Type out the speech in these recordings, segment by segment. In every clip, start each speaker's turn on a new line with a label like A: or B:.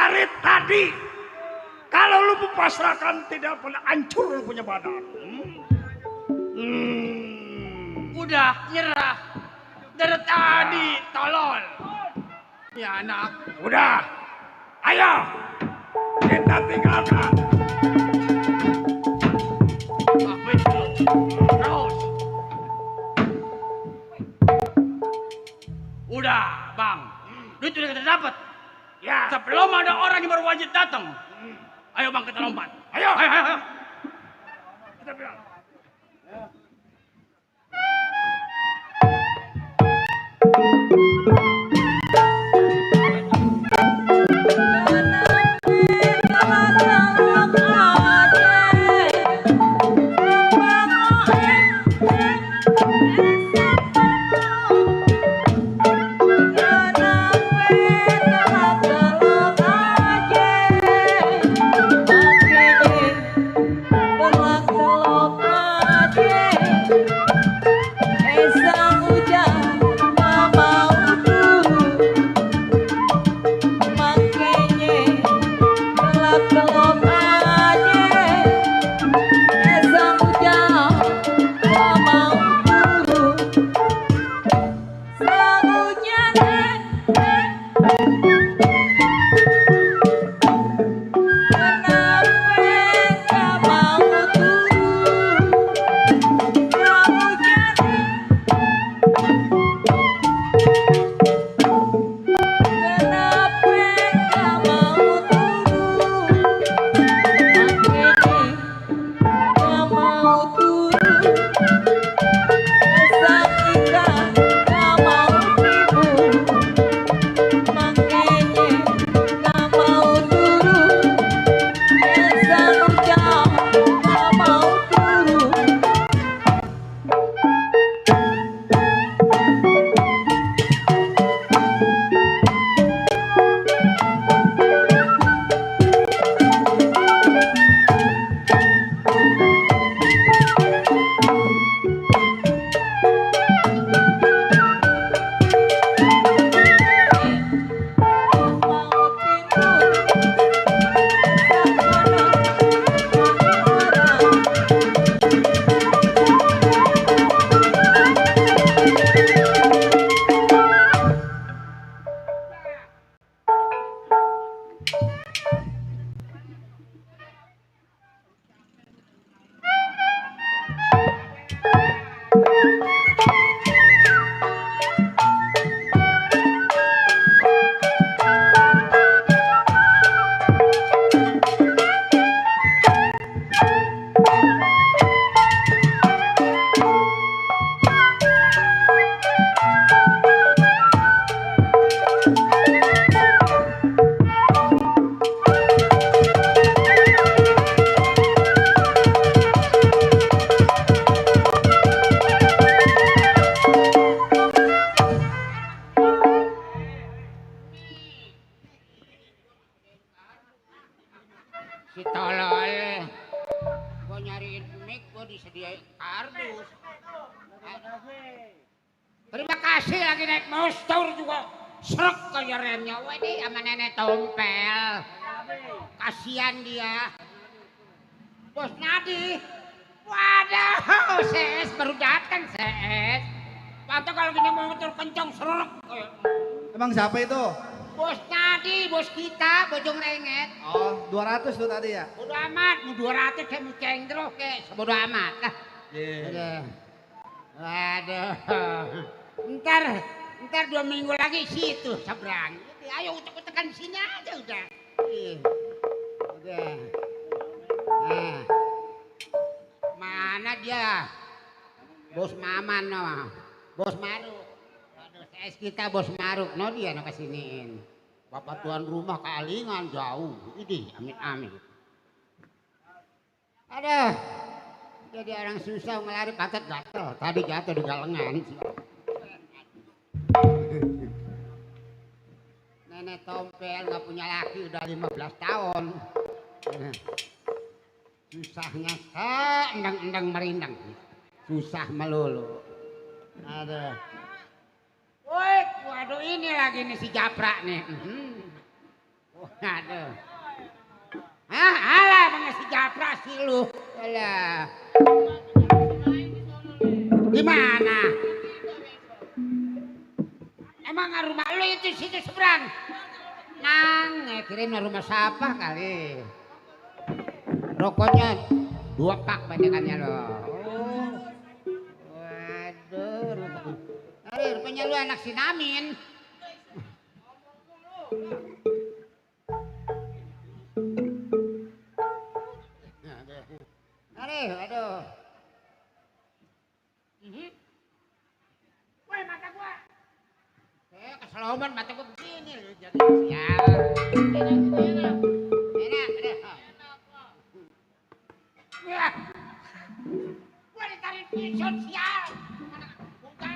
A: dari tadi kalau lu pasrahkan tidak pernah hancur lu punya badan.
B: Udah nyerah dari tadi tolol. Ya anak.
A: Udah, ayo kita tinggalkan.
B: Apa itu? Terus. Udah bang, duit udah kita dapat.
A: Ya.
B: Sebelum ada orang yang berwajib datang. Ayo bang kita lompat.
A: Ayo.
B: Ayo.
A: Kita bilang.
B: Si tolol. Gua nyariin mic, gua disediain kardus. Terima kasih lagi naik motor juga. Serek kayak remnya. Wah ini sama nenek tompel. Kasian dia. Bos Nadi. Waduh, ses baru datang ses. Pantas kalau gini motor kencang serek.
C: Emang siapa itu?
B: Bos Nadi, bos kita, Bojong Renget.
C: Oh, 200 tuh tadi ya?
B: Bodo amat, mau 200 kayak mau cendro kayak sebodo amat lah.
C: Iya.
B: Waduh. Ntar 2 minggu lagi situ seberang. Ayo utek-utekan sini aja udah. Udah. Nah. Mana dia? Bos Maman no. Bos Maruk. Aduh, CS kita Bos Maruk no dia no kesiniin. Bapak tuan rumah kealingan jauh. Ini amit-amit. Aduh. Jadi orang susah ngelari pantat jatuh. Tadi jatuh di galengan. Nenek tompel nggak punya laki udah 15 tahun. Susahnya endang-endang merindang. Susah melulu. Aduh. Woi, waduh ini lagi nih si Japra nih. Aduh. Hah, alah emang si Japra sih lu. Alah. Gimana? Emang rumah lu itu situ seberang? Nang, kirain rumah siapa kali. Rokoknya 2 pak banyakannya lo. Oh. Waduh. Aduh, rupanya lu anak si Namin. Aduh. Woi, mata gua. Keseloban mata gua begini loh jadi sial. Enak. Ya. Gua ditarik pisau sial. Bukan.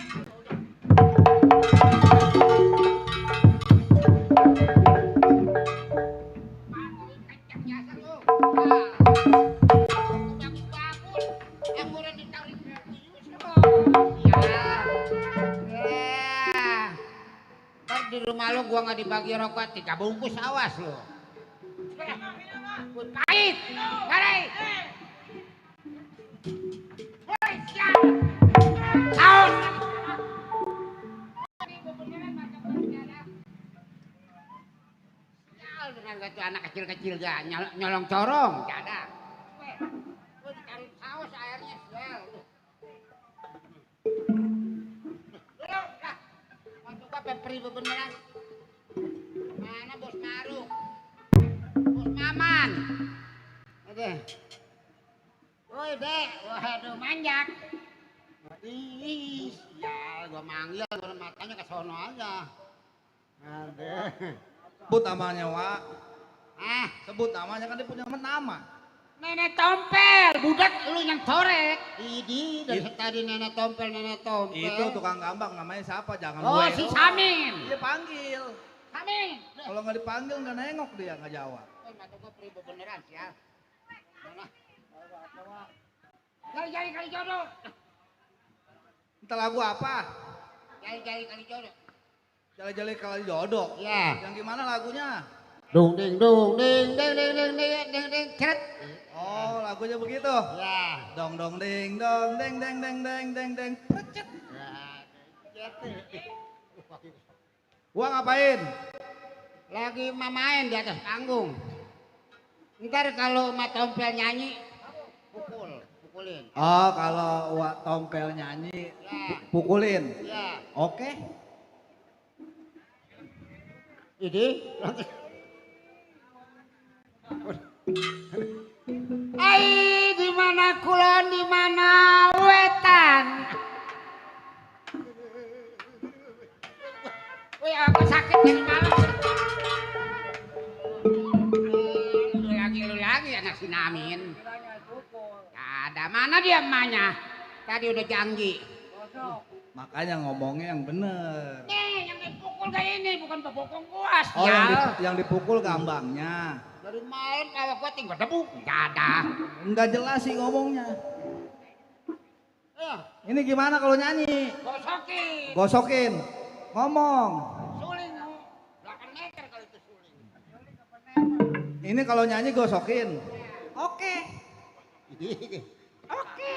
B: Di rumah lo gua nggak dibagi rokok 3 bungkus, awas lo. Pahit, garai. Woi, siap. Saus. Sial dengan gak anak kecil-kecil ya nyolong corong, gak ada. Gua ditaruh saus airnya sial. Pepri beneran. Mana Bos Maru? Bos Maman. Oke. Woi, Dek. Waduh, manjak. Ih, ya gua manggil, gua matanya ke sono aja. Aduh.
C: Sebut namanya, Wak.
B: Sebut
C: namanya kan dia punya nama.
B: Nenek Tompel, budak lu yang torek. Idi, dari tadi Nenek Tompel.
C: Itu tukang gambang namanya siapa? Jangan
B: Oh,
C: gue.
B: si Samin.
C: Dia panggil.
B: Samin.
C: Kalau nggak dipanggil nggak nengok dia nggak jawab.
B: Oh, mata gua peribu beneran sih ya. Mana? Kali jodoh.
C: Entah lagu apa?
B: Kali jodoh.
C: Jali-jali kali jodoh.
B: Iya.
C: Yang gimana lagunya?
B: Dung ding ceret.
C: Oh, lagunya begitu.
B: Ya.
C: Dong ding dong deng precet. Gua ngapain?
B: Lagi main di atas panggung. Ntar kalau Mak Tompel nyanyi pukulin.
C: Oh, kalau Wak Tompel nyanyi pukulin.
B: Ya.
C: Oke.
B: Ini Ai, di mana kulon, di mana wetan. Wih, aku sakit dari malam. Lu lagi anak si Namin. Ada mana dia emaknya? Tadi udah janji.
C: Makanya ngomongnya yang bener.
B: Nih, yang dipukul kayak ini bukan pebokong gua.
C: Oh, yang dipukul gambangnya.
B: Dari malam kalau gua tinggal debu, nggak ada.
C: Enggak jelas sih ngomongnya.
B: Ya,
C: Ini gimana kalau nyanyi?
B: gosokin.
C: Gosokin. Ngomong.
B: Suling, 8 meter kalau itu suling.
C: Ini kalau nyanyi gosokin. Oke.
B: Oke.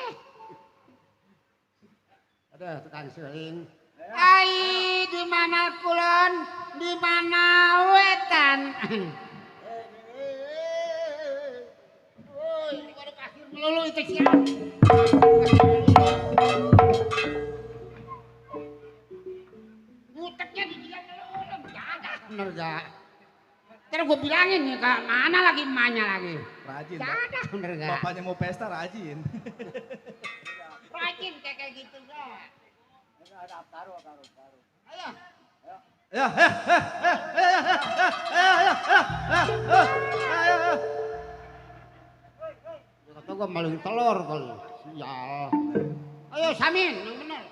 B: Ada tukang suling. Ai, di mana kulon, di mana wetan. Oh, ini ada pasir melulu itu siapa? Nguteknya di dia melulu, nggak ada. Bener gak? Terus gue bilangin nih, Kak, mana lagi emaknya lagi?
C: Rajin.
B: Gak ada, bener gak?
C: Bapaknya mau pesta rajin.
B: Rajin kayak gitu gak? Ayo.
C: Ya,
B: Kata gue maling telur kali. Sial. Ayo Samin, yang bener.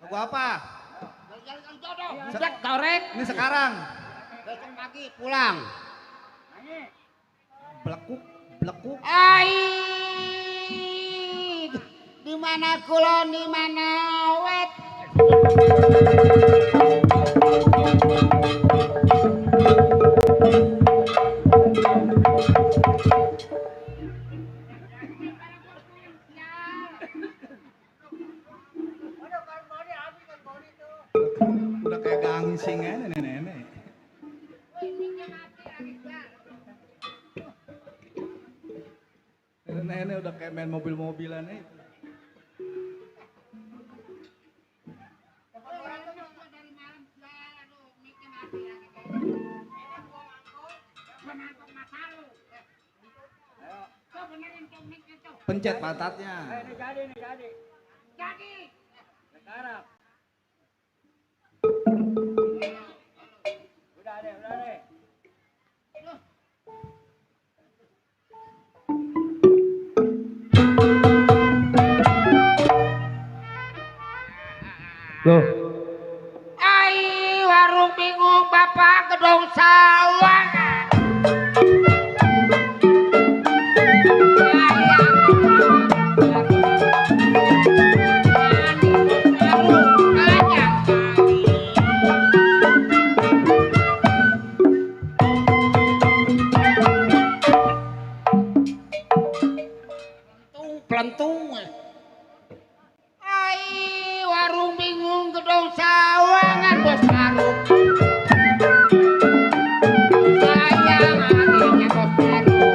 C: lagu apa?
B: Jalan jodoh. Budak torek.
C: Ini sekarang.
B: Besok pagi pulang.
C: Blekuk, blekuk.
B: Ai, di mana kulon, di mana wet.
C: Nenek udah kayak main mobil-mobilan nih. Pencet pantatnya.
A: Ini jadi.
B: Jadi.
A: Sekarang. Udah deh.
C: Loh,
B: Ai warung bingung bapak gedung sawah. Pelentung. Ai warung bingung gedung sawangan bos marung. Sayang adiknya bos marung.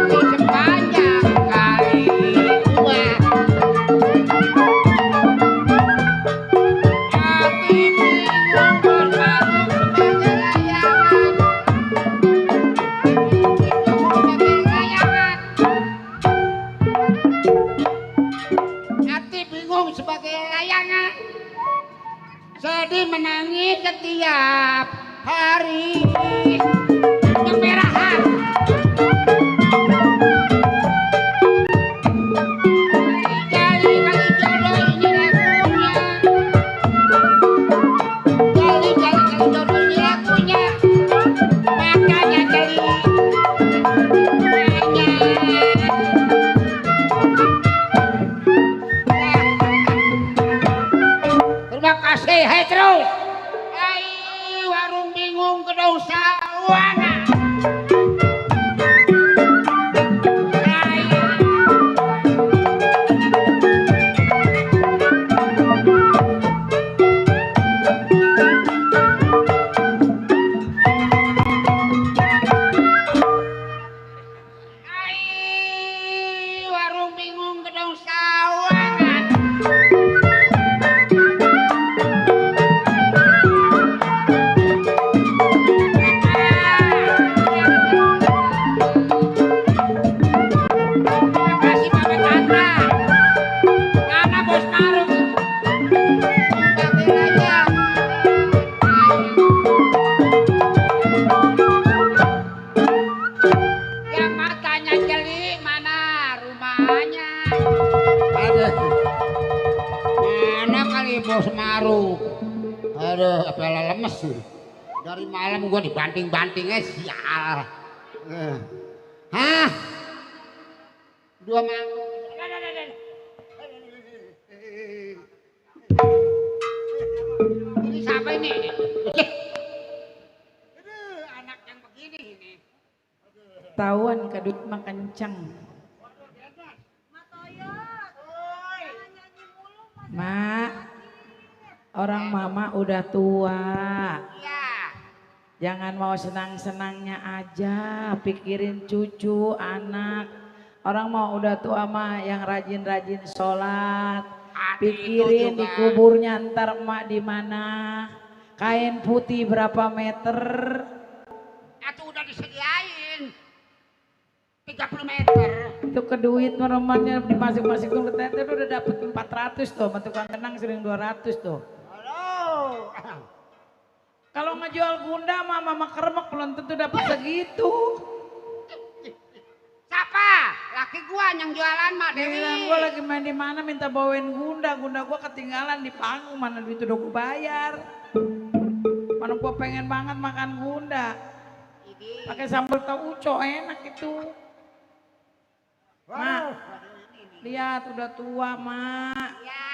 B: Di sepanjang kali dua. Hati bingung bos marung sebagai layangan. Sebagai layangan. Hati bingung sebagai layangan, sedih menangis setiap hari. Kemerahan kali jodoh ini lagunya. Kali jodoh ini lagunya. Makanya jali terima kasih, hai terus. Hai warung bingung gedung sawangan. Hai warung bingung gedung sawangan. Makasih Bapak Chandra. Mana bos marung sebagai raja. Yang matanya jeli mana rumahnya?
C: ada.
B: Mana kali bos marung? Aduh, kepala lemes sih. Dari malam gua dibanting-bantingnya sial. Hah? Dua mangkuk. Ini siapa ini? Aduh, anak yang begini ini.
D: Tawan kadut mah kenceng. Mak, orang mama udah tua.
B: Iya.
D: Jangan mau senang-senangnya aja, pikirin cucu, anak. Orang mau udah tua mah yang rajin-rajin sholat. Pikirin di kuburnya ntar emak di mana. Kain putih berapa meter?
B: Itu udah disediain 30 meter.
D: Itu ke duit meremannya di masing-masing tuh tete udah dapet 400 tuh, sama tukang kenang sering 200 tuh.
B: Halo.
D: Kalau ngejual gunda mah mama keremek belum tentu dapat segitu.
B: Siapa? Laki gua yang jualan mah Dewi.
D: Giliran gua lagi main di mana minta bawain gunda gua ketinggalan di panggung, mana duit udah gua bayar. Mana gua pengen banget makan gunda. Pakai sambal tauco enak itu. Mak, lihat udah tua mak.
B: Ya.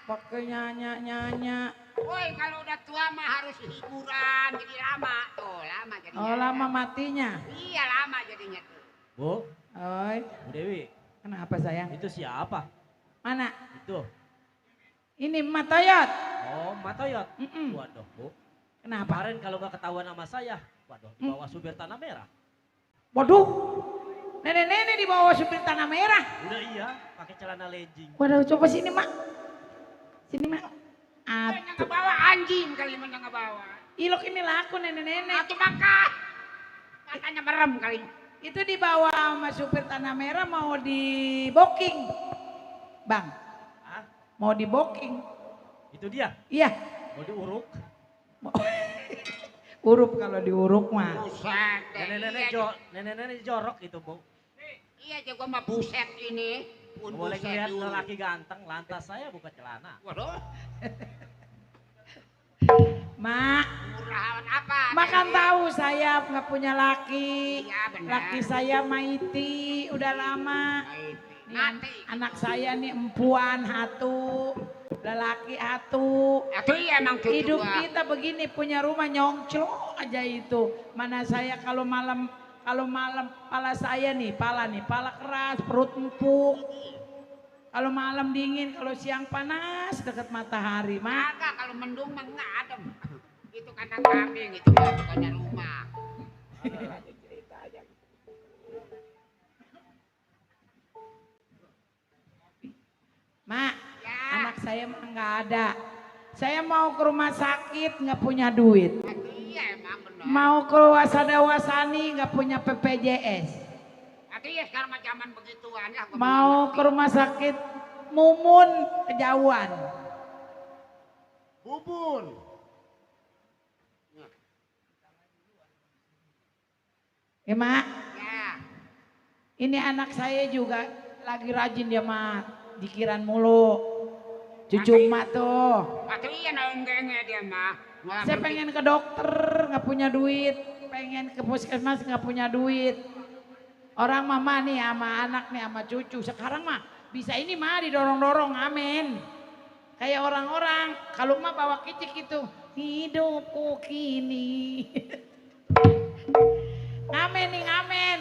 D: Pakai nyanya.
B: Woi, kalau udah tua mah harus hiburan, jadi lama tuh, lama jadinya.
D: Oh lama matinya.
B: Iya lama jadinya tuh.
E: Bu,
D: Oi,
E: Bu Dewi,
D: kenapa sayang?
E: itu siapa?
D: Mana?
E: Itu.
D: Ini Mak Toyot.
E: Oh, Matoyot.
D: Mm-mm.
E: Waduh, Bu.
D: Kenapa?
E: Kemarin kalau nggak ketahuan sama saya, waduh, dibawa supir tanah merah.
D: Waduh, Nenek-nenek dibawa supir tanah merah.
E: Udah iya, pakai celana legging.
D: Waduh, coba sini mak. Sini mak.
B: Yang ngebawa anjing kali mana ngebawa.
D: Ilok ini laku nenek-nenek.
B: Atau makan. Matanya merem kali.
D: Itu dibawa sama supir tanah merah mau di booking. Bang.
E: Hah?
D: Mau di booking.
E: Itu dia?
D: Iya.
E: Mau diuruk?
D: Urup kalau diuruk mah.
B: Buset.
E: Nenek-nenek jorok itu, Bu.
B: Iya aja gua mah buset ini.
E: Boleh lihat lelaki ganteng, lantas saya buka celana.
B: Waduh.
D: Mak.
B: Murahan apa?
D: Makan tahu saya nggak punya laki.
B: Iya, benar.
D: Laki saya Maiti udah lama. Nih,
B: Mati.
D: anak saya nih empuan hatu, lelaki hatu.
B: Itu iya emang cucu
D: Hidup
B: gua.
D: kita begini punya rumah nyongclo aja itu. Mana saya kalau malam pala saya nih, pala keras, perut empuk. Kalau malam dingin, kalau siang panas dekat matahari, Mak.
B: Kagak kalau mendung mah enggak adem. Itu kandang kambing itu mah bukannya rumah.
D: Mak,
B: Ya.
D: anak saya mah nggak ada. Saya mau ke rumah sakit nggak punya duit.
B: Iya emang benar.
D: Mau ke Wasada Wasani nggak punya PPJS.
B: Iya sekarang mah zaman begituan ya. gua
D: Mau
B: ngerti.
D: ke rumah sakit Mumun kejauhan.
A: Bubun.
D: Ya Mak,
B: Ya.
D: ini anak saya juga lagi rajin dia mah dikiran mulu. Cucu emak tuh.
B: Waktu iya nonggengnya dia mah. Nggak
D: Saya
B: ngerti.
D: pengen ke dokter nggak punya duit. Pengen ke puskesmas nggak punya duit. Orang mama nih sama anak nih sama cucu. Sekarang mah bisa ini mah didorong-dorong, amin. Kayak orang-orang. Kalau mah bawa kicik itu. Hidupku kini. Ngamen nih ngamen.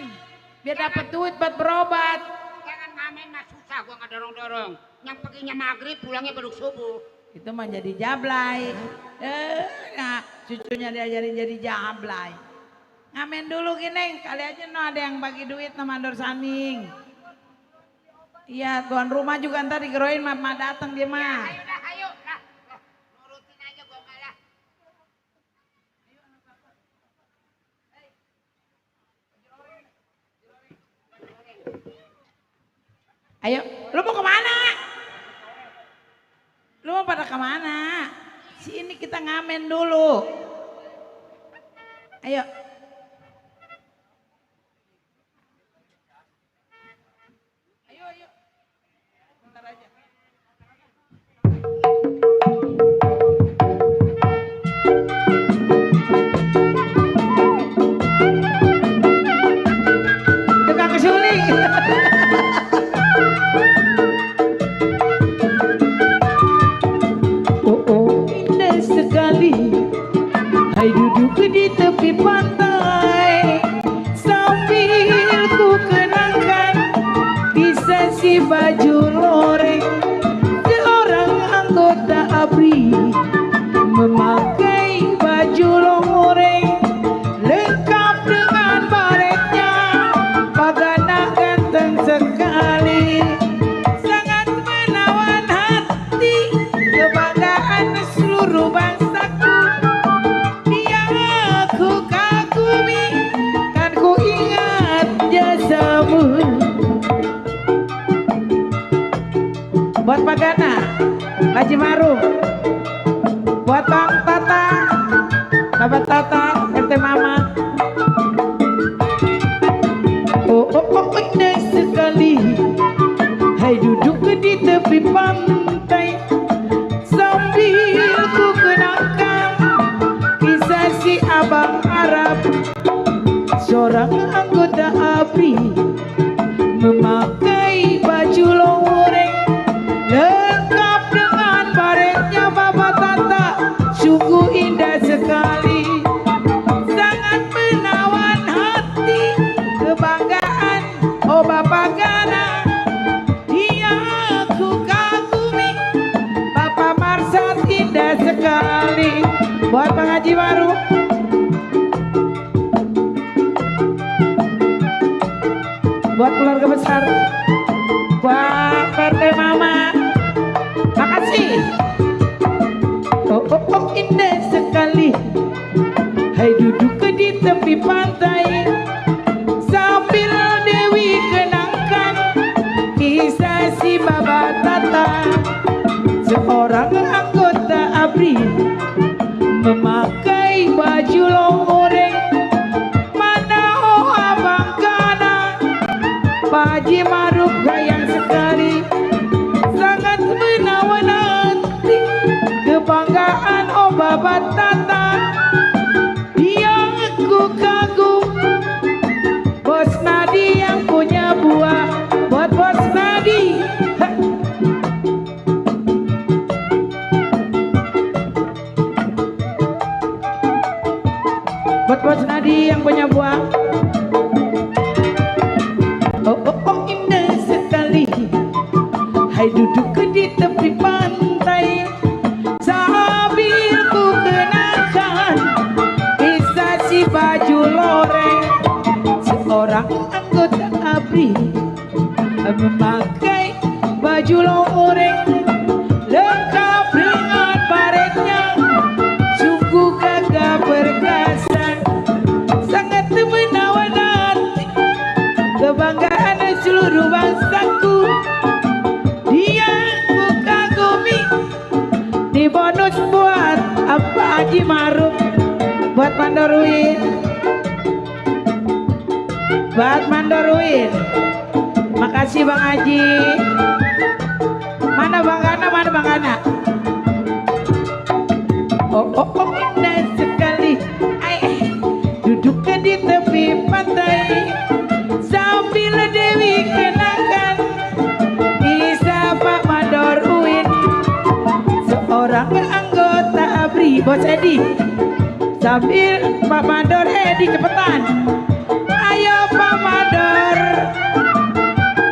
D: Biar dapat duit buat berobat.
B: Jangan ngamen mah susah gua nggak dorong-dorong. Yang paginya maghrib pulangnya baru subuh.
D: Itu mah jadi jablay. Nah, cucunya diajarin jadi jablay. Ngamen dulu gini, kali aja no ada yang bagi duit sama mandor saning. Iya, tuan rumah juga ntar digeroin mama datang dia mah.
B: Ayo dah, ayo dah. Nurutin aja gua malah.
D: Ayo, lu mau kemana? Lu mau pada kemana? Sini kita ngamen dulu. Ayo. Ayo. Bentar aja. Tukang suling. Oh, indah sekali. Hai duduk di tepi pantai sambil ku kenangkan kisah si baju loreng seorang anggota ABRI memakai baju loreng lengkap dengan baretnya, pagana ganteng sekali, sangat menawan hati, kebanggaan seluruh bangsaku. Dia aku kagumi, kan ku ingat jasamu. Buat Pagana, Haji Maruf, buat Bang Tata, Bapak Tata, RT Mama. Oh, indah sekali. Hai duduk di tepi pantai sambil ku kenangkan kisah si abang Arab, seorang anggota ABRI memakai baju loreng lengkap dengan baretnya. Bapak Tata, sungguh indah sekali, sangat menawan hati, kebanggaan. Oh Bapak Gana, dia aku kagumi. Bapak Marsat indah sekali. Buat Bang Haji Maruf. buat keluarga besar, buat PT Mama. Makasih. Oh, oh, oh, indah sekali. Hai duduk di tepi pantai sambil Dewi kenangkan kisah si Baba Tata. Seorang anggota ABRI memakai baju loreng. Mana oh abang kana Pak Haji Maruf gayang sekali, sangat menawan hati. Kebanggaan oh Baba Tata yang aku kagum. Bos Nadi yang punya buah, buat Bos Nadi. Buat Bos Nadi yang punya buah. Oh, oh, oh, indah sekali. Hai duduk di tepi pantai sambil ku kenakan kisah si baju loreng. Seorang anggota ABRI memakai baju loreng lengkap dengan baretnya, sungguh gagah perkasa, sangat menawan hati. Kebanggaan seluruh bangsaku, dia ku kagumi. Di bonus buat Pak Haji Maruf, buat Mandorwin, buat Mandorwin. Makasih Bang Haji. Mana Bang Gana, mana Bang Gana? Oh, oh, oh, indah sekali. Duduk di tepi pantai sambil Dewi kenangkan kisah Pak Mandorwin. Seorang anggota ABRI, Bos Edi, sambil Pak Mandor Edi cepetan. Ayo Pak Mandor,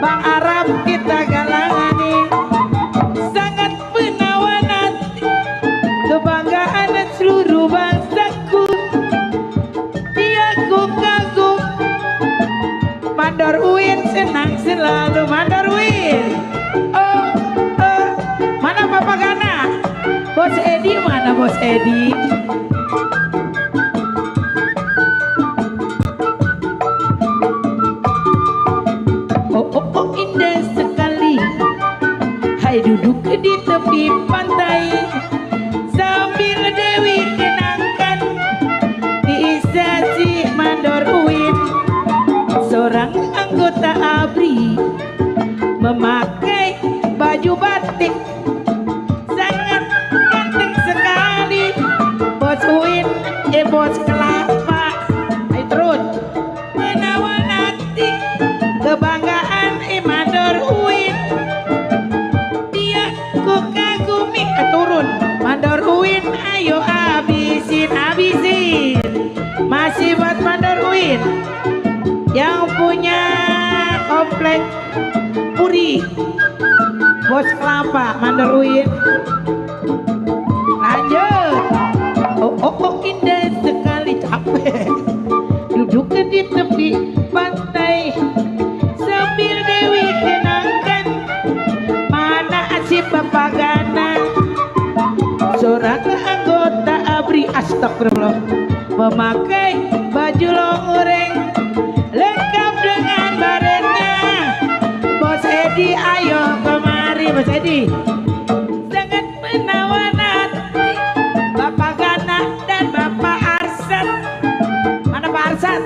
D: Bang Arab kita galangani, sangat menawan hati. Kebanggaan seluruh bangsaku, dia ku kagum. Mandorwin senang selalu Mandorwin. Oh, oh, mana Papa Gana? Bos Edi mana Bos Edi? Oh, oh, oh, indah sekali. Hai duduk di tepi pantai sambil Dewi kenangkan kisah si Mandorwin. Seorang anggota ABRI memakai baju batik, sangat ganteng sekali. Bos Win, Bos Kelapa. Ayo terus. Menawan hati. Kebanggaan Mandorwin, dia ku kagumi. Turun Mandorwin, ayo habisin, habisin. Masih buat Mandorwin yang punya komplek Puri, Bos Kelapa, Mandorwin. Lanjut. Oh, oh, oh, indah sekali. Capek duduk di tepi pantai sambil Dewi kenangkan mana si Bapak Gana. Seorang anggota ABRI, astagfirullah, memakai baju loreng lengkap dengan baretnya. Bos Edi ayo kemari Bos Edi, sangat menawan hati. Bapak Gana dan Bapak Arsad. Mana Pak Arsad?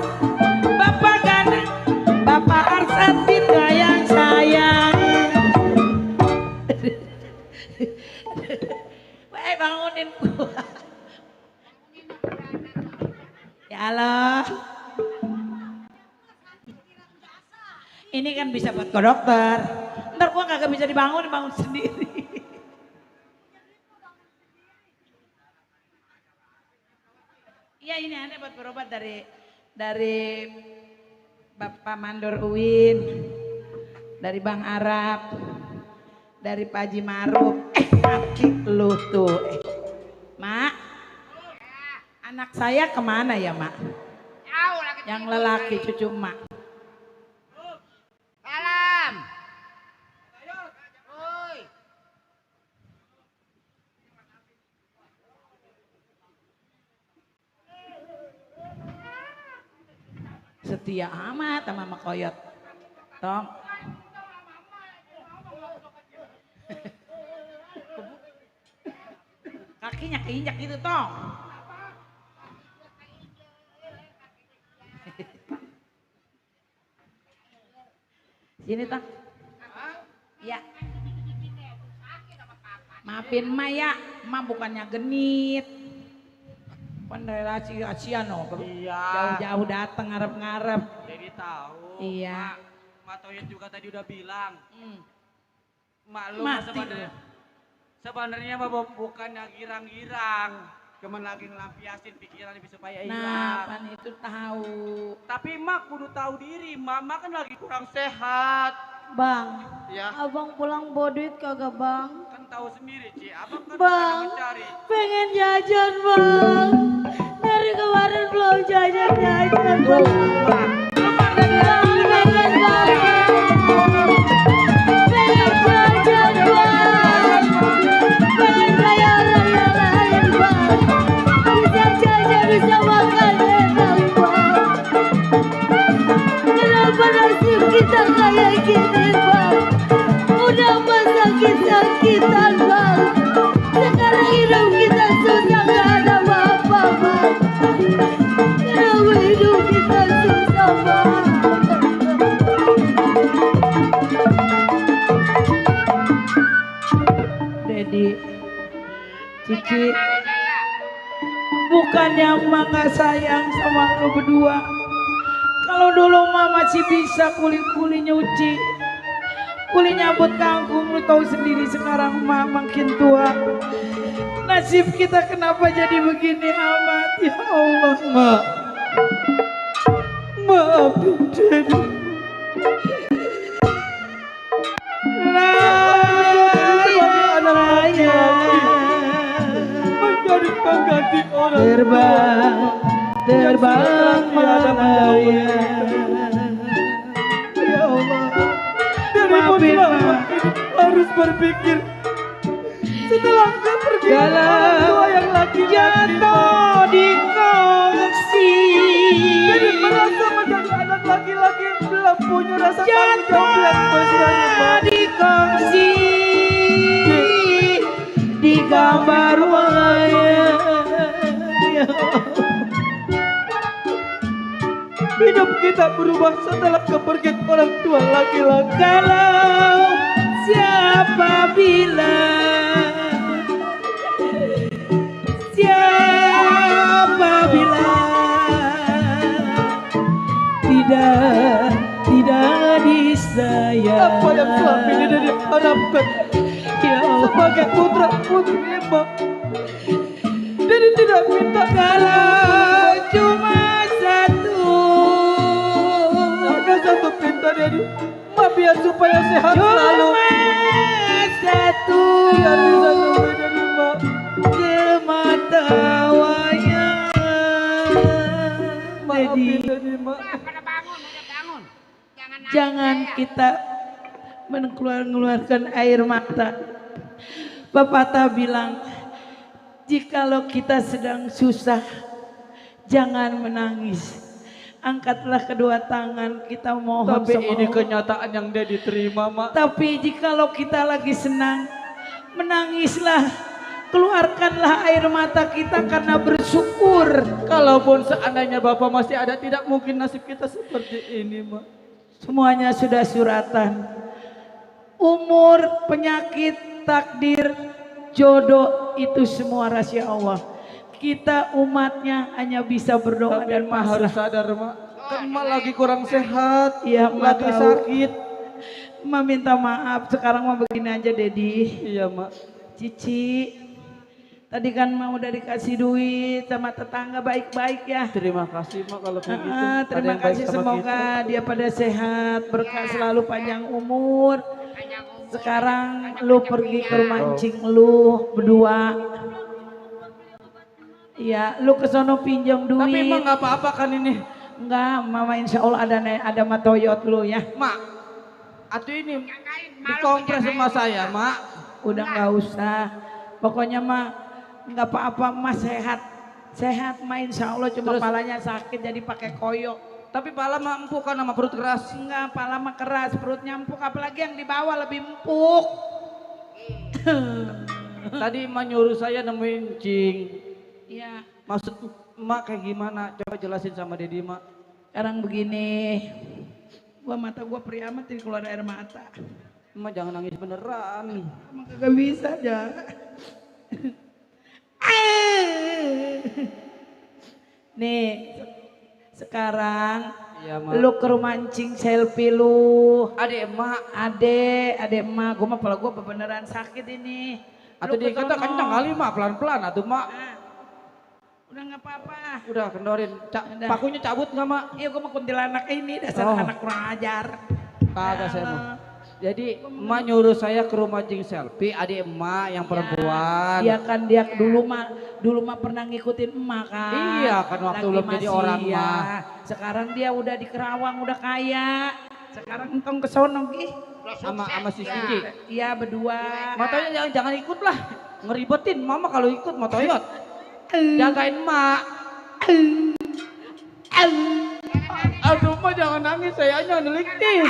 D: Bapak Gana, Bapak Arsad kita yang sayang. Weh bangunin gua. Ya Allah. Ini kan bisa buat ke dokter. Ntar gua kagak bisa dibangun sendiri. Iya ini aneh buat berobat dari Bapak Mandorwin, dari Bang Arab, dari Pak Haji Maruf. Kaki lu tuh. Mak, anak saya kemana ya Mak? Yang lelaki cucu Mak. setia amat sama Mak Koyot. Tong. Kakinya keinjak gitu Tong. Sini Tong. Ya. Maafin Ma ya, Ma bukannya genit. Pandai rahasia no.
E: Iya.
D: Jauh-jauh datang ngarep-ngarep.
E: Jadi tahu.
D: Iya.
E: Mak Toyet juga tadi udah bilang. Mak lu
D: Mati.
E: sebenarnya mah bukannya girang-girang. Cuman lagi ngelampiasin pikiran supaya
D: Nah,
E: hilang.
D: pan itu tahu.
E: Tapi Mak kudu tahu diri, Mama kan lagi kurang sehat.
F: Bang,
E: Ya,
F: abang pulang bawa duit kagak bang?
E: kan tahu sendiri, Ci. Abang kan
F: Bang,
E: bukan mencari.
F: pengen jajan bang. Dari kemarin belum jajan-jajan bang. Bang, pengen banget. Pengen jajan bang. Pengen kayak orang yang lain bang. Bisa jajan, bisa makan enak bang. Kenapa nasib kita kayak gini bang? Udah masa sakit-sakitan bang. Sekarang hidup kita susah gak ada apa-apa bang. Kenapa hidup kita susah bang?
D: Dedi, Cici, bukannya emak gak sayang sama lo berdua. Kalau dulu emak masih bisa kuli-kuli nyuci, kuli nyabut kangkung, lu tahu sendiri sekarang emak makin tua. Nasib kita kenapa jadi begini amat, ya Allah Mak. Maafin Dedi.
C: Menjadi pengganti orang
D: Terbang, terbang melayang. Ya Allah, maafin Mak.
C: harus berpikir setelah dia pergi
D: Galau
C: yang laki
D: jatuh di kongsi.
C: jadi merasa menjadi anak laki-laki yang belum punya rasa tanggung jawab yang besar Pak.
D: Di kongsi, di gambar wayang. Ya Allah.
C: Hidup kita berubah setelah kepergian orang tua laki-laki.
D: Kalau siapa bilang, siapa bilang tidak disayang.
C: Apa yang selama ini dari harapkan
D: Ya Allah.
C: sebagai putra putri Ema, jadi tidak minta
D: Kalau cuma satu,
C: ada satu perintah dari Ma biar supaya sehat selalu.
D: cuma satu,
C: Biar bisa nemuin dari Ma.
D: semata wayang.
C: Maafin
D: Jadi
C: dari Ma.
B: Pada bangun, udah bangun. Jangan nangis
D: jangan
B: ya.
D: kita mengeluarkan air mata. Pepatah bilang, jikalau kita sedang susah, jangan menangis. Angkatlah kedua tangan, kita mohon
C: Tapi
D: sama
C: ini
D: Allah.
C: kenyataan yang dia diterima Ma.
D: Tapi jikalau kita lagi senang, menangislah, keluarkanlah air mata kita karena bersyukur.
C: Kalaupun seandainya Bapak masih ada, tidak mungkin nasib kita seperti ini Ma.
D: Semuanya sudah suratan. Umur, penyakit, takdir, jodoh itu semua rahasia Allah. Kita umatnya hanya bisa berdoa
C: Tapi
D: dan
C: Ma harus
D: pasrah.
C: sadar Ma, kan Ma lagi kurang sehat,
D: Iya, Ma
C: lagi
D: tahu.
C: sakit.
D: Ma minta maaf, sekarang Ma begini aja Dedi.
C: Iya Ma.
D: Cici, tadi kan Ma udah dikasih duit sama tetangga baik-baik ya.
C: Terima kasih Ma kalau kayak gitu. Ada
D: Terima
C: yang baik
D: kasih,
C: sama
D: semoga dia pada sehat, berkah selalu panjang umur.
B: Panjang umur,
D: Sekarang
B: panjang
D: lu
B: panjang
D: pergi
B: dunia.
D: ke rumah encing lu berdua. Iya, lu ke sono pinjam
C: kita. Tapi Ma
D: duit.
C: nggak apa-apa kan ini.
D: Enggak, Mama insya Allah ada matoyot lu ya.
C: Ma, atuh ini
B: Jagain, malu
C: dikompres sama
B: jagain.
C: saya Ma.
D: Udah nggak usah. Pokoknya mah nggak apa-apa, Mas sehat. Sehat mah insya Allah, cuma
C: Terus-
D: palanya sakit jadi pakai koyok.
E: Tapi pala mah empuk kan sama perut keras.
D: Enggak, pala mah keras, perutnya empuk, apalagi yang di bawah lebih empuk.
E: Tadi emak nyuruh saya nemuin cing.
D: Iya,
E: Maksud emak kayak gimana? Coba jelasin sama Dedi emak.
D: sekarang begini. Mata gua perih amat ini keluar air mata.
E: Emak jangan nangis beneran.
D: Emang kagak bisa aja. Nih, sekarang
E: Iya mak.
D: lu ke rumah mancing selfie lu.
E: Adek emak.
D: Adek emak, gua mah kepala gua beneran sakit ini.
E: Atau
D: Lu ke
E: dikata
D: sono.
E: kencang kali mak, pelan-pelan atuh mak.
D: Nah, udah nggak apa-apa.
E: Udah kendorin.
D: Udah.
E: Pakunya cabut nggak mak?
D: Iya, gua mah kuntilanak ini dasar
E: Oh.
D: anak kurang ajar.
E: Kagak saya
D: Allah.
E: mah. Jadi emak nyuruh saya ke rumah cing selfie, adik emak yang perempuan.
D: Dia kan dia dulu mah pernah ngikutin emak kan.
E: Iya, kan waktu
D: Lagi
E: belum jadi
D: masih,
E: orang
D: iya.
E: mah.
D: Sekarang dia udah di Kerawang, udah kaya. Sekarang entong ke sono Gi.
E: sama si Cici.
D: Iya berdua.
E: Matoyot jangan ikut lah. Ngeribetin mama kalau ikut Matoyot. Jagain emak. Aduh mah jangan nangis, saya aja neliktis.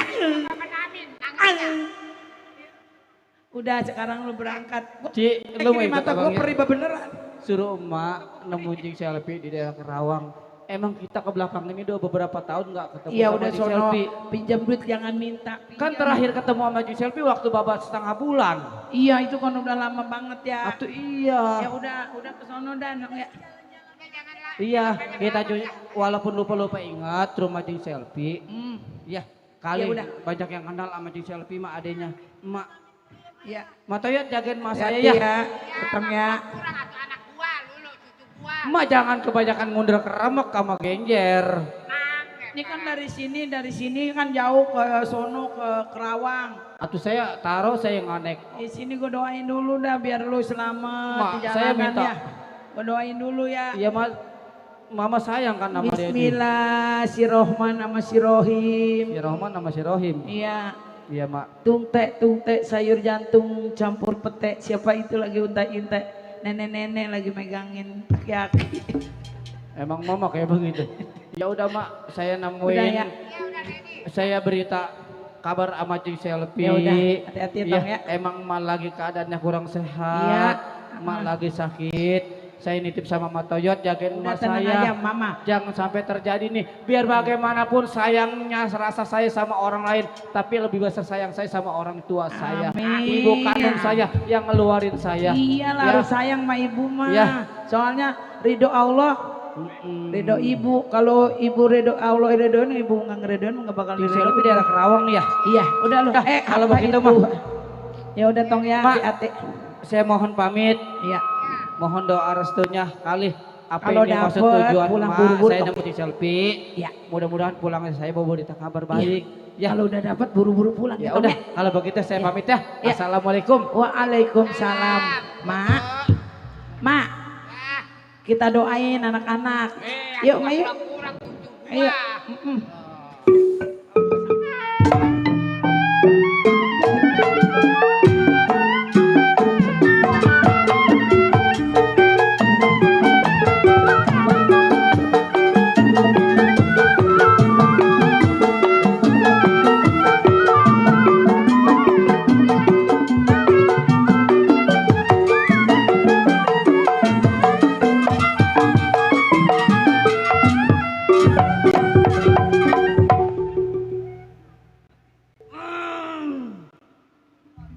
D: Udah sekarang lu berangkat.
E: Ci, lu mau
D: Ini
E: ikut
D: mata
E: abang
D: gua
E: ya?
D: perih beneran.
E: Suruh emak nemu cing selfie di daerah Kerawang. Emang kita ke belakang ini udah beberapa tahun nggak ketemu
D: Iya
E: sama
D: udah
E: cing
D: sono
E: selfie.
D: pinjam duit jangan minta.
E: Kan
D: Pinjam.
E: terakhir ketemu sama cing selfie waktu babat setengah bulan.
D: Iya itu kan udah lama banget ya.
E: Atuh iya.
D: Ya udah ke sono dan ya.
E: Iya, kita walaupun lupa-lupa ingat rumah cing selfie. Ya, kali
D: Ya udah.
E: banyak yang kenal sama cing selfie mah adenya. Emak,
D: Iya.
E: Matoyot jagain emak saya
D: Hati-hati
E: ya.
D: Ketemu ya.
B: Kurang atuh anak gua, lu cucu gua.
E: Emak jangan kebanyakan mundur ke remek sama genjer.
D: Ini kan dari sini kan jauh ke sono ke Kerawang.
E: Atuh saya taruh saya nganek.
D: Di sini gue doain dulu dah biar lu selamat
E: Mak,
D: di
E: saya
D: jalanan
E: minta.
D: ya. Gue doain dulu ya.
E: Iya mas, mama sayang kan sama dia.
D: Bismillah, si Rohman sama si Rohim.
E: Si Rohman sama si Rohim.
D: Iya.
E: Iya mak.
D: Tungtek sayur jantung campur pete. Siapa itu lagi untai-untai? Nenek-nenek lagi megangin aki-aki.
E: Emang mama kayak begitu. Ya udah mak, saya nemuin.
D: Udah ya.
E: Saya berita kabar sama cing selfie.
D: Ya udah, hati-hati
E: Iya,
D: Tong ya.
E: emang emak lagi keadaannya kurang
D: Iya.
E: sehat. Emak lagi sakit. Saya nitip sama Matoyot jagain
D: Udah
E: emak
D: tenang
E: saya.
D: aja mama.
E: Jangan sampai terjadi nih. Biar bagaimanapun sayangnya rasa saya sama orang lain, tapi lebih besar sayang saya sama orang tua saya.
D: Amin.
E: Ibu kandung saya yang ngeluarin saya.
D: Iyalah
E: Ya.
D: harus sayang sama ibu mah.
E: Ya.
D: Soalnya ridho Allah, ridho ibu. Kalau ibu ridho Allah ridhoin, ibu nggak ngeridoin nggak bakal
E: Cing
D: ridhoin.
E: selfie daerah Kerawang nih ya.
D: Iya, udah lu.
E: Kalau
D: apa
E: begitu
D: itu?
E: mah.
D: Ya udah Tong ya,
E: Mak.
D: hati-hati.
E: Saya mohon pamit.
D: Iya.
E: Mohon doa restunya kali. Apa
D: Kalau
E: ini maksud
D: dapet,
E: tujuan
D: pulang
E: emak,
D: buru-buru
E: saya
D: dong.
E: nemu cing selfie.
D: Iya.
E: Mudah-mudahan pulangnya saya bawa berita kabar baik. Ya,
D: Kalau udah dapat buru-buru pulang
E: ya
D: Tong,
E: udah. Kalau begitu saya pamit ya.
D: Ya.
E: Assalamualaikum.
D: Waalaikumsalam. Mak. Mak. Kita doain anak-anak. Yuk, Ma, yuk.
B: Kurang cucu gua.
D: Ayo.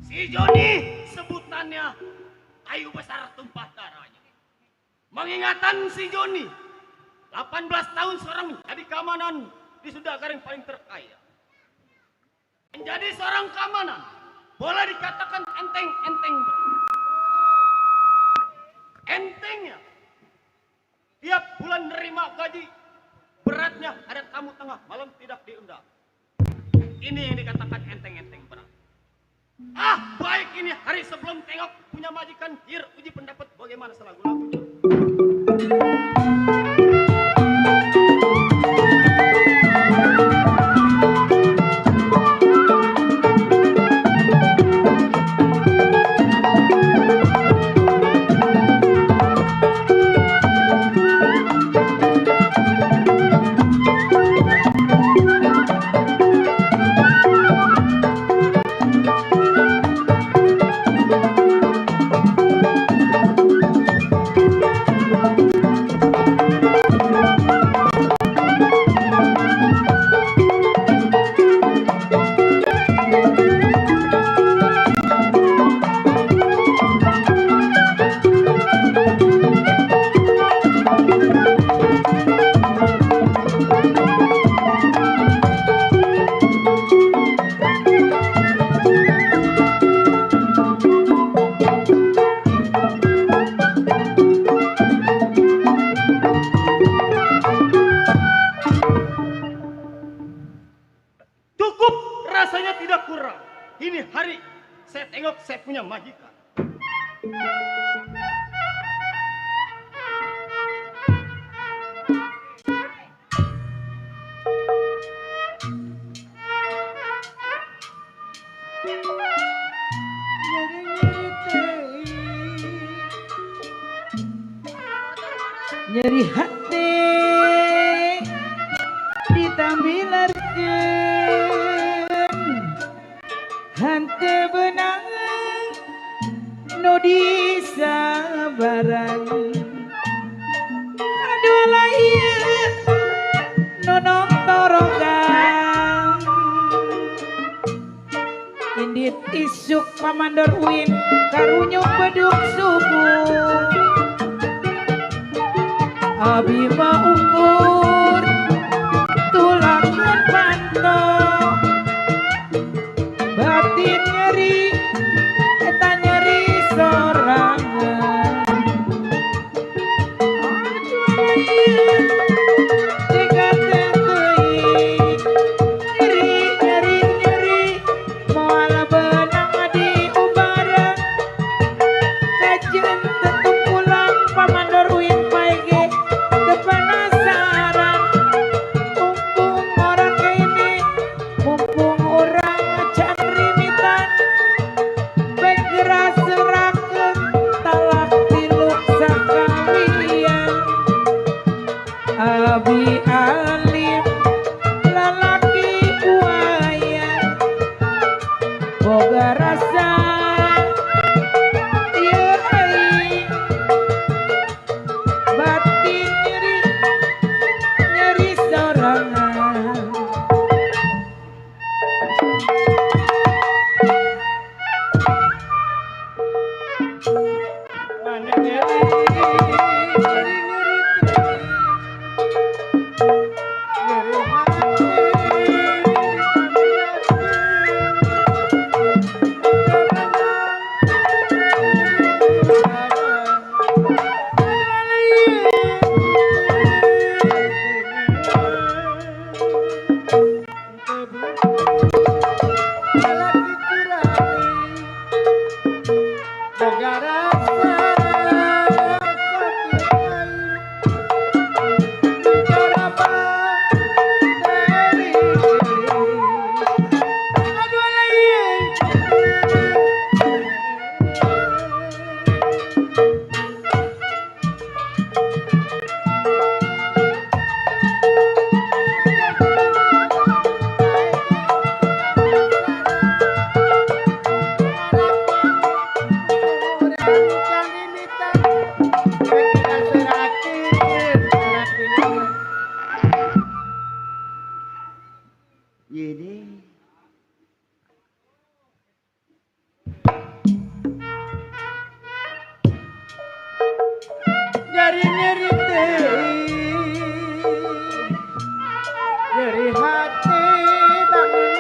A: Si Joni sebutannya kayu besar tumpah darahnya. Mengingatan si Joni 18 tahun seorang menjadi keamanan di Sudagara yang paling terkaya. Menjadi seorang keamanan boleh dikatakan enteng-enteng. Entengnya tiap bulan nerima gaji, beratnya ada tamu tengah malam tidak diundang. Ini yang dikatakan enteng-enteng berat. Ah, baik ini hari sebelum tengok punya majikan hier uji pendapat bagaimana selagu-lagu. rasanya tidak kurang. Ini hari saya tengok saya punya majikan.
D: Nyeri hati ditambilarkeun hante benang nu disabaran aduh lain nu nongtorogan indit isuk pamandor uin karunyuk beduk subuh abi mah ukur tulakeun pantok batin nyeri eta nyeri sorangan tega teuing nyeri moal benang diubareng kajeun tentu pulang pamandor uin paege teu penasaran mumpung orang ini mumpung orang can rimitan baik geras serakeun talak tilu sakalian abi alim lalaki buaya boga rasa ieu aing batin nyeri sorangan mana nyeri nyeri nyeri hati bangun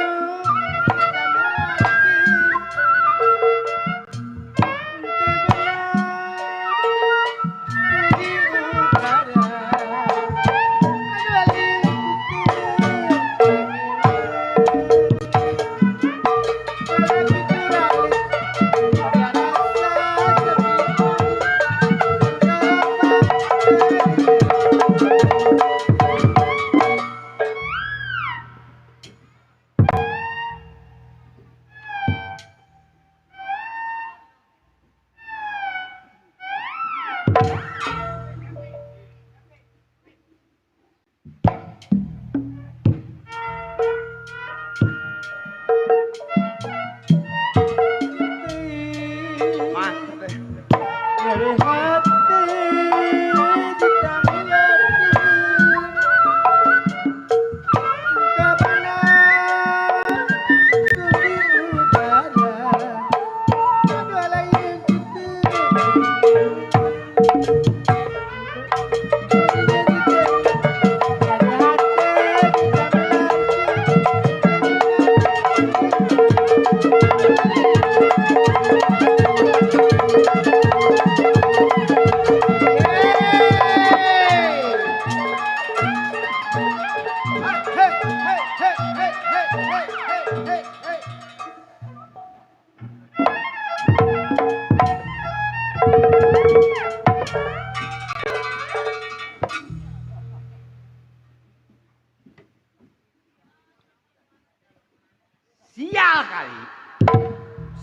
B: Sial kali.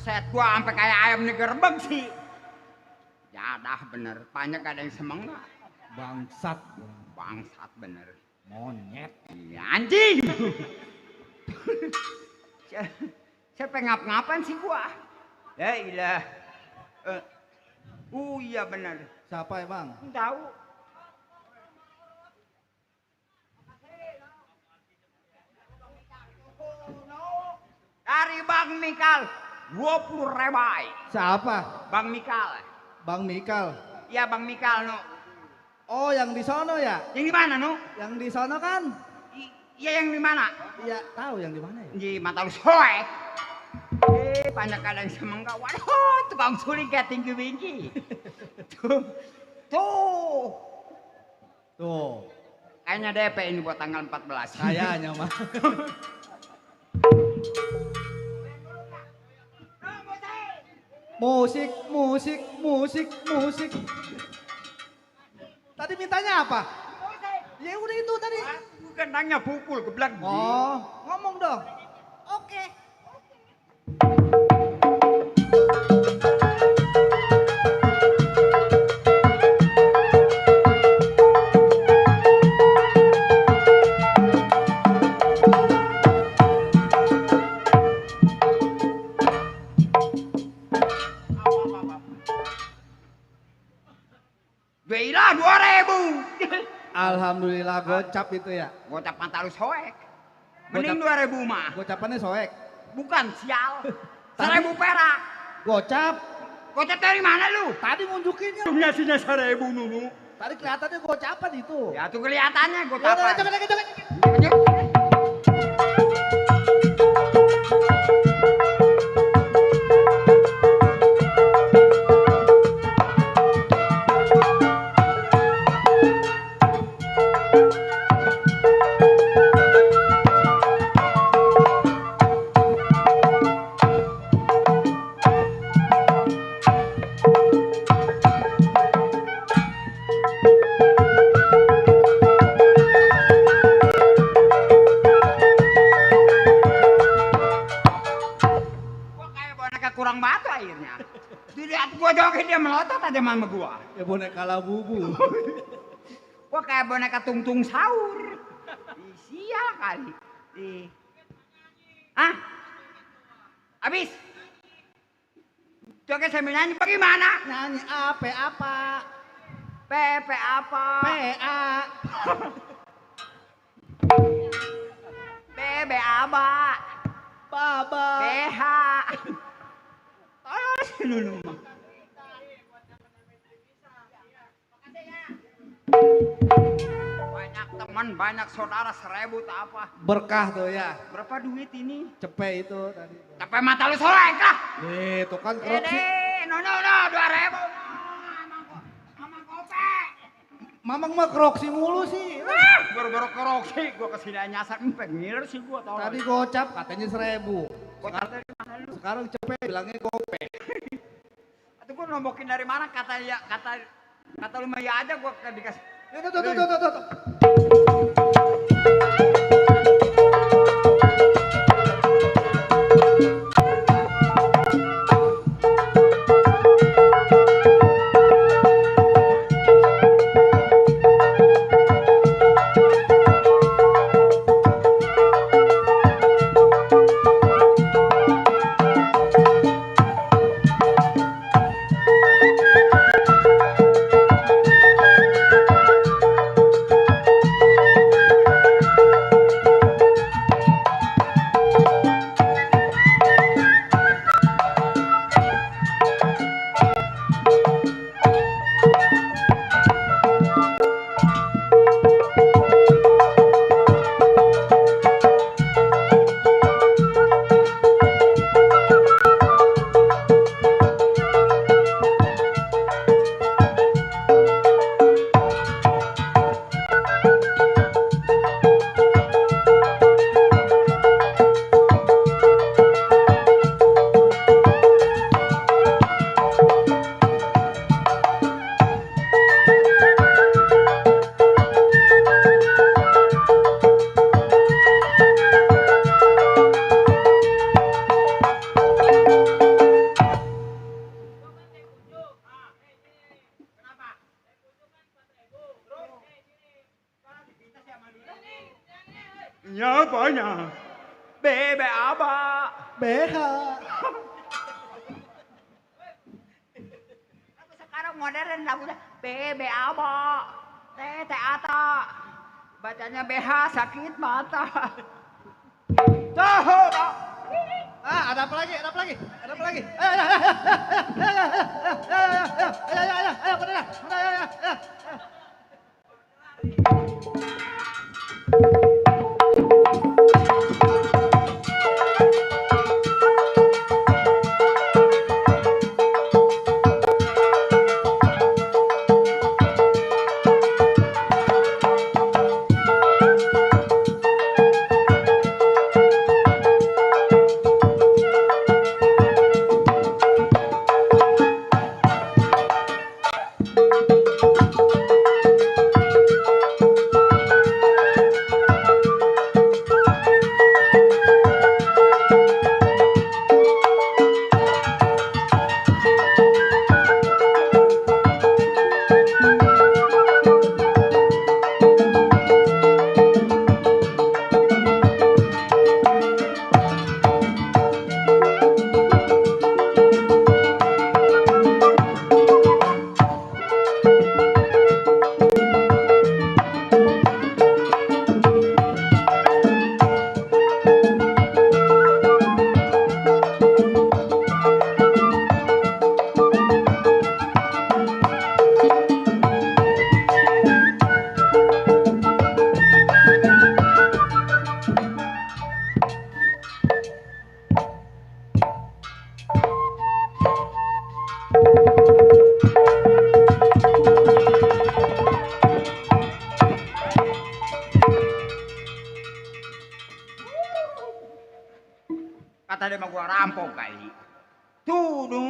B: Set gua sampai kayak ayam digerebek sih. Ya dah bener, banyak ada yang semangat.
E: Bangsat.
B: Bangsat bener.
E: Monyet.
B: Iya anjing. Siapa ngap-ngapan sih gua? Ya ilah. Iya bener.
E: Siapa emang?
B: Tahu. Dari Bang Mikal 20 rebai.
E: Siapa?
B: Bang Mikal.
E: Bang Mikal.
B: Iya Bang Mikal no.
E: Oh, yang di sono ya?
B: Yang di mana no?
E: Yang di sono kan?
B: Iya yang di mana?
E: Iya, tahu yang di mana ya?
B: Di mata lu soek. Banyak kadang semangka. Waduh, tukang suling kayak tinggi-tinggi. Tuh. Tuh.
E: Tuh.
B: Kayaknya DP ini buat tanggal 14.
E: Kayaknya mah. Musik, musik, musik, musik. Tadi mintanya apa? Ya udah itu tadi.
B: Bukan nanya pukul geblak.
E: Oh, ngomong dong.
B: Oke. Gila 2000.
E: Alhamdulillah gocap itu ya.
B: Gocap mata lu soek. Mending 2000 mah.
E: Gocapannya soek.
B: Bukan sial. 1000 perak.
E: Gocap.
B: Gocap dari mana lu?
E: Tadi nunjukinnya.
B: Ngasihnya 1000 Nunu.
E: Tadi kelihatannya gocapan itu.
B: Ya tuh kelihatannya
E: Udah,
B: gocapan.
E: coba lagi, coba.
B: Kurang batu akhirnya. Dilihat gua joget dia melotot aja mama gua.
E: Ya boneka labubu.
B: Gua kayak boneka tungtung sahur. Sial kali. Hah? Habis? Joget sambil nyanyi bagaimana?
E: Nyanyi apa?
B: Pepe apa?
E: PA.
B: Bebe aba.
E: Baba.
B: BH. Ayo sih dulu mah. Banyak teman, banyak saudara 1000 tak apa.
E: Berkah tuh ya.
B: Berapa duit ini?
E: Cepet itu tadi.
B: Capek mata lu solek lah.
E: Nih, tuh kan kroksi.
B: No 2000. Amang kope.
E: Mamang mah kroksi mulu sih.
B: Baru-baru keroksi gua kesini nyasar empeng ngiler sih gua tau.
E: Tadi gocap katanya 1000.
B: Gocap dari mana lu?
E: Sekarang cepet bilangnya gope.
B: Atau gua nombokin dari mana kata lu mah ya aja gua dikasih.
E: Tuh.
B: Bebe Aba.
C: BH.
B: Sekarang modern lagunya Bebe Aba. Tete Ata. Bacanya BH sakit mata. Tahu.
C: Ah, ada apa lagi? Ada apa lagi? Ada apa lagi? Ayo, mana?
B: Kata dia mah gua rampok kali. Tuh, nu.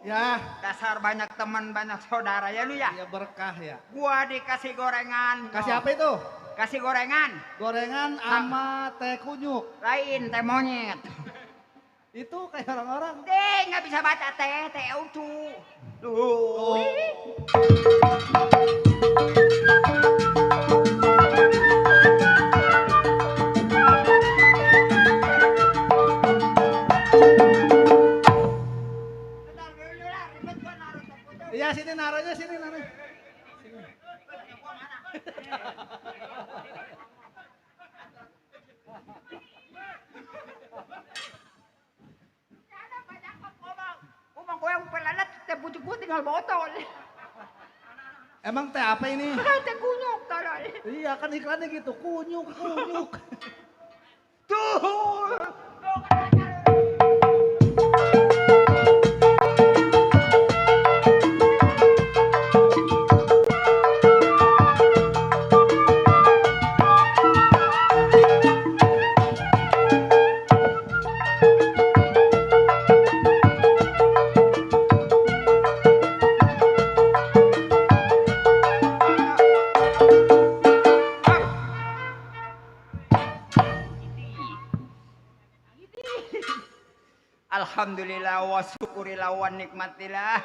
C: Ya,
B: Dasar banyak teman, banyak saudara ya lu ya.
C: ya berkah ya.
B: Gua dikasih gorengan.
C: Kasih apa itu?
B: Kasih gorengan.
C: Gorengan sama teh kunyuk.
B: Lain teh monyet.
C: Itu kayak orang-orang.
B: Deh, nggak bisa baca teh, teh utu. Tuh.
C: Iya, sini naruhnya, sini naruh.
B: Umang ko yung palalat, teh pucuk tinggal botol.
C: Emang teh apa ini?
B: Teh kunyuk tolol.
C: Iya kan iklannya gitu, kunyuk, kunyuk.
B: Tuh. Alhamdulillah wa syukurillah wa nikmatillah.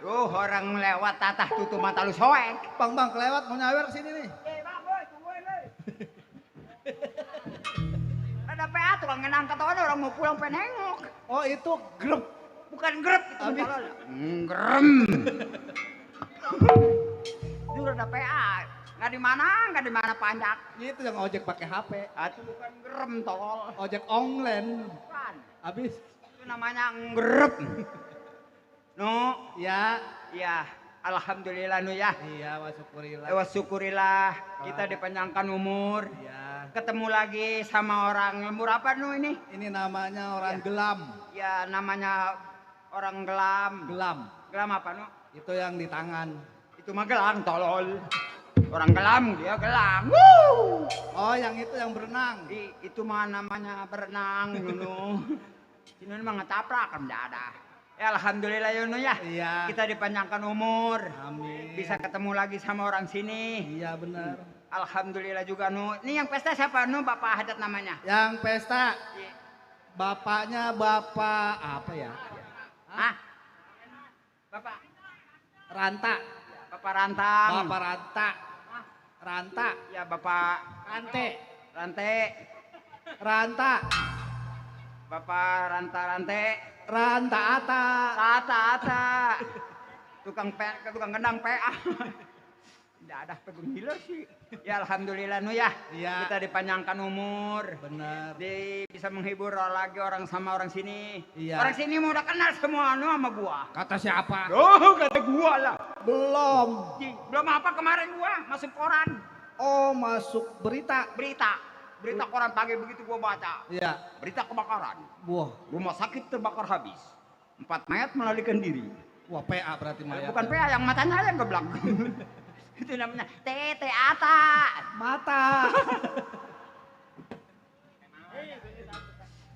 B: Orang lewat tatah tutup mata lu soek.
C: Bang, kelewat mau nyawer ke sini nih.
B: Ada PA tukang ngenang kata orang mau pulang penengok.
C: Oh, itu grup.
B: Bukan grep itu
C: Habis.
B: tolol. Grem. Itu ada PA. Nggak di mana panjak.
C: Itu yang ojek pakai HP.
B: Itu bukan grem tolol.
C: Ojek online.
B: Bukan.
C: Habis.
B: Itu namanya ngerep. No,
C: Ya.
B: ya, alhamdulillah nu ya.
C: Iya, wa syukurillah.
B: Wa syukurillah kita dipanjangkan umur.
C: Iya.
B: Ketemu lagi sama orang umur apa nu ini?
C: Ini namanya orang gelam.
B: Ya namanya orang gelam.
C: Gelam.
B: Gelam apa nu?
C: Itu yang di tangan.
B: Itu mah gelang tolol. Orang gelam dia gelang. Woo!
C: Oh, yang itu yang berenang.
B: Itu mah namanya berenang dulu. Ini mah ngetaprak kan enggak ada. Ya alhamdulillah Yono ya.
C: Iya.
B: Kita dipanjangkan umur.
C: Amin.
B: Bisa ketemu lagi sama orang sini.
C: Iya, benar.
B: Alhamdulillah juga Nu. Ini yang pesta siapa Nu? Bapak Hadat namanya.
C: Yang pesta bapaknya Bapak apa ya?
B: Hah? Bapak
C: Ranta.
B: Bapak Rantang.
C: Bapak Ranta. Ranta.
B: Ya Bapak
C: Rante.
B: Rante.
C: Ranta.
B: Bapak Ranta-Rante.
E: Ranta-ata.
B: Rata-ata. Tukang gendang PA. Tidak ada pegung gila sih. Ya alhamdulillah nu ya.
E: Iya.
B: Kita dipanjangkan umur.
E: Bener.
B: Bisa menghibur lagi orang sama orang sini.
E: Iya.
B: Orang sini mau udah kenal semua nu sama gua.
E: Kata siapa?
B: Oh, kata gua lah.
E: Belum.
B: Belum apa kemarin gua masuk koran.
E: Oh, masuk berita.
B: Berita koran pagi begitu gua baca.
E: Iya.
B: Berita kebakaran.
E: Wah,
B: Rumah sakit terbakar habis. 4 mayat melarikan diri.
E: wah PA berarti mayat.
B: Bukan PA, yang matanya aja yang geblak. Itu namanya tete ata.
E: Mata.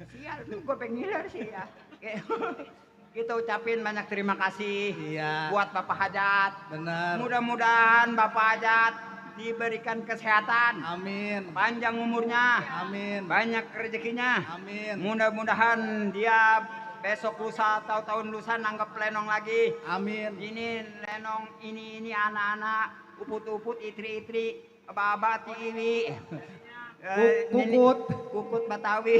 B: Sial, gue pengiler sih ya. Kita ucapin banyak terima kasih
E: Iya.
B: buat Bapak Hajat.
E: Bener.
B: Mudah-mudahan Bapak Hajat diberikan kesehatan,
E: Amin.
B: panjang umurnya,
E: Amin.
B: banyak rezekinya.
E: Amin.
B: Mudah-mudahan dia besok lusa atau tahun lusa nanggap lenong lagi.
E: Amin.
B: Ini lenong, ini anak-anak, uput-uput, itri-itri, aba-aba, tiwi.
E: Kukut.
B: Kukut Batawi.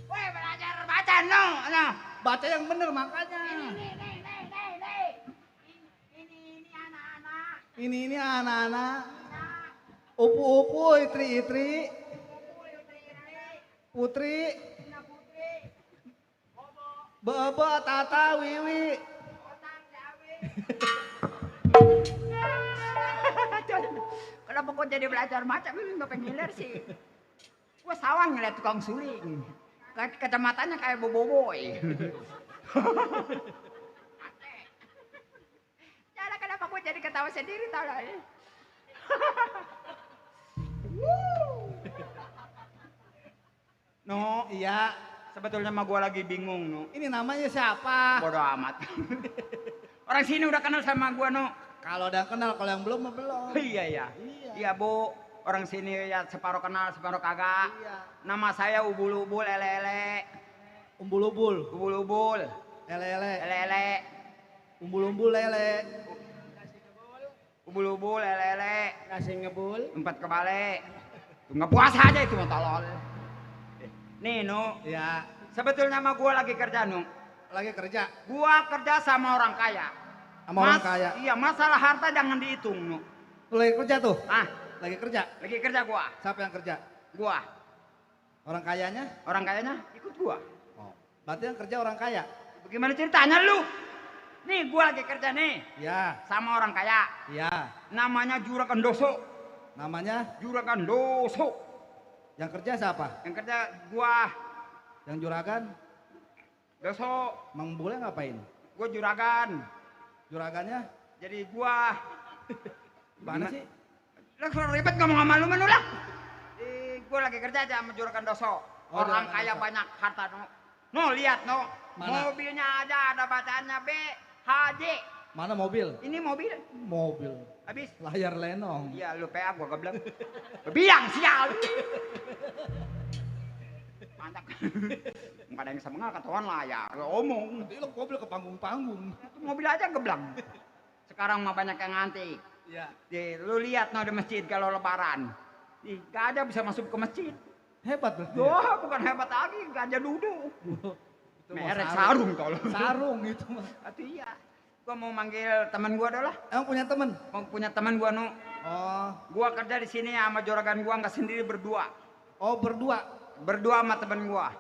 B: Woi, belajar baca no.
E: Baca yang bener makanya. Ini anak-anak. Upu-upu, itri-itri. Putri. Bebe, tata, wiwi.
B: Kenapa kok jadi belajar macam ini nggak pengiler sih? Gua sawang ngeliat tukang suling. Kacamatanya kayak boboiboy. Cara kenapa gua jadi ketawa sendiri tau lah. No,
E: Iya.
B: sebetulnya mah gua lagi bingung, no.
E: Ini namanya siapa?
B: Bodoh amat. Orang sini udah kenal sama gua, no.
E: Kalau udah kenal, kalau yang belum mah belum.
B: Iya ya. Iya Bu, orang sini ya separuh kenal, separuh kagak.
E: Iya.
B: Nama saya Ubul-ubul Lele.
E: Umbul-umbul,
B: Ubul-ubul
E: lele,
B: Lele.
E: umbul-umbul lele.
B: Ubul-ubul Lele.
E: Kasih ngebul.
B: 4 kebalik. Tuh nggak puasa aja itu mah tolol. Nih, Nu.
E: Ya,
B: Sebetulnya mah gua lagi kerja, Nu.
E: lagi kerja
B: Gua kerja sama orang kaya.
E: sama orang kaya.
B: Iya, masalah harta jangan dihitung, Nu.
E: Lu lagi kerja tuh?
B: Ah,
E: Lagi kerja.
B: lagi kerja gua.
E: Siapa yang kerja?
B: Gua.
E: Orang kayanya?
B: Orang kayanya ikut gua.
E: Oh. Berarti yang kerja orang kaya.
B: Bagaimana ceritanya lu? Nih, gua lagi kerja nih
E: Ya,
B: sama orang kaya.
E: ya.
B: Namanya Juragan Doso.
E: Namanya
B: Juragan Doso.
E: yang kerja siapa?
B: Yang kerja gua
E: Yang juragan?
B: Doso.
E: Mang Bule ngapain?
B: Gua juragan.
E: Juragannya?
B: Jadi gua
E: Mana sih?
B: Lah kalau ribet ngomong sama lu mana lah. Gua lagi kerja aja sama Juragan Doso.
E: Oh,
B: Orang
E: Juragan
B: kaya
E: Doso.
B: banyak harta, no. No, lihat, no.
E: Mana?
B: Mobilnya aja ada bacaannya BHJ.
E: Mana mobil?
B: Ini mobil.
E: Mobil.
B: Habis.
E: Layar lenong.
B: Iya, lu PA gua geblek. Biang sial. Mantap. Enggak ada yang bisa mengal ketahuan layar. Omong.
E: Nanti lo mobil ke panggung-panggung.
B: Itu mobil aja geblek. Sekarang mah banyak yang nganti.
E: Ya.
B: Lu lihat no di masjid kalau lebaran. Nih, gak ada bisa masuk ke masjid.
E: Hebat berarti.
B: Wah, bukan hebat lagi, gajah duduk.
E: Itu mah
B: Merek sarung tolong.
E: Sarung itu mah.
B: Atuh iya. Gua mau manggil teman gua adalah.
E: Emang punya temen?
B: Mau punya teman gua no.
E: Oh,
B: Gua kerja di sini sama juragan gua nggak sendiri berdua.
E: oh berdua.
B: Berdua sama teman gua.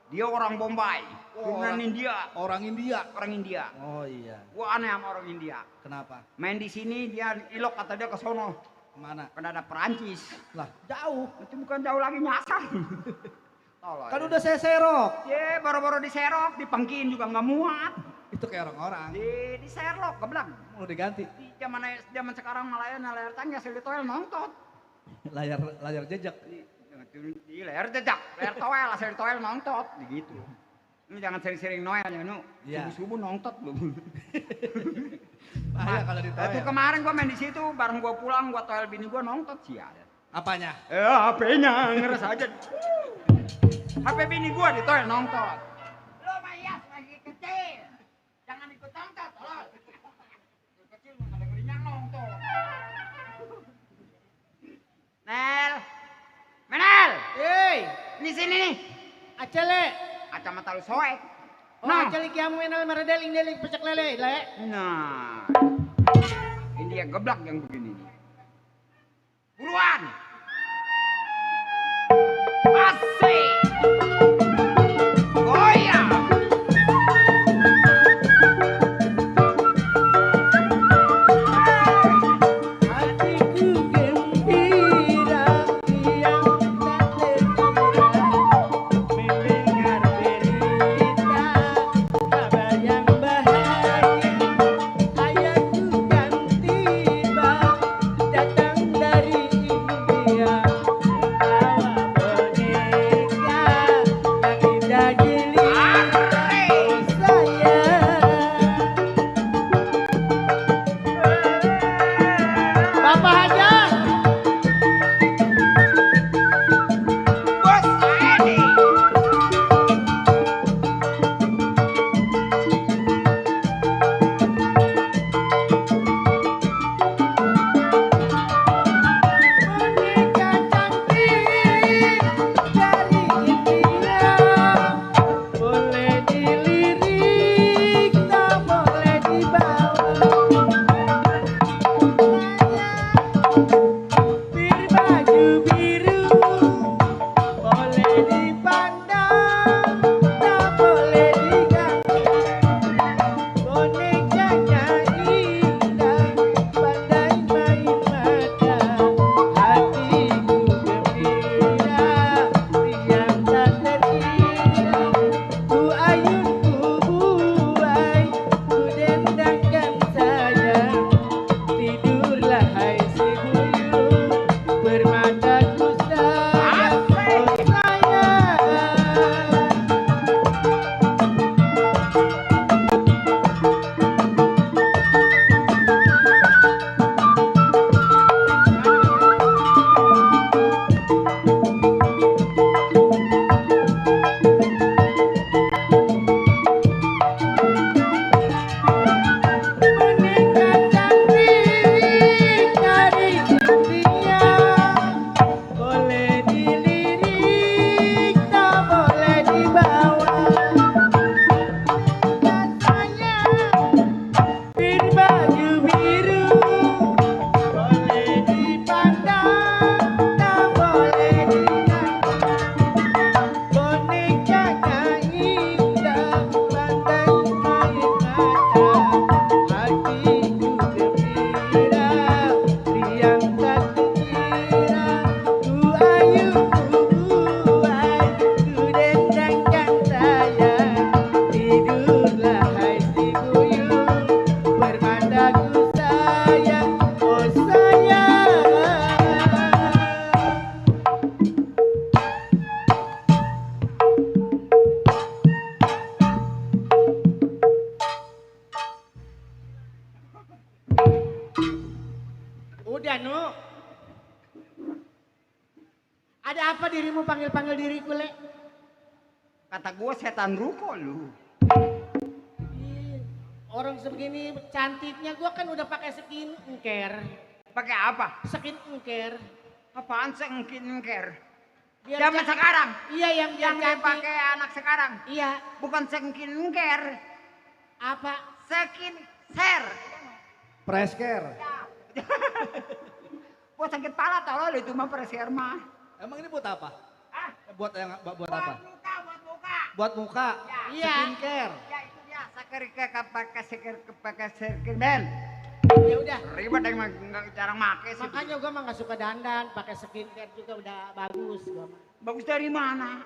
B: Dia orang Bombay,
E: Oh,
B: turunan
E: orang-
B: India.
E: Orang India.
B: Orang India.
E: Oh iya.
B: Gua aneh sama orang India.
E: Kenapa?
B: Main di sini dia ilok kata dia ke sono.
E: Kemana?
B: Kan ada Perancis.
E: Lah, jauh.
B: Itu bukan jauh lagi nyasar. Tolong.
E: Kan udah saya serok.
B: Ye, baru-baru diserok, dipangkin juga nggak muat.
E: Itu kayak orang-orang.
B: Di serok, geblak.
E: Mau diganti.
B: Di zaman sekarang malah layar tangga sel toel nontot.
E: Layar jejak.
B: Di layar jejak, layar toel, sel toel nontot, begitu. Ini jangan sering-sering noel ya, Nu.
E: Iya.
B: Subuh-subuh nontot lu.
E: Bahaya kalau di
B: Itu kemarin gua main di situ, bareng gua pulang, gua toel bini gua nontot sih ada.
E: Apanya?
B: HP-nya ngeres aja. HP bini gua di toel nontot. Lo Mayas lagi kecil. Jangan ikut nontot, tolong. Kecil nggak ada ngerinya nontot. Nel. Menel.
E: Hei,
B: Di sini nih. Acele.
G: Kacamata lu soek.
B: Oh,
G: Nah.
B: acele kiamu enal meredeling deling pecek lele, le.
G: Nah. Ini yang geblak yang begini nih. Buruan. Asik. Goyang.
C: Hatiku gembira yang tak terkira mendengar berita kabar yang bahagia. Ayahku kan tiba datang dari India membawa boneka yang indah jelita. Oh sayang, Bapak Haja.
G: Bos Edi.
C: Boneka cantik dari India, boleh dilirik, tak boleh dibawa. Berbaju biru, boleh dipandang, tak boleh diganggu. Bonekanya indah, pandai main mata. Hatiku gembira, riang tak terkira. Ku ayun, ku buai, ku dendangkan sayang. Tidurlah hai si buyut, bermataku sayang. Oh sayang. Boneka cantik dari India, boleh dilirik, tak boleh dibawa. Sayang, berbaju biru, boleh dipandang, tak boleh diganggu. Bonekanya indah, pandai main mata. Hatiku gembira, riang tak terkira. Ku ayun, ku buai, ku dendangkan sayang. Tidurlah hai si buyut, bermataku sayang. Oh sayang.
B: Udah, Nu. Ada apa dirimu panggil-panggil diriku, Le?
G: Kata gua setan ruko lu.
B: Ih, orang sebegini cantiknya gua kan udah pakai skincare.
G: Pakai apa?
B: Skincare.
G: Apaan skincare?
B: Biar
G: Zaman
B: ca-
G: sekarang.
B: Iya, yang biar
G: Yang
B: cantik.
G: dipakai anak sekarang.
B: Iya.
G: Bukan skincare.
B: Apa?
G: Skincare.
E: Presker.
G: Gua sakit pala tolol itu mah presker mah.
E: Emang ini buat apa?
G: Ah,
E: Buat apa?
G: buat muka, buat muka.
E: Buat muka.
B: Iya.
E: Skincare.
G: Ya itu biasa pakai skincare men.
B: Ya udah.
G: Ribet yang nggak jarang make sih.
B: Makanya gua mah nggak suka dandan, pakai skincare juga udah bagus gua mah.
G: Bagus dari mana?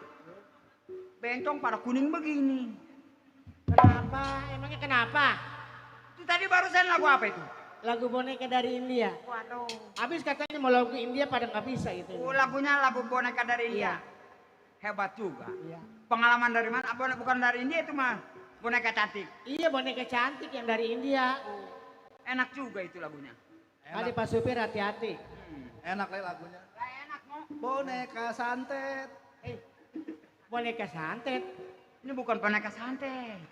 G: Bencong pada kuning begini.
B: Kenapa? Emangnya kenapa?
G: Itu tadi barusan lagu apa itu?
B: Lagu boneka dari India.
G: Waduh.
B: Habis katanya mau lagu India pada nggak bisa itu.
G: Lagunya lagu boneka dari India. Hebat juga.
B: Iya.
G: Pengalaman dari mana? Bukan dari India itu mah. Boneka cantik.
B: Iya, boneka cantik yang dari India.
G: Enak juga itu lagunya.
B: Tadi Pak Supir hati-hati.
E: Enak lah lagunya.
G: Enak mau.
E: Boneka santet.
B: Boneka santet.
G: Ini bukan boneka santet.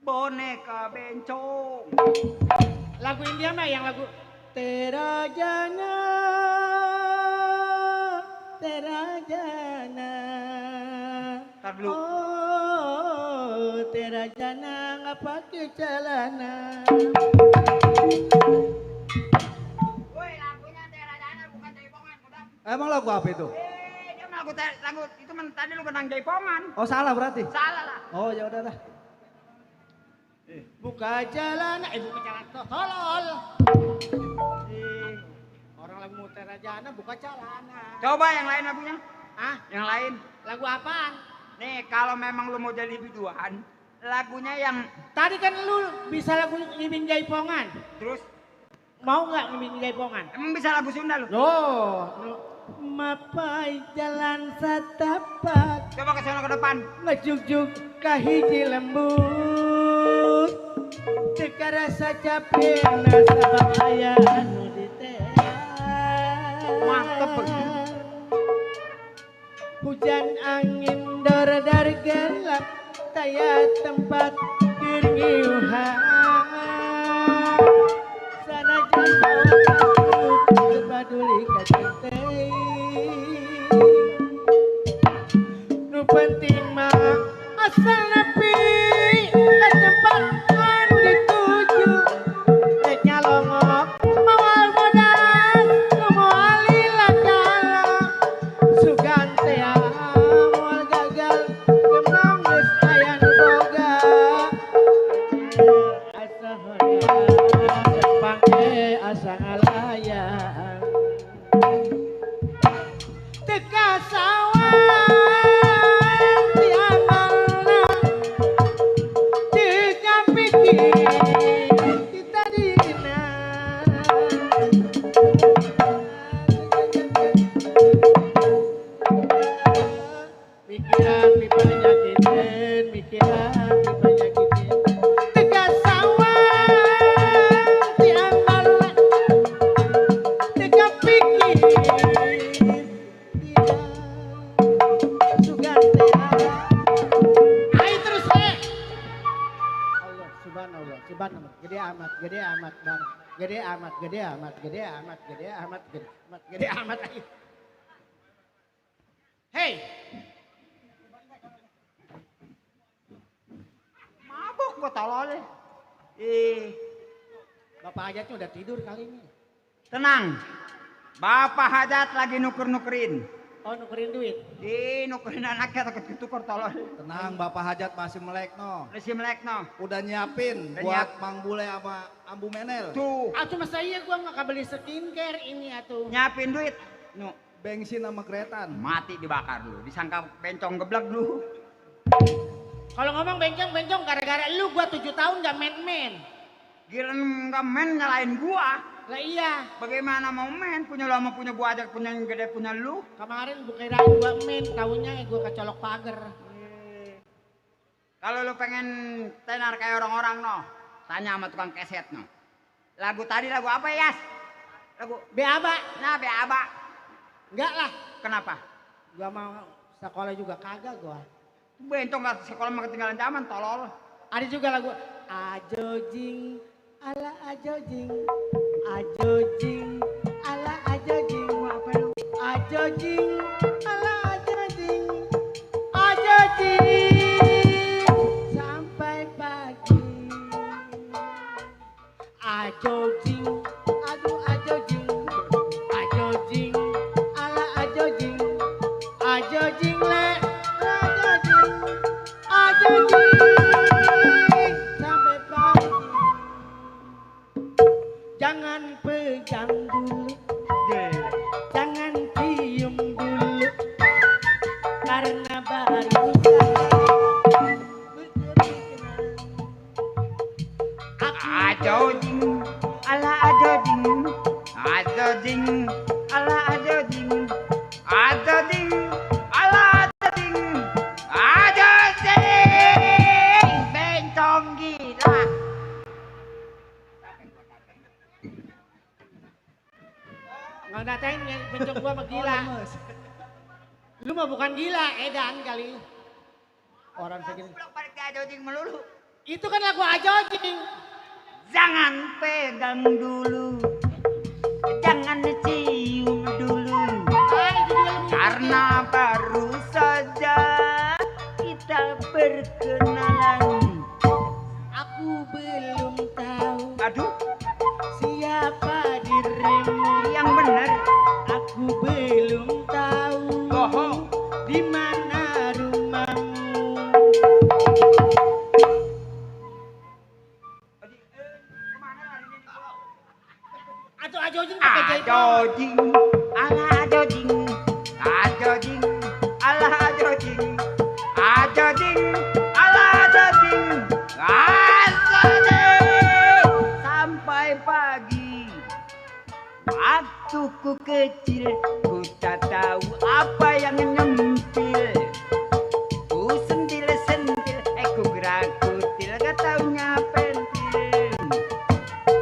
G: Boneka bencong.
B: Lagu India mah yang lagu Terajana, Terajana.
G: Ntar geblek.
C: Oh, tera jana nggak pakai celana.
G: Woi, lagunya Teradana bukan Jaipongan, udah.
H: Emang lagu apa itu?
G: Dia lagu itu tadi lu kenang Jaipongan.
H: Oh salah berarti.
G: Salah lah.
H: Oh ya udah dah.
C: Buka jalan,
B: Buka jalan tolol.
C: orang lagu mau tera jana buka celana.
G: Coba yang lain lagunya.
B: Hah?
G: Yang lain.
B: Lagu apaan?
G: Nih, kalau memang lu mau jadi biduan, lagunya yang
B: Tadi kan lu bisa lagu Ngibing Jaipongan.
G: terus
B: Mau nggak Ngibing Jaipongan?
G: emang bisa lagu Sunda lu?
B: Loh,
C: Mapai jalan satapak,
G: Coba ke sana ke depan.
C: ngejuk-juk kahiji lembut. Teka rasa capek nasabak aya anu ditean.
G: Mantep begitu.
C: Hujan angin dor-dor gelap, taya tempat keringiuhan. Sana jauh aku peduli katenteng. Nu penting mah asal nepi ke tempat anu dituju. Rek nyalongok moal modal nu moal lila kalong. Sugan teh moal gagal gemang geus aya nu boga. Asa hoyong pangke asa ngalayang. Teka sawang ti amalna, teka pikir kita dina. Mikiran pipa nyakitin, mikiran pipa nyakitin. Teka sawang ti amalna, teka pikir sugan teh.
B: ayo terus deh.
C: Allah subhanallah, subhanallah, gede amat, gede amat, bar, gede amat, gede amat, gede amat, gede amat, gede amat, gede amat, ayo.
B: Hei,
G: Mabok gua tolol.
C: Bapak Hajatnya udah tidur kali ini.
G: Tenang. Bapak Hajat lagi nuker-nukerin.
C: Oh, nukerin duit.
G: Nukerin anaknya takut ditukar tolol.
H: Tenang Bapak Hajat masih melek no.
G: Masih melek no.
H: Udah nyiapin
G: Udah
H: buat Mang Bule sama Ambu Menel.
G: Tuh,
C: Atuh masa iya gua nggak beli skincare ini atuh.
G: nyiapin duit. Nu,
H: Bensin sama keretan.
G: mati dibakar lu. Disangka bencong geblek lu.
B: kalau ngomong bencong gara-gara lu gua 7 tahun gak main-main.
G: Giran nggak main nyalain gua.
B: Lah iya,
G: Bagaimana mau main? Punya lu sama punya gua aja, punya yang gede punya lu.
B: kemarin kirain gua main, taunya gua kecolok pagar.
G: Kalau lu pengen tenar kayak orang-orang no, tanya sama tukang keset no. Lagu tadi lagu apa Yas? Lagu
B: Beaba,
G: nah Beaba.
B: enggak lah.
G: Kenapa?
B: Gua mau sekolah juga kagak gua.
G: Bencong gak sekolah mah ketinggalan zaman tolol.
B: Ada juga lagu
C: Ajojing ala ajojing, ajojing ala ajojing. Apa lu? Ajojing ala ajojing, ajojing sampai pagi. Ajojing, aduh ajojing, ajojing ala ajojing, ajojing le ajojing, ajojing sampai pagi. Jangan pegang dulu, jangan cium dulu, karena baru
G: Ajojing ala ajojing, ajojing ala ajojing, ajojing ala ajojing, ajojing bencong gila.
B: nggak ngatain bencong gua mah gila. Lu mah bukan gila, edan kali.
C: orang segini.
G: Belum balik ke ajojing melulu.
B: Itu kan lagu ajojing.
G: Jangan pegang dulu, jangan cium dulu,
B: Ah, itu juga lagu
G: karena baru saja kita perkenalan.
C: Aku belum tahu
G: Aduh,
C: siapa dirimu.
G: yang benar.
C: Aku belum tahu
G: Bohong.
C: di mana rumahmu. Ajo-ajo pakai jaipong.
G: Ajojing, ala ajojing, ajojing, ala ajojing, ajojing, ala ajojing, ajojing. Sampai pagi, waktu ku kecil, ku tak tahu apa yang nyempil. Ku sentil-sentil, ku gerak-kutil, gak taunya pentil.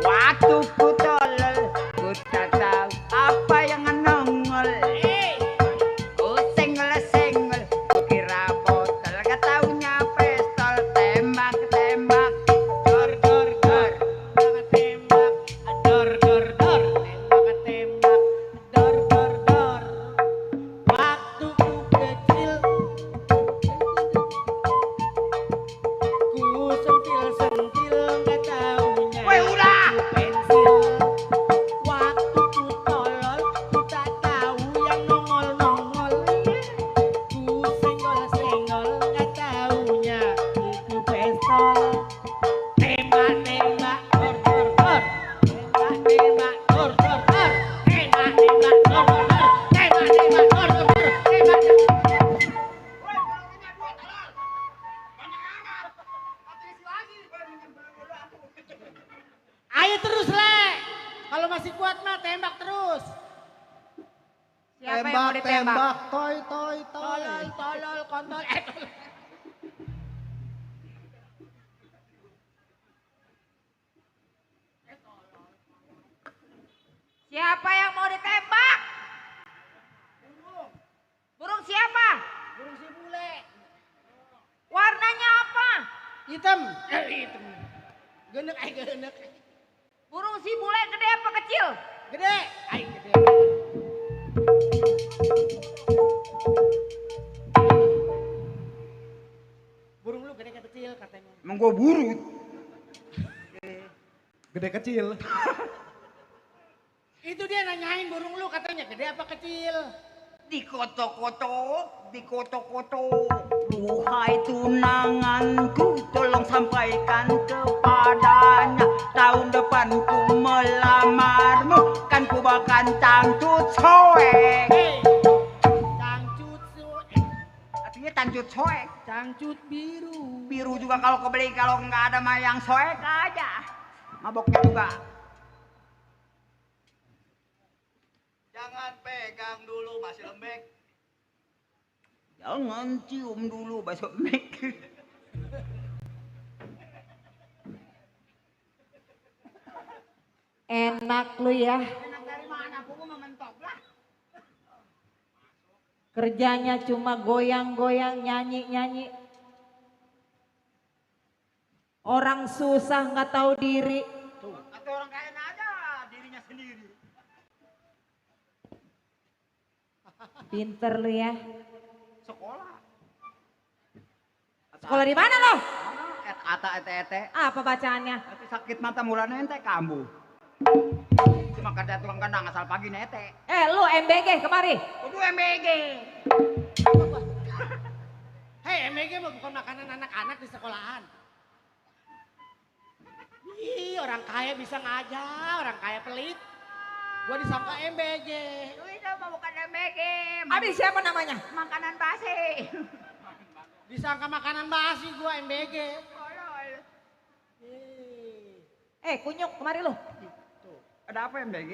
G: Waktu ku tolol, ku tak tahu apa yang nongol. Ku senggol-senggol, ku kira botol, gak taunya pistol. Tembak-tembak, dor-dor-dor.
C: Tembak, dor dor dor, tembak tembak, dor dor dor. Waktu ku kecil, ku sentil sentil nggak taunya.
G: Weh, udah.
C: itu pensil. Waktu ku tolol, ku tak tahu yang nongol nongol. Ku senggol senggol nggak taunya itu pistol. Tembak tembak dor dor dor, tembak tembak dor dor dor, tembak tembak dor dor dor, tembak tembak dor dor dor, tembak. Ayo terus le, kalau masih kuat mah tembak terus.
B: Siapa yang mau ditembak?
C: toy toy toy. Tolol tolol kontol. Tolol.
B: Siapa yang mau ditembak? Burung siapa?
C: Burung si bule.
B: Warnanya apa?
C: Hitam. Hitam. Genek genek.
B: Burung si bule gede apa kecil?
C: Gede. Gede. Burung lu gede kecil katanya.
G: Emang gua burut.
H: Gede kecil.
C: Itu dia nanyain burung lu katanya gede apa kecil.
G: Dikotok-kotok, dikotok-kotok. Duhai tunanganku, tolong sampaikan kepadanya. Tahun depan ku melamarmu, kan ku bakal cangcut soek.
C: Hei, cangcut
G: Artinya cangcut soek.
C: cangcut biru.
G: Biru juga kalau kebeli, kalau nggak ada mah yang soek aja. Maboknya juga.
H: Jangan pegang dulu, masih lembek.
G: Jangan cium dulu bakso mek.
D: Enak lu ya.
G: Enak dari mana? Aku mah mentok lah.
D: Kerjanya cuma goyang-goyang, nyanyi-nyanyi. Orang susah nggak tahu diri.
G: Atau orang kaya aja dirinya sendiri.
D: Pinter lu ya.
G: Sekolah.
D: Sekolah di mana lo?
G: Ata ete.
D: Apa bacaannya?
G: Tapi sakit mata mulanya ente kambuh. Cuma kerja tukang kandang asal pagi nete.
D: Lu MBG kemari.
G: Kudu MBG.
C: Hei, MBG mah bukan makanan anak-anak di sekolahan. Ih, orang kaya bisa ngajar, orang kaya pelit. Gua disangka MBG.
G: Itu mah bukan MBG.
D: Abi siapa namanya?
G: Makanan basi.
C: Disangka makanan basi gua MBG.
G: Tolol.
D: Kunyuk kemari lu.
G: Ada apa MBG?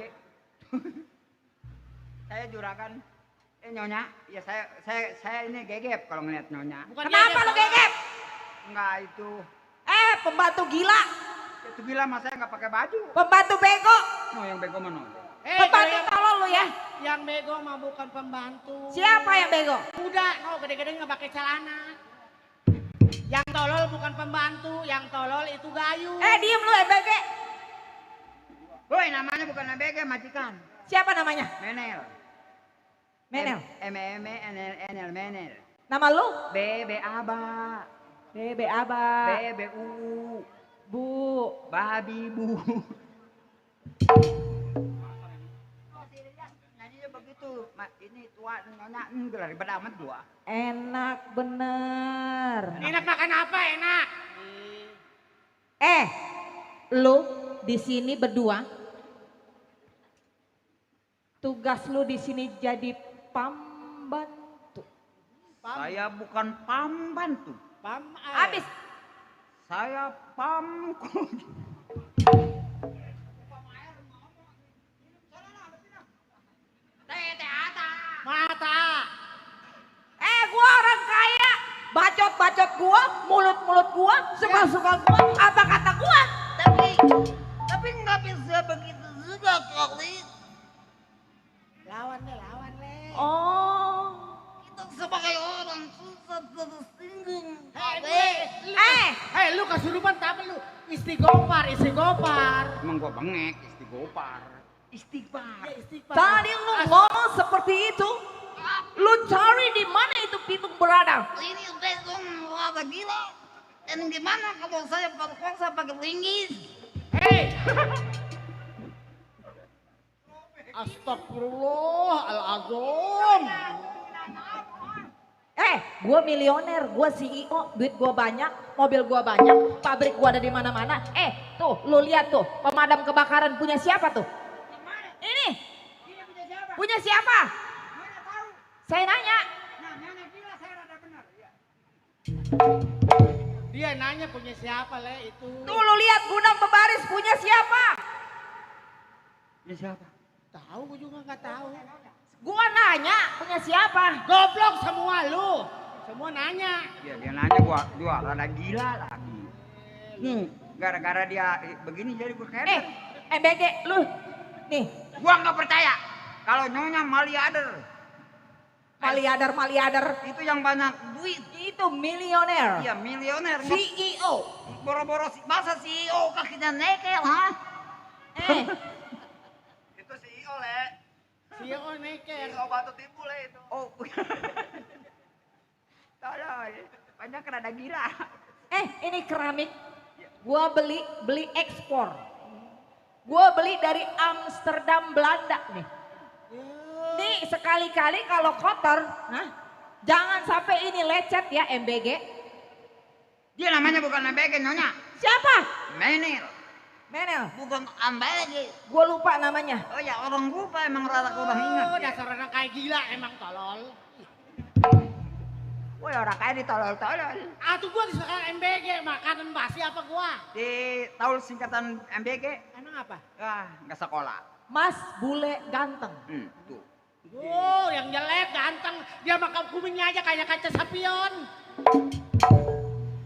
G: Saya juragan. Nyonya, ya saya ini gegep kalau ngeliat nyonya.
C: Bukan
D: Kenapa lu gegep?
G: Enggak itu.
D: Pembantu gila.
G: Itu bilang mas saya nggak pakai baju.
D: Pembantu bego.
G: No yang bego mana?
D: Pembantu tolol lu ya.
C: Yang bego mah bukan pembantu.
D: Siapa yang bego?
C: Udah, no gede-gede nggak pakai celana. Yang tolol bukan pembantu, yang tolol itu gayu.
D: Diem lu MBG.
G: Woi namanya bukan MBG majikan.
D: Siapa namanya?
G: Menel.
D: Menel.
G: Menel.
D: Nama lu?
G: B Aba.
D: Bebe Aba.
G: BBU.
D: Bu.
G: Babi bu. Nyanyinya begitu. Ini tua nyonya enggak daripada amat gua.
D: Enak bener.
B: Enak makan apa enak?
D: Lu di sini berdua. Tugas lu di sini jadi pembantu.
G: Saya bukan pembantu.
D: Habis.
G: Saya pamku.
B: Mata.
D: Gua orang kaya. Bacot-bacot gua, mulut-mulut gua, suka-suka gua, apa kata gua.
G: Tapi nggak bisa begitu juga kali.
B: Lawan le.
D: Oh.
G: Kita sebagai orang susah tersinggung.
B: Hei, lu kesurupan tak lu? Istighfar.
G: Emang gua bengek istighfar. Istighfar.
D: Tadi lu ngomong seperti itu. Lu cari di mana itu pitung berada.
G: Ini besok rada gila. Dan gimana kalau saya perkosa pakai linggis?
B: Hei. Astagfirullahaladzim.
D: Gua milioner, gua CEO, duit gua banyak, mobil gua banyak, pabrik gua ada di mana-mana. Tuh, lu lihat tuh, pemadam kebakaran punya siapa tuh? Ini. Punya siapa? Saya nanya.
B: Dia nanya punya siapa le itu?
D: Tuh lu lihat gudang pebaris punya siapa?
G: Ya siapa?
B: Tahu gua juga nggak tahu.
D: Gua nanya punya siapa?
B: Goblok semua lu. Semua nanya.
G: Ya dia nanya gua rada gila lagi. Gara-gara dia begini jadi gua keder.
D: MBG lu. Nih,
G: Gua nggak percaya kalau nyonya
D: Maliader.
G: itu yang banyak duit.
D: Itu milioner.
G: Iya milioner.
D: CEO.
G: Boro-boro masa CEO kakinya nekel ha?
H: Itu CEO le.
B: CEO neker.
H: CEO batu timbul le itu.
G: Oh. Tolong. Banyak rada gila.
D: Ini keramik. Gua beli ekspor. Gua beli dari Amsterdam Belanda nih. Nih sekali-kali kalau kotor, jangan sampai ini lecet ya MBG.
G: Dia namanya bukan MBG nyonya.
D: Siapa?
G: Menil. Bukan MBG.
D: Gua lupa namanya.
G: Oh ya orang lupa emang rada kurang ingat.
B: Oh, dasar orang kayak gila emang tolol.
G: Woi orang kayak ditolol-tolol.
B: Tuh gua disuruh MBG, makanan basi apa gua?
G: Di tahu singkatan MBG?
B: Emang apa?
G: Nggak sekolah.
D: Mas Bule Ganteng.
G: Tuh.
B: Oh, yang jelek ganteng. Dia makan kumingnya aja kayak kaca sapion.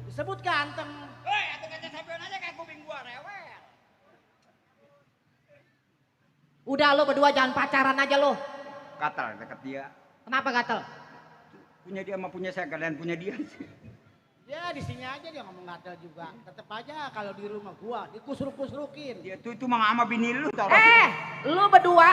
B: Disebut ganteng.
G: Hei, atau kaca sapion aja kayak kuping gua rewel.
D: Udah lo berdua jangan pacaran aja lo.
G: Gatal deket dia.
D: Kenapa gatel?
G: Punya dia sama punya saya, kalian punya dia.
B: Ya di sini aja dia ngomong gatel juga. Tetep aja kalau di rumah gua dikusruk-kusrukin.
G: Dia tuh itu sama bini lu tau.
D: Lu berdua,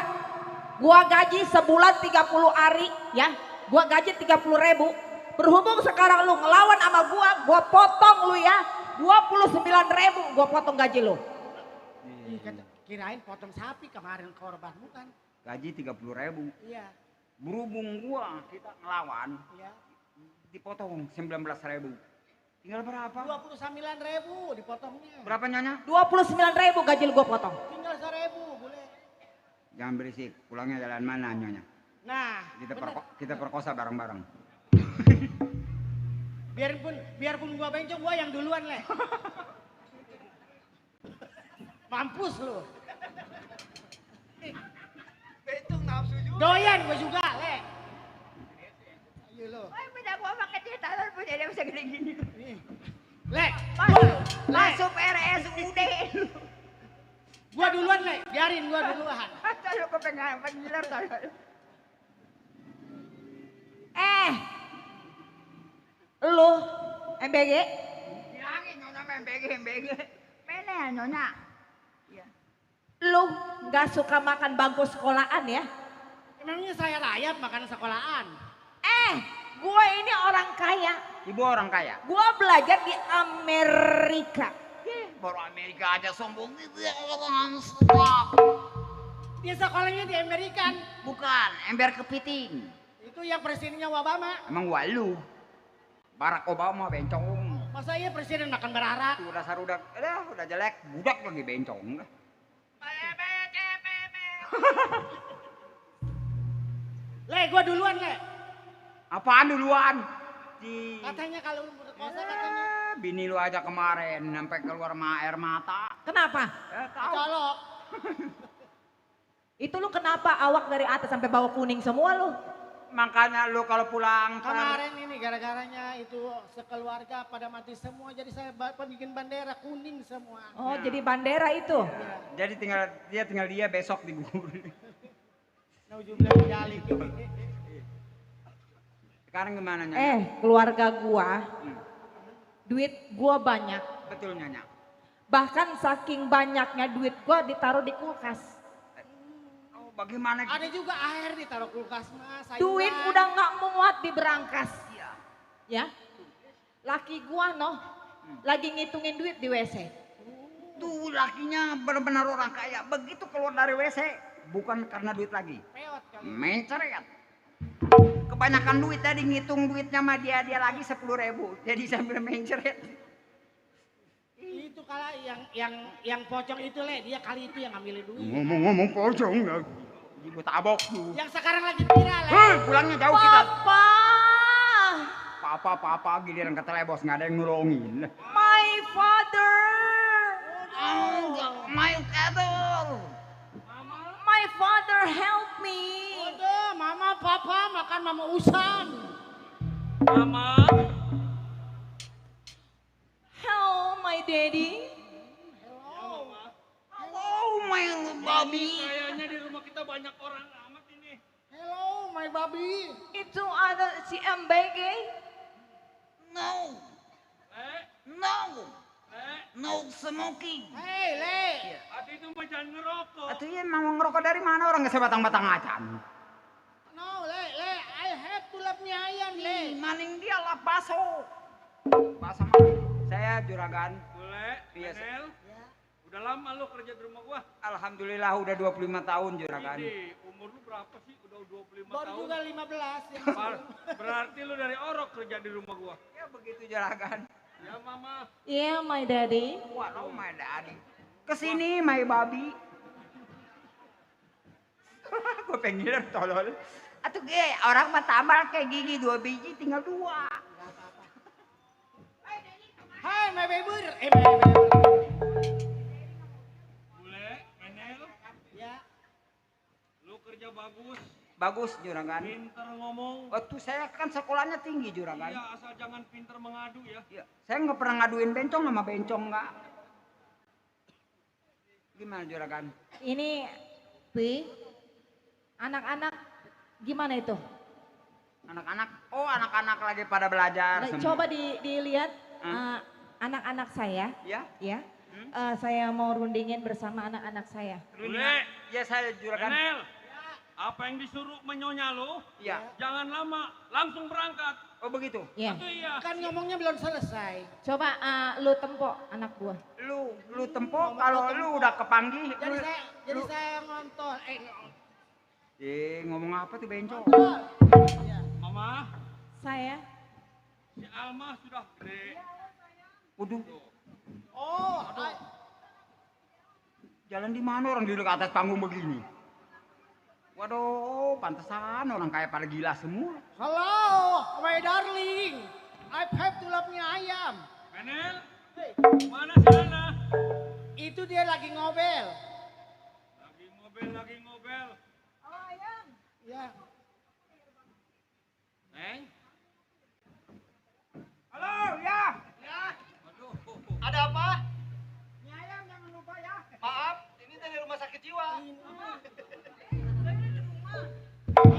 D: gua gaji sebulan 30 hari ya. Gua gaji 30.000. Berhubung sekarang lu ngelawan sama gua potong lu ya. 29.000 gua potong gaji lu.
B: Kirain potong sapi kemarin korban bukan?
G: Gaji 30.000.
B: Iya.
G: Berhubung gua kita ngelawan,
B: Iya.
G: dipotong 19.000. Tinggal berapa?
B: 29.000 dipotongnya.
G: Berapa nyonya?
D: 29.000 gaji lu gua potong.
B: Tinggal 1.000 boleh.
G: Jangan berisik, pulangnya jalan mana nyonya?
B: Nah,
G: Kita perkosa bareng-bareng.
B: biarpun gua bencong gua yang duluan le. Mampus lu.
H: Bencong nafsu juga.
B: Doyan gua juga le. Ayo lo.
G: Beda gua pakai dia talon punya dia bisa gini-gini.
B: Le,
G: Masuk RSUD.
B: gua duluan le. Biarin gua duluan.
G: Tolong ke pengiler tolong.
D: Lu MBG,
G: Bilangin nyonya MBG. Mana ya nyonya?
D: lu nggak suka makan bangku sekolahan ya?
B: Emangnya saya layak makan sekolahan?
D: Gue ini orang kaya,
G: Ibu orang kaya.
F: Gua belajar di Amerika.
G: Baru Amerika aja sombong gitu ya.
C: Dia sekolahnya di Amerika.
G: Bukan, ember kepiting.
C: Itu yang presidennya Obama.
G: Emang walu. Barack Obama bencong.
C: Masa iya presiden makan berarak?
G: Tuh dasar udah jelek, budak lagi bencong.
C: Le, gua duluan, Le.
G: Apaan duluan?
C: Katanya kalau lu berkosa katanya.
G: Bini lu aja kemarin sampai keluar air mata.
F: Kenapa?
G: Tahu.
C: Colok.
F: Itu lu kenapa awak dari atas sampai bawah kuning semua lu?
G: Makanya lu kalau pulang
C: Kemarin ini gara-garanya itu sekeluarga pada mati semua. Jadi saya bikin bendera kuning semua.
F: Oh, jadi bandera itu.
G: Jadi tinggal dia besok digubur.
C: Nauzubillah jalik.
G: Sekarang gimana Nyonya?
F: Keluarga gua, duit gua banyak.
G: Betul Nyonya.
F: Bahkan saking banyaknya duit gua ditaruh di kulkas.
G: Oh, bagaimana?
C: Ada juga air ditaruh kulkas mas.
F: Duit udah nggak muat di berangkas. Ya, laki gua lagi ngitungin duit di WC.
G: Tuh lakinya benar-benar orang kaya. Begitu keluar dari WC, bukan karena duit lagi.
C: Peot kali.
G: Menceret. Kebanyakan duit tadi ngitung duitnya sama dia lagi 10.000. Jadi sambil menceret.
C: Itu kala yang pocong itu Le, dia kali itu yang ngambilin duit.
G: Ngomong-ngomong pocong nggak? Ibu tabok tuh.
C: Yang sekarang lagi viral Le.
G: Pulangnya jauh kita.
F: Papa,
G: Papa giliran kata lebos nggak ada yang nolongin.
F: my father,
G: My father.
F: my father help me.
C: Udah, mama papa makan mama usan.
A: Mama,
F: Hello, my daddy.
G: Oh my baby.
A: kayaknya di rumah kita banyak orang amat ini.
C: Hello my baby.
F: Itu ada si MBG.
G: No. No smoking.
C: Hey Le.
A: Ati itu mah jangan ngerokok.
G: Atau ya mau ngerokok dari mana orang nggak sebatang-batang acan.
C: No Le, I have to love mie ayam Le.
G: Maning dia lah baso. Baso mah. Saya juragan.
A: Boleh,
G: Iya,
A: Nel. Udah lama lo kerja di rumah gua.
G: Alhamdulillah udah 25 tahun juragan.
A: Ini umur lu berapa sih? Udah 25
C: Baru
A: tahun.
C: juga 15 ya.
A: Berarti lu dari orok kerja di rumah gua.
G: Ya begitu juragan.
A: Ya mama.
F: Yeah, my daddy.
G: Waduh my daddy. Kesini my baby. Gue pengen tolol. Atuh orang mah tambal kayak gigi 2 biji tinggal 2.
C: Hai my baby.
A: Bule, Menel.
C: Ya.
A: Lu kerja bagus.
G: Bagus juragan.
A: Pinter ngomong.
G: Waktu saya kan sekolahnya tinggi juragan.
A: Iya, asal jangan pinter mengadu ya.
G: Iya. Saya nggak pernah ngaduin bencong sama bencong nggak. Gimana juragan?
F: Ini, Pi, anak-anak gimana itu?
G: Anak-anak, oh anak-anak lagi pada belajar semua.
F: Coba dilihat anak-anak saya,
G: Ya?
F: ya. Saya mau rundingin bersama anak-anak saya.
A: Bule,
G: Ya saya juragan.
A: Menel. Apa yang disuruh menyonya lu?
G: Iya.
A: Jangan lama, langsung berangkat.
G: Oh begitu.
F: Ya.
A: Itu iya.
C: Kan ngomongnya belum selesai.
F: Coba lu tempo anak gua.
G: Lu tempo kalau lu udah kepanggih.
C: Jadi saya ngonton.
G: Ngomong apa tuh bencong?
A: Mama,
F: Saya.
A: si Alma sudah gede.
G: Waduh,
C: Oh,
G: jalan di mana orang duduk atas panggung begini? Waduh, pantesan orang kayak pada gila semua.
C: hello, my darling. I have to love mie ayam.
A: Menel, mana si Ana?
C: Itu dia lagi ngobel.
A: Lagi ngobel.
C: Ya.
A: Neng?
H: Halo, ya.
A: Aduh.
H: Ada apa?
C: Mie ayam jangan lupa ya.
H: Maaf, ini dari rumah sakit jiwa.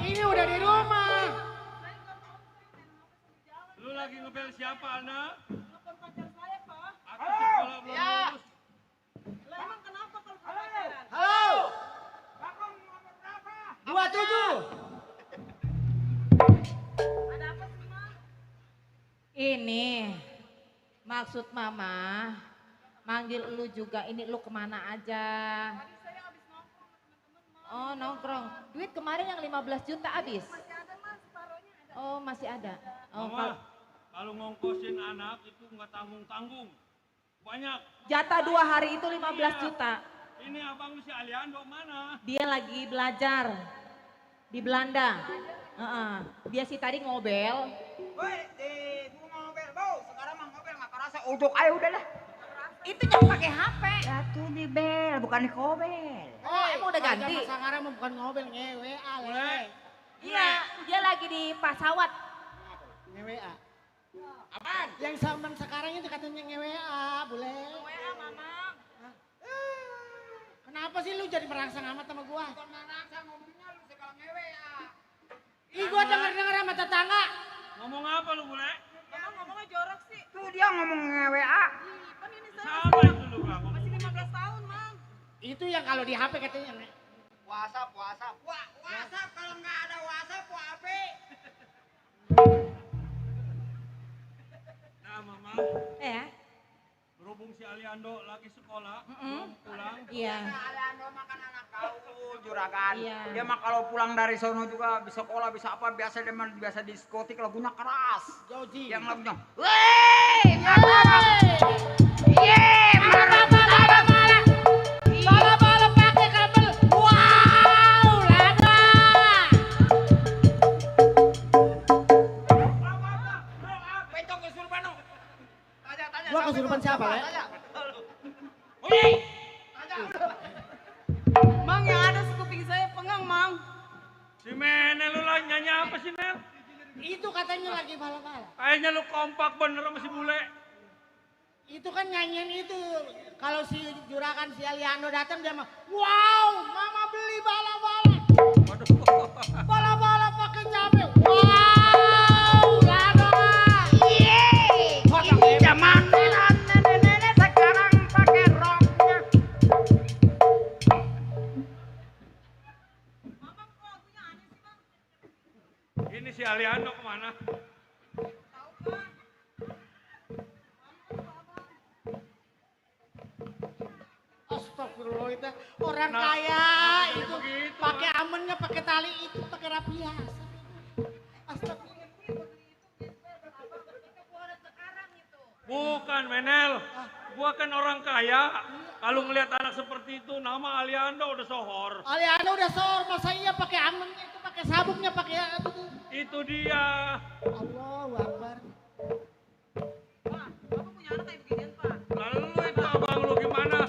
C: Ini udah di rumah.
A: Lu lagi ngebel siapa, Ana? Aku sekolah belum lulus.
C: Halo. 27.
D: Ini maksud mama manggil lu juga, ini lu kemana aja? Oh nongkrong, duit kemarin yang 15 juta habis? Oh masih ada. Oh,
A: Mama, kalau ngongkosin anak itu nggak tanggung-tanggung. Banyak.
D: jatah 2 hari itu 15 juta.
A: Ini abang lu si Aliando mana?
D: Dia lagi belajar di Belanda. Dia sih tadi ngobel.
G: Woi, di gua ngobel, Bau. Sekarang mah ngobel nggak kerasa. Uduk aja udah lah.
D: Itu jangan pakai HP.
G: Ya tuh di bel, bukan di kobel.
D: Oh emang udah ganti?
C: Sekarang mah bukan ngobel, ngewe ale.
D: Iya, dia lagi di pesawat.
C: Ngewe a.
G: Apaan?
C: Yang zaman sekarang itu katanya ngewe a, boleh.
D: WA Mamang.
C: Kenapa sih lu jadi merangsang amat sama gua?
G: Bukan merangsang ngomongnya lu segala ngewe ya.
C: Ih gua denger-denger sama tetangga.
A: Ngomong apa lu bule?
F: Emang ngomongnya jorok sih.
G: Tuh dia ngomong ngewe a.
F: Kan ini saya
A: Sama itu lu bilang.
F: masih 15 tahun, Mang.
C: Itu yang kalau di HP katanya.
G: WhatsApp. WhatsApp kalau nggak ada WhatsApp, WhatsApp.
A: Nah mama,
D: Ya.
A: berhubung si Aliando lagi sekolah, belum pulang.
D: Iya.
G: Aliando makan anak gaul, juragan.
D: Iya.
G: Dia mah kalau pulang dari sono juga bisa sekolah, bisa apa, biasa dia mah biasa diskotik lagunya keras.
C: Joji.
G: Yang lagunya, "Wey,
C: Bala-bala pakai kabel. Wow, lada.
G: Bencong kesurupan lu."
C: Gua kesurupan siapa, Le?
F: Mang, yang ada sekuping saya pengang, Mang.
A: Si Menel lu lagi nyanyi apa sih Nel?
C: Itu katanya lagi bala-bala.
A: Kayaknya lu kompak bener sama si bule.
C: Itu kan nyanyian itu. Kalau si juragan si Aliando datang dia mah, wow, mama beli bala-bala. Bala-bala pakai cabe. Wow, lada.
G: Ini zaman nenek-nenek sekarang pakai roknya.
A: Ini si Aliando kemana?
C: Astagfirullah itu orang
A: Nah,
C: kaya
A: jadi
C: itu
A: begitu,
C: pakai amennya pakai tali itu pakai rapias. Astagfirullah.
A: Bukan Menel, gua kan orang kaya. Kalau ngelihat anak seperti itu, nama Aliando udah sohor.
C: Aliando udah sor, masa iya pakai amennya itu pakai sabuknya pakai itu tuh.
A: Itu dia.
C: Allahu Akbar.
F: Pak, Bapak punya anak kayak beginian, Pak.
A: Lalu itu abang lu gimana?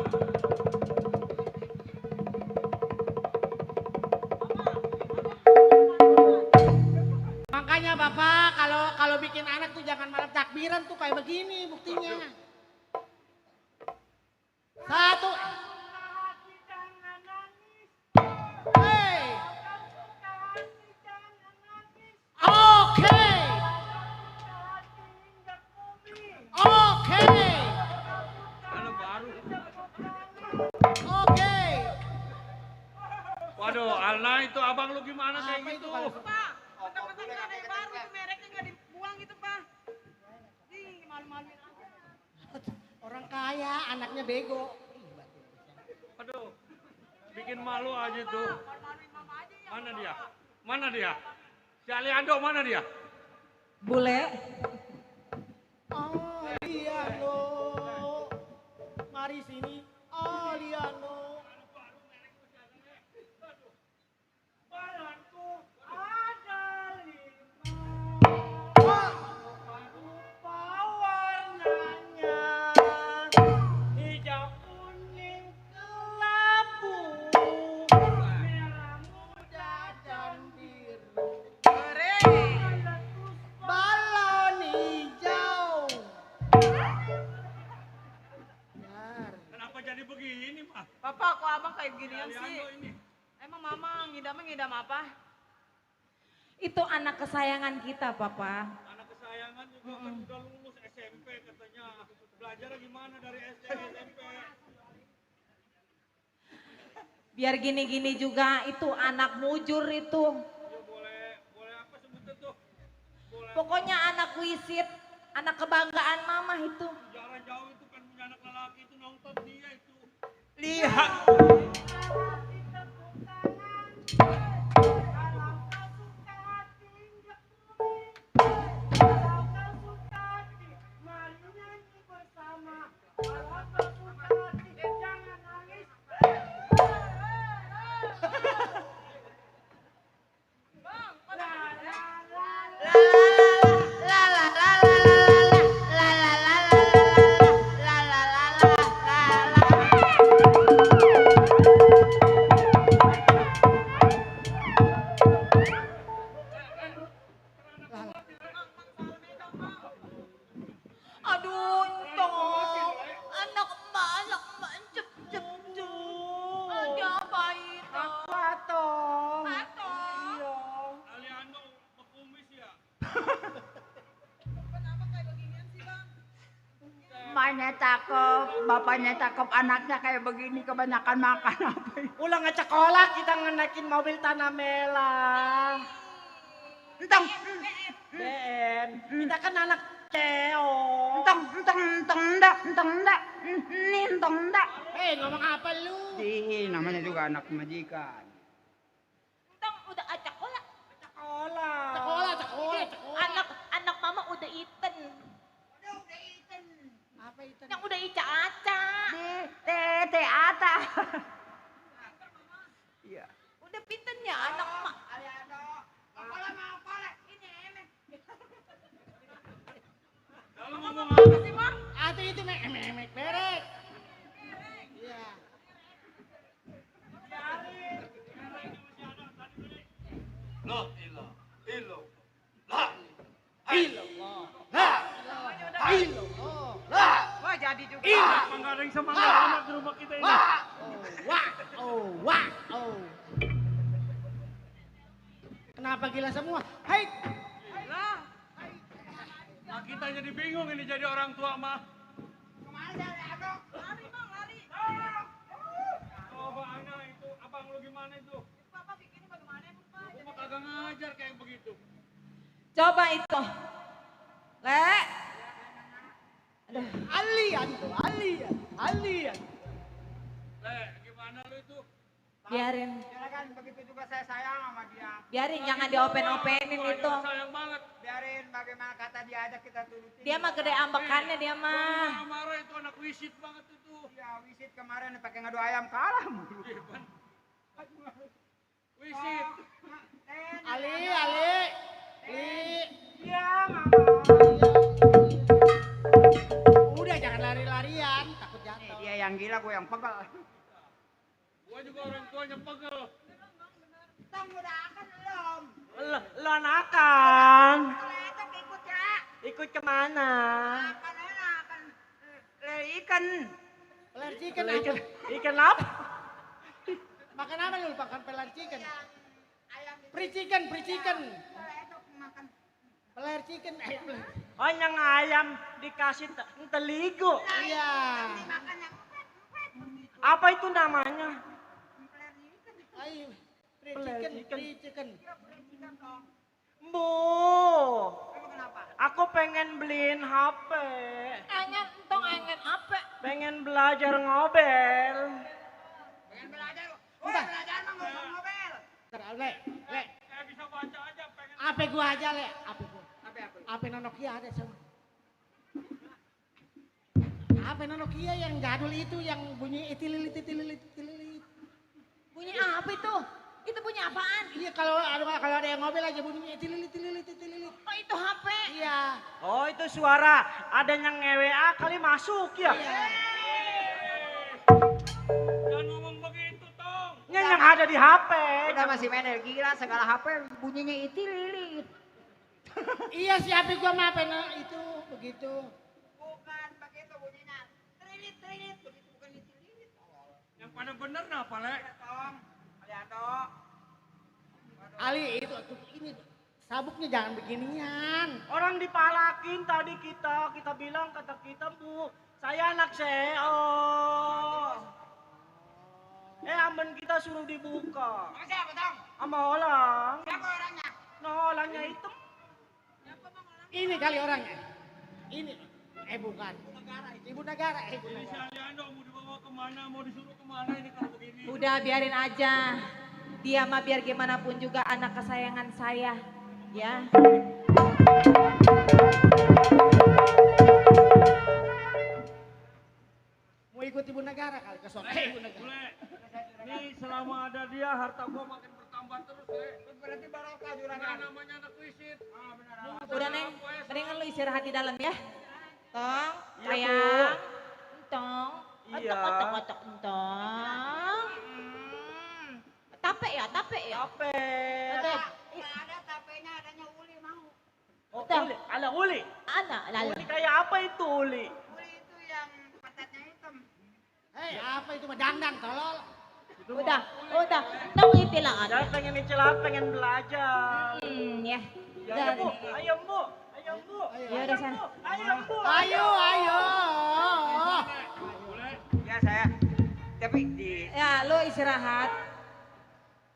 C: Makanya Bapak kalau bikin anak tuh jangan malam takbiran tuh kayak begini buktinya. Satu. Hey. Oke. Oke.
A: Mana baru?
C: Oke.
A: Waduh, Alna itu abang lu gimana kayak
C: Apa itu
A: gitu?
C: kalau
F: Pak, mentang-mentang ada yang baru itu mereknya nggak dibuang gitu, Pak. Ih, malu-maluin aja.
C: orang kaya anaknya bego.
A: Aduh, bikin malu aja tuh.
F: Malu-maluin mama aja ya.
A: Mana dia? Mana dia? Si Aliando mana dia?
D: Bule.
C: Aliando. Mari sini. Aliando. Balon hijau.
A: Kenapa jadi begini, Mah?
F: Bapak, kok abang kayak beginian sih?
A: Aliando ini.
F: Emang mama ngidam apa?
D: Itu anak kesayangan kita, Papa.
A: Anak kesayangan juga kan udah lulus SMP katanya. Belajar gimana dari SD SMP?
D: Biar gini-gini juga itu anak mujur itu.
A: Ya boleh apa sebutnya tuh? Boleh.
D: Pokoknya anak wisit.
F: Anak kebanggaan mama itu.
A: Jarak jauh itu kan punya anak lelaki itu nonton dia itu.
C: Lihat.
F: Aduh, Tong. Anak emak cep tuh. Ada apa itu?
C: Apa toh?
F: Atau
C: Iya.
A: Aliando pekumis ya.
G: Emaknya cakep, bapaknya cakep, anaknya kayak begini kebanyakan makan apa ini?
C: Ulang ke sekolah kita ngenaikin mobil tanah merah.
G: Entang,
C: Ben, kita kan anak CEO.
G: entang enggak, ini entang enggak.
C: Hei, ngomong apa lu?
G: Namanya juga anak majikan.
F: Tong udah acak olah.
C: Sekolah.
F: Anak mama udah iten.
C: Apa itu?
F: Yang udah ica-aca.
G: Tete ata. Iya.
F: Udah pinternya anak emak.
A: Kalau ngomong apa sih, Mak?
C: Atau itu memek berek. Iya.
A: Loh, ilo. Lah.
G: Wah jadi juga.
A: Enggak ada yang semangat amat di rumah kita ini.
C: Wah. Kenapa gila semua? Hai.
A: Nah, kita jadi bingung ini jadi orang tua mah. Coba anak itu, abang lu gimana itu? Aku mah kagak ngajar kayak begitu.
F: Coba itu. Le.
C: Alian.
A: Gimana lu itu?
F: Biarin.
G: Ya kan begitu juga saya sayang sama dia.
F: Biarin jangan diopen-openin itu.
A: Sayang banget.
G: Biarin bagaimana kata dia aja kita turutin.
F: Dia mah gede ambekannya dia mah.
A: Marah itu anak wisit banget itu.
G: Ya wisit kemarin pakai ngadu ayam kalah mulu.
A: Wisit.
C: Ali.
G: Iya,
C: Udah jangan lari-larian, takut jatuh.
G: dia yang gila, gue yang pegal.
A: Gua juga orang tuanya pegel.
G: Tong udah akan belum?
C: Lo anakan.
G: Lecek ikut ya.
C: Ikut kemana?
G: Akan ikan.
C: Peler chicken apa? Ikan apa? Makan apa lu? Makan peler chicken. Free chicken.
G: Makan.
C: Peler chicken. Oh yang ayam dikasih teligo. Iya. Apa itu namanya? Ayo, free chicken. Bu, aku pengen beliin HP.
F: Engen apa?
C: Pengen belajar ngobel.
G: Pengen belajar. Belajar mah ngomong ngobel.
C: Le.
A: Kayak bisa baca aja pengen.
C: HP gua aja, Le. HP gua.
G: Apa?
C: HP Nokia ada semua. HP Nokia yang jadul itu yang bunyi itililit.
F: Bunyi apa itu? Itu bunyi apaan?
C: Iya kalau ada yang ngobel aja bunyinya itililit.
F: Oh itu HP.
C: Iya. Oh itu suara adanya nge-WA kali masuk ya. Iya.
A: Jangan ngomong begitu, Tong.
C: Yang ada di HP.
G: Udah masih main gila segala HP bunyinya itililit.
C: Iya si HP gua mah HP itu begitu.
G: Bukan begitu bunyinya. Trilit begitu bukan itililit.
A: Yang pada bener apa, Le?
G: Tong, Aliando.
C: Ali itu ini sabuknya jangan beginian. Orang dipalakin tadi kita bilang kata kita Bu, saya anak CEO. Aman kita suruh dibuka.
G: Sama siapa, Tong?
C: Sama orang.
G: Siapa orangnya?
C: No, orangnya hitam. Ini kali orangnya. Ini bukan. Ibu negara.
A: Ini si Aliando mau dibawa kemana, mau disuruh kemana ini kalau begini.
F: Udah biarin aja. Dia mah biar gimana pun juga anak kesayangan saya. Ya.
C: Mau ikut ibu negara kali ke sono. Ibu negara.
A: Bule, ini selama ada dia harta gua makin bertambah terus, Le.
G: Berarti barokah
A: Nah,
G: juragan.
A: namanya anak wisit.
F: Udah Neng, mendingan lu istirahat di dalam ya. Tong,
A: Iya,
F: sayang. Tong,
A: Iya.
F: otak, tong. Tape ya.
A: Ape.
F: Otak.
G: Ada tapenya, adanya uli mau.
A: Oh,
F: Udah.
A: uli. Ada uli.
F: Anak, lalu.
A: Uli kayak apa itu uli?
G: Uli itu yang patatnya hitam.
C: Apa itu mah dangdang tolol.
F: Udah. Tong itilaan.
A: Saya pengen nicil, pengen belajar.
F: Ya.
A: Ayo, Bu. Ayo, Bu.
F: Ya udah sana.
A: Ayo, Bu.
C: Ayo.
G: Ya saya. Tapi
F: Ya, lu istirahat.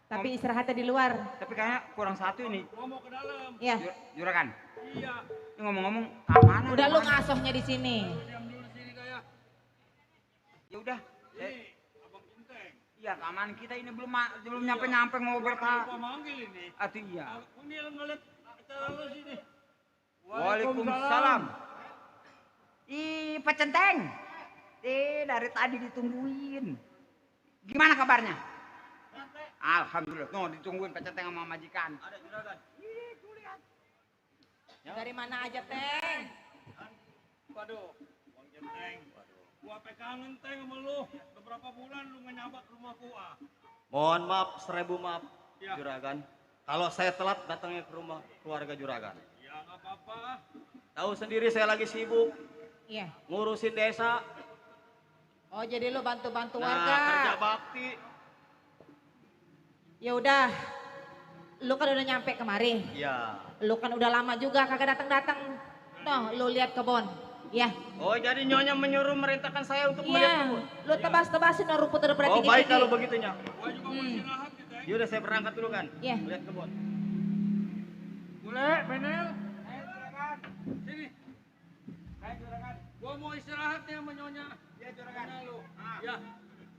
F: Tapi istirahatnya di luar.
G: tapi kayaknya kurang satu ini.
A: Gua mau ke dalam.
F: Ya.
G: Juragan.
A: Iya.
G: Ini ngomong-ngomong keamanan.
F: Udah lu
G: gimana?
F: ngasohnya di sini.
A: Diam dulu sini kayak.
G: Ya udah.
A: Ini Abang Genteng.
G: Iya keamanan kita ini belum nyampe mau
A: Gua
G: berapa.
A: manggil ini.
G: Atuh iya.
A: Ini yang ngeliat acara lu sini.
G: Waalaikumsalam. Ih, Pak Centeng. Dari tadi ditungguin. Gimana kabarnya? Alhamdulillah. No, ditungguin Pak Centeng sama majikan.
A: Ada juragan.
F: Dari mana aja, Teng?
A: Waduh, Bang Genteng. Gua kangen Teng sama lu. Beberapa bulan lu ngenyabak rumah gua.
I: Mohon maaf, 1000 maaf,
A: Ya.
I: Juragan. Kalau saya telat datangnya ke rumah keluarga Juragan.
A: Ya nggak apa-apa.
I: Tahu sendiri saya lagi sibuk
F: Iya.
I: ngurusin desa.
F: Oh, jadi lu bantu-bantu
I: Nah,
F: warga.
I: kerja bakti.
F: Ya udah. Lu kan udah nyampe kemari.
I: Ya.
F: Lu kan udah lama juga kagak datang-datang. Noh, lu lihat kebon. Ya.
I: Oh, jadi Nyonya menyuruh merintahkan saya untuk melihat
F: Iya.
I: kebun.
F: Lu tebas-tebasin no rumput udah pada
I: Oh,
F: tinggi-tinggi.
I: baik kalau begitunya.
A: Gua juga mau istirahat nih, Teng.
I: Yaudah saya berangkat dulu kan.
F: Iya.
I: Lihat kebun.
A: Bule, Benel. Ayo juragan. Sini. Ayo juragan. Gua mau istirahat nih sama Nyonya.
G: Ya juragan.
A: Lu. Ya.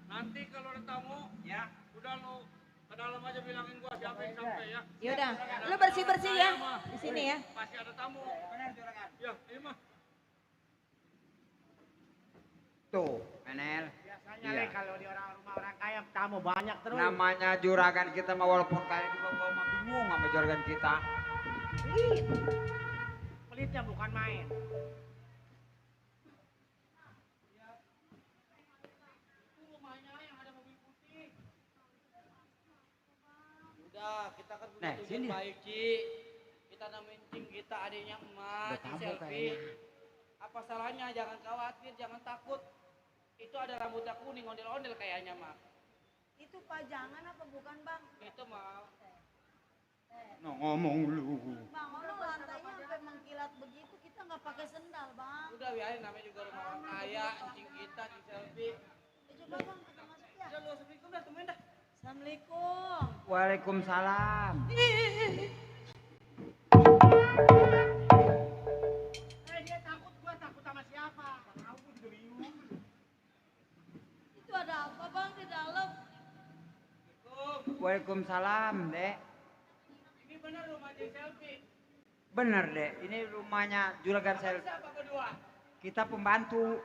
A: Nanti kalau ada tamu,
G: Ya.
A: udah lu ke dalam aja bilangin gua siapa yang sampai ya.
F: Ya udah. Lu bersih-bersih ya di sini ya.
A: Pasti ada tamu.
G: Benar juragan.
A: Ya, ini mah.
G: Tuh, Menel.
C: Biasanya
G: Iya.
C: Le kalau di rumah orang kaya tamu banyak terus.
G: Namanya juragan kita mah walaupun kaya juga gua mah bingung sama juragan kita.
C: Pelitnya bukan main.
E: Udah, kita kan punya
G: Nah,
E: tujuan
G: sini.
E: baik, Ci. Kita namain Cing kita adiknya emak,
G: Udah
E: Cing
G: tamu
E: selfie.
G: kayaknya.
E: Apa salahnya? Jangan khawatir, jangan takut. Itu ada rambutnya kuning, ondel-ondel kayaknya, Mak.
F: Itu pajangan apa bukan, Bang?
E: Itu mah
G: No, ngomong lu.
F: Bang, orang lantainya sampai mengkilat begitu, kita nggak pakai sendal, Bang.
E: udah biarin, namanya juga rumah orang kaya, Cing kita, Cing selfie.
F: Coba Bang, kita masuk ya.
E: Udah lu assalamualaikum dah, temuin dah.
F: Assalamualaikum.
G: Waalaikumsalam.
C: Dia takut, gua takut sama siapa? Tahu gua juga bingung.
F: Itu ada apa, Bang, di dalam?
G: Waalaikumsalam, Dek.
E: Ini benar rumah Cing selfie.
G: Bener, Dek. Ini rumahnya juragan selfie.
E: Siapa berdua?
G: Kita pembantu.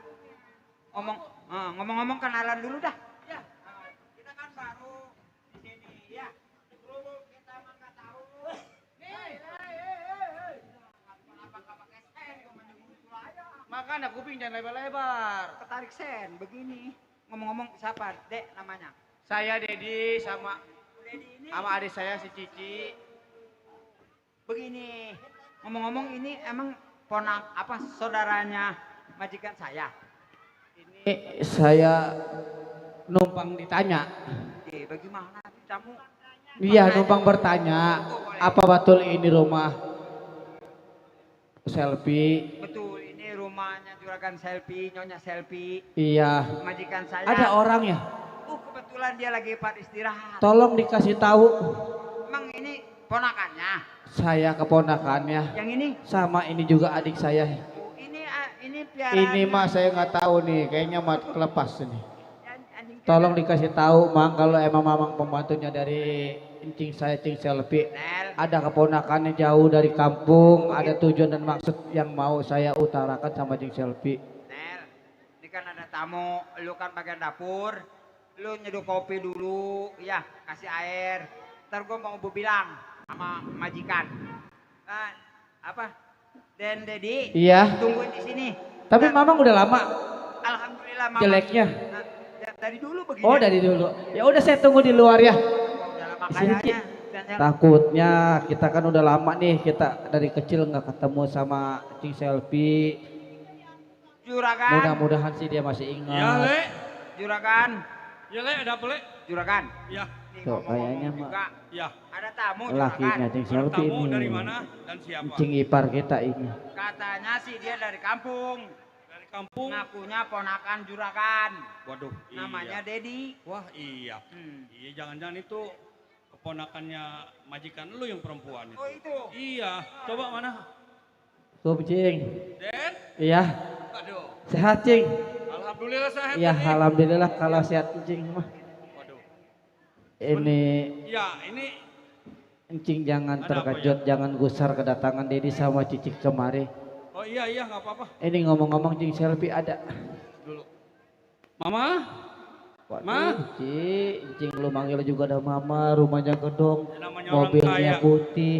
G: Ngomong-ngomong kenalan dulu dah.
E: Ya.
G: Kita kan baru di sini, ya. Kerubuk kita mah nggak tahu.
E: Makanya kuping jangan lebar-lebar.
G: Ketarik sen, begini. Ngomong-ngomong siapa, Dek namanya?
E: Saya Dedi sama
G: Dedi ini.
E: adik saya si Cici.
G: Begini. Ngomong-ngomong ini emang saudaranya majikan saya.
E: Ini saya numpang ditanya.
G: Bagaimana kamu?
E: Iya, numpang bertanya, apa betul ini rumah selfie?
G: Betul, ini rumahnya juragan selfie, nyonya selfie,
E: Iya.
G: majikan saya.
E: Ada orang ya?
G: Kebetulan dia lagi pada istirahat.
E: Tolong dikasih tahu.
G: Emang ini ponakannya?
E: Saya keponakannya.
G: Yang ini?
E: Sama ini juga adik saya.
G: Ini ini piaraan.
E: Ini mah saya nggak tahu nih, kayaknya mah kelepas ini.
G: Anjing
E: Tolong dikasih tahu Mang kalau emang Mamang pembantunya dari Cing saya Cing Selfie.
G: Nel,
E: Ada keponakannya jauh dari kampung, ada tujuan dan maksud yang mau saya utarakan sama Cing Selfie.
G: Nel, ini kan ada tamu, lu kan bagian dapur, lu nyeduh kopi dulu, ya kasih air. Ntar gue mau bilang sama majikan. Nah, apa? Dan Dedi,
E: Iya.
G: tungguin di sini.
E: Tapi Mamang udah lama
G: Alhamdulillah Mama.
E: jeleknya.
G: Nah, dari dulu begini.
E: Oh dari dulu. Ya udah saya tunggu di luar ya.
G: Udah lama
E: Sini, Ci.
G: kayaknya. Dan-
E: Takutnya kita kan udah lama nih, kita dari kecil nggak ketemu sama Cing Selfie.
G: Juragan,
E: Mudah-mudahan sih dia masih
H: Ya,
E: ingat.
H: Le.
G: juragan,
H: Ya, Le, ada apa, Le?
G: juragan.
H: Ya,
G: Nih
E: Tuh,
G: ngomong-ngomong
E: kayaknya, Mak.
G: juga,
H: ya.
G: ada tamu
E: Lakinya
G: juragan.
E: Cing
H: Ada
E: Selfie
H: tamu
E: ini.
H: dari mana dan siapa?
E: Cing ipar kita ini.
G: Katanya sih dia dari kampung.
H: Dari kampung.
G: Ngakunya ponakan juragan.
H: Waduh,
G: Namanya
H: iya.
G: Dedi.
H: Wah, iya. Iya, jangan-jangan itu keponakannya majikan lu yang perempuan itu.
G: Oh itu.
H: Iya, coba mana?
E: Tuh Cing.
H: Den?
E: Iya.
H: Aduh.
E: Sehat Cing.
H: Alhamdulillah sehat.
E: Ya
H: ini.
E: alhamdulillah kalau sehat Cing mah.
H: Waduh.
E: Ini
H: Ya, ini
E: Cing jangan
H: Ada apa,
E: terkejut, jangan gusar kedatangan Dedi sama Cicik kemari.
H: oh iya nggak apa-apa.
E: Ini ngomong-ngomong Cing Selfie ada.
H: Dulu. Mama?
E: Waduh,
H: Ma?
E: Cing lu manggil juga ada mama, rumahnya gedong,
H: Ya, namanya orang
E: mobilnya
H: kaya.
E: putih.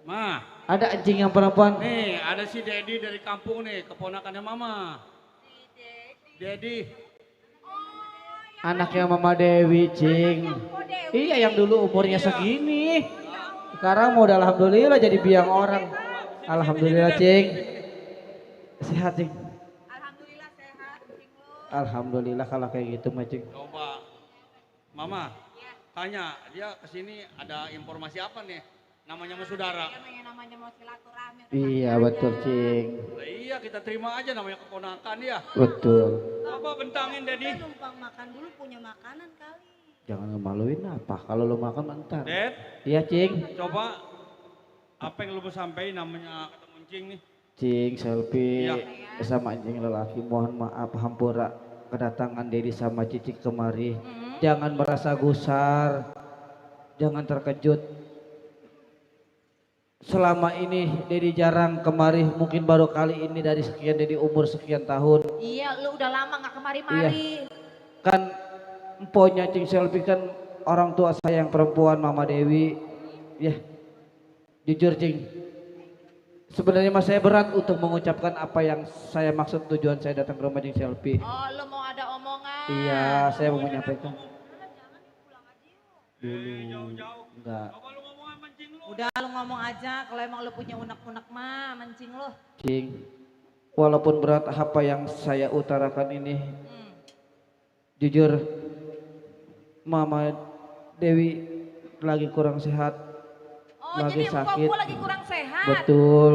H: Ma,
E: Ada Cing yang perempuan.
H: nih ada si Dedi dari kampung nih, keponakannya Mama. Dedi.
E: Anaknya Mama Dewi, Cing. Iya yang dulu umurnya segini. Sekarang mau udah alhamdulillah jadi biang orang. Alhamdulillah, Cing. Sehat, Cing.
F: Alhamdulillah sehat, kucing lo.
E: Alhamdulillah kalau kayak gitu mah, Cing.
H: Coba. Mama, tanya, dia kesini ada informasi apa nih? Namanya sama saudara.
F: Namanya mau silaturahmi.
E: Iya, betul, Cing.
H: Lah iya, kita terima aja namanya keponakan dia.
E: Betul.
H: Apa bentangin Dedi?
F: Numpang makan dulu punya makanan kali.
E: Jangan ngemaluin apa kalau lu makan bentar.
H: Ded,
E: Iya, Cing.
H: coba apa yang lu mau sampaikan namanya ketemu Cing nih?
E: Cing, Selfie
H: Iya.
E: sama anjing lelaki mohon maaf hampura kedatangan Dedi sama Cicik kemari. Jangan merasa gusar, jangan terkejut. Selama ini Dedi jarang kemari, mungkin baru kali ini dari sekian Dedi umur sekian tahun.
F: Iya, lu udah lama gak kemari-mari.
E: Kan emponya Cing Selfie kan orang tua saya yang perempuan Mama Dewi. Ya, jujur Cing. Sebenarnya mas saya berat untuk mengucapkan apa yang saya maksud tujuan saya datang ke rumah Cing Selfie.
F: Oh, lu mau ada omongan.
E: Iya, saya mau menyampaikan.
H: Jauh-jauh.
E: Enggak,
H: Coba lu ngomong sama Cing lu.
F: Udah lu ngomong aja, kalau emang lu punya unek-unek mah, mencing lu.
E: Cing. Walaupun berat apa yang saya utarakan ini, jujur Mama Dewi lagi kurang sehat.
F: Oh,
E: Lagi
F: jadi
E: sakit.
F: gua lagi kurang sehat.
E: Betul.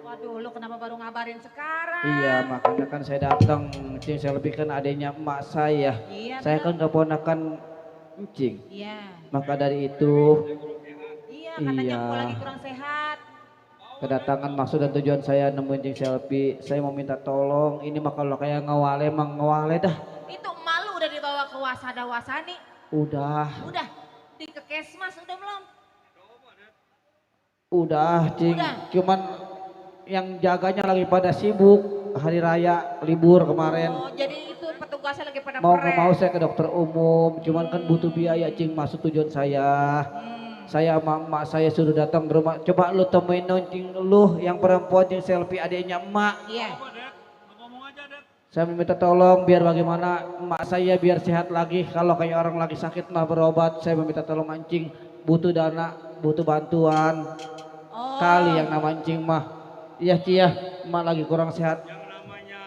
F: Waduh, lu kenapa baru ngabarin sekarang?
E: Iya, makanya kan saya datang. Cing Selfie kan adanya emak saya.
F: Iya,
E: Saya kan
F: bener.
E: keponakan Cing.
F: Iya.
E: Maka dari itu
F: Iya, katanya
E: Iya.
F: gua lagi kurang sehat.
E: kedatangan maksud dan tujuan saya nemuin Cing Selfie. Saya mau minta tolong. Ini mah kalau kayak ngawale emang ngawale dah.
F: Itu emak lu udah dibawa ke Wasada Wasani.
E: Udah,
F: Udah di ke Kesmas udah belum?
E: udah Cing.
F: Udah.
E: Cuman yang jaganya lagi pada sibuk. Hari raya libur kemarin.
F: Oh, jadi itu petugasnya lagi pada
E: Mau
F: pres.
E: nggak mau saya ke dokter umum. Cuman kan butuh biaya Cing. Maksud tujuan saya. Saya sama emak saya suruh datang ke rumah. Coba lu temuin Cing lu yang perempuan Cing Selfie adiknya emak.
F: Iya.
H: Coba Ded, lu ngomong aja Ded.
E: Saya minta tolong biar bagaimana emak saya biar sehat lagi. Kalau kayak orang lagi sakit mah berobat. Saya meminta tolong Ancing. Butuh dana, butuh bantuan.
F: Oh.
E: Kali yang nama Ancing mah. Iya Cia, emak lagi kurang sehat.
H: Yang namanya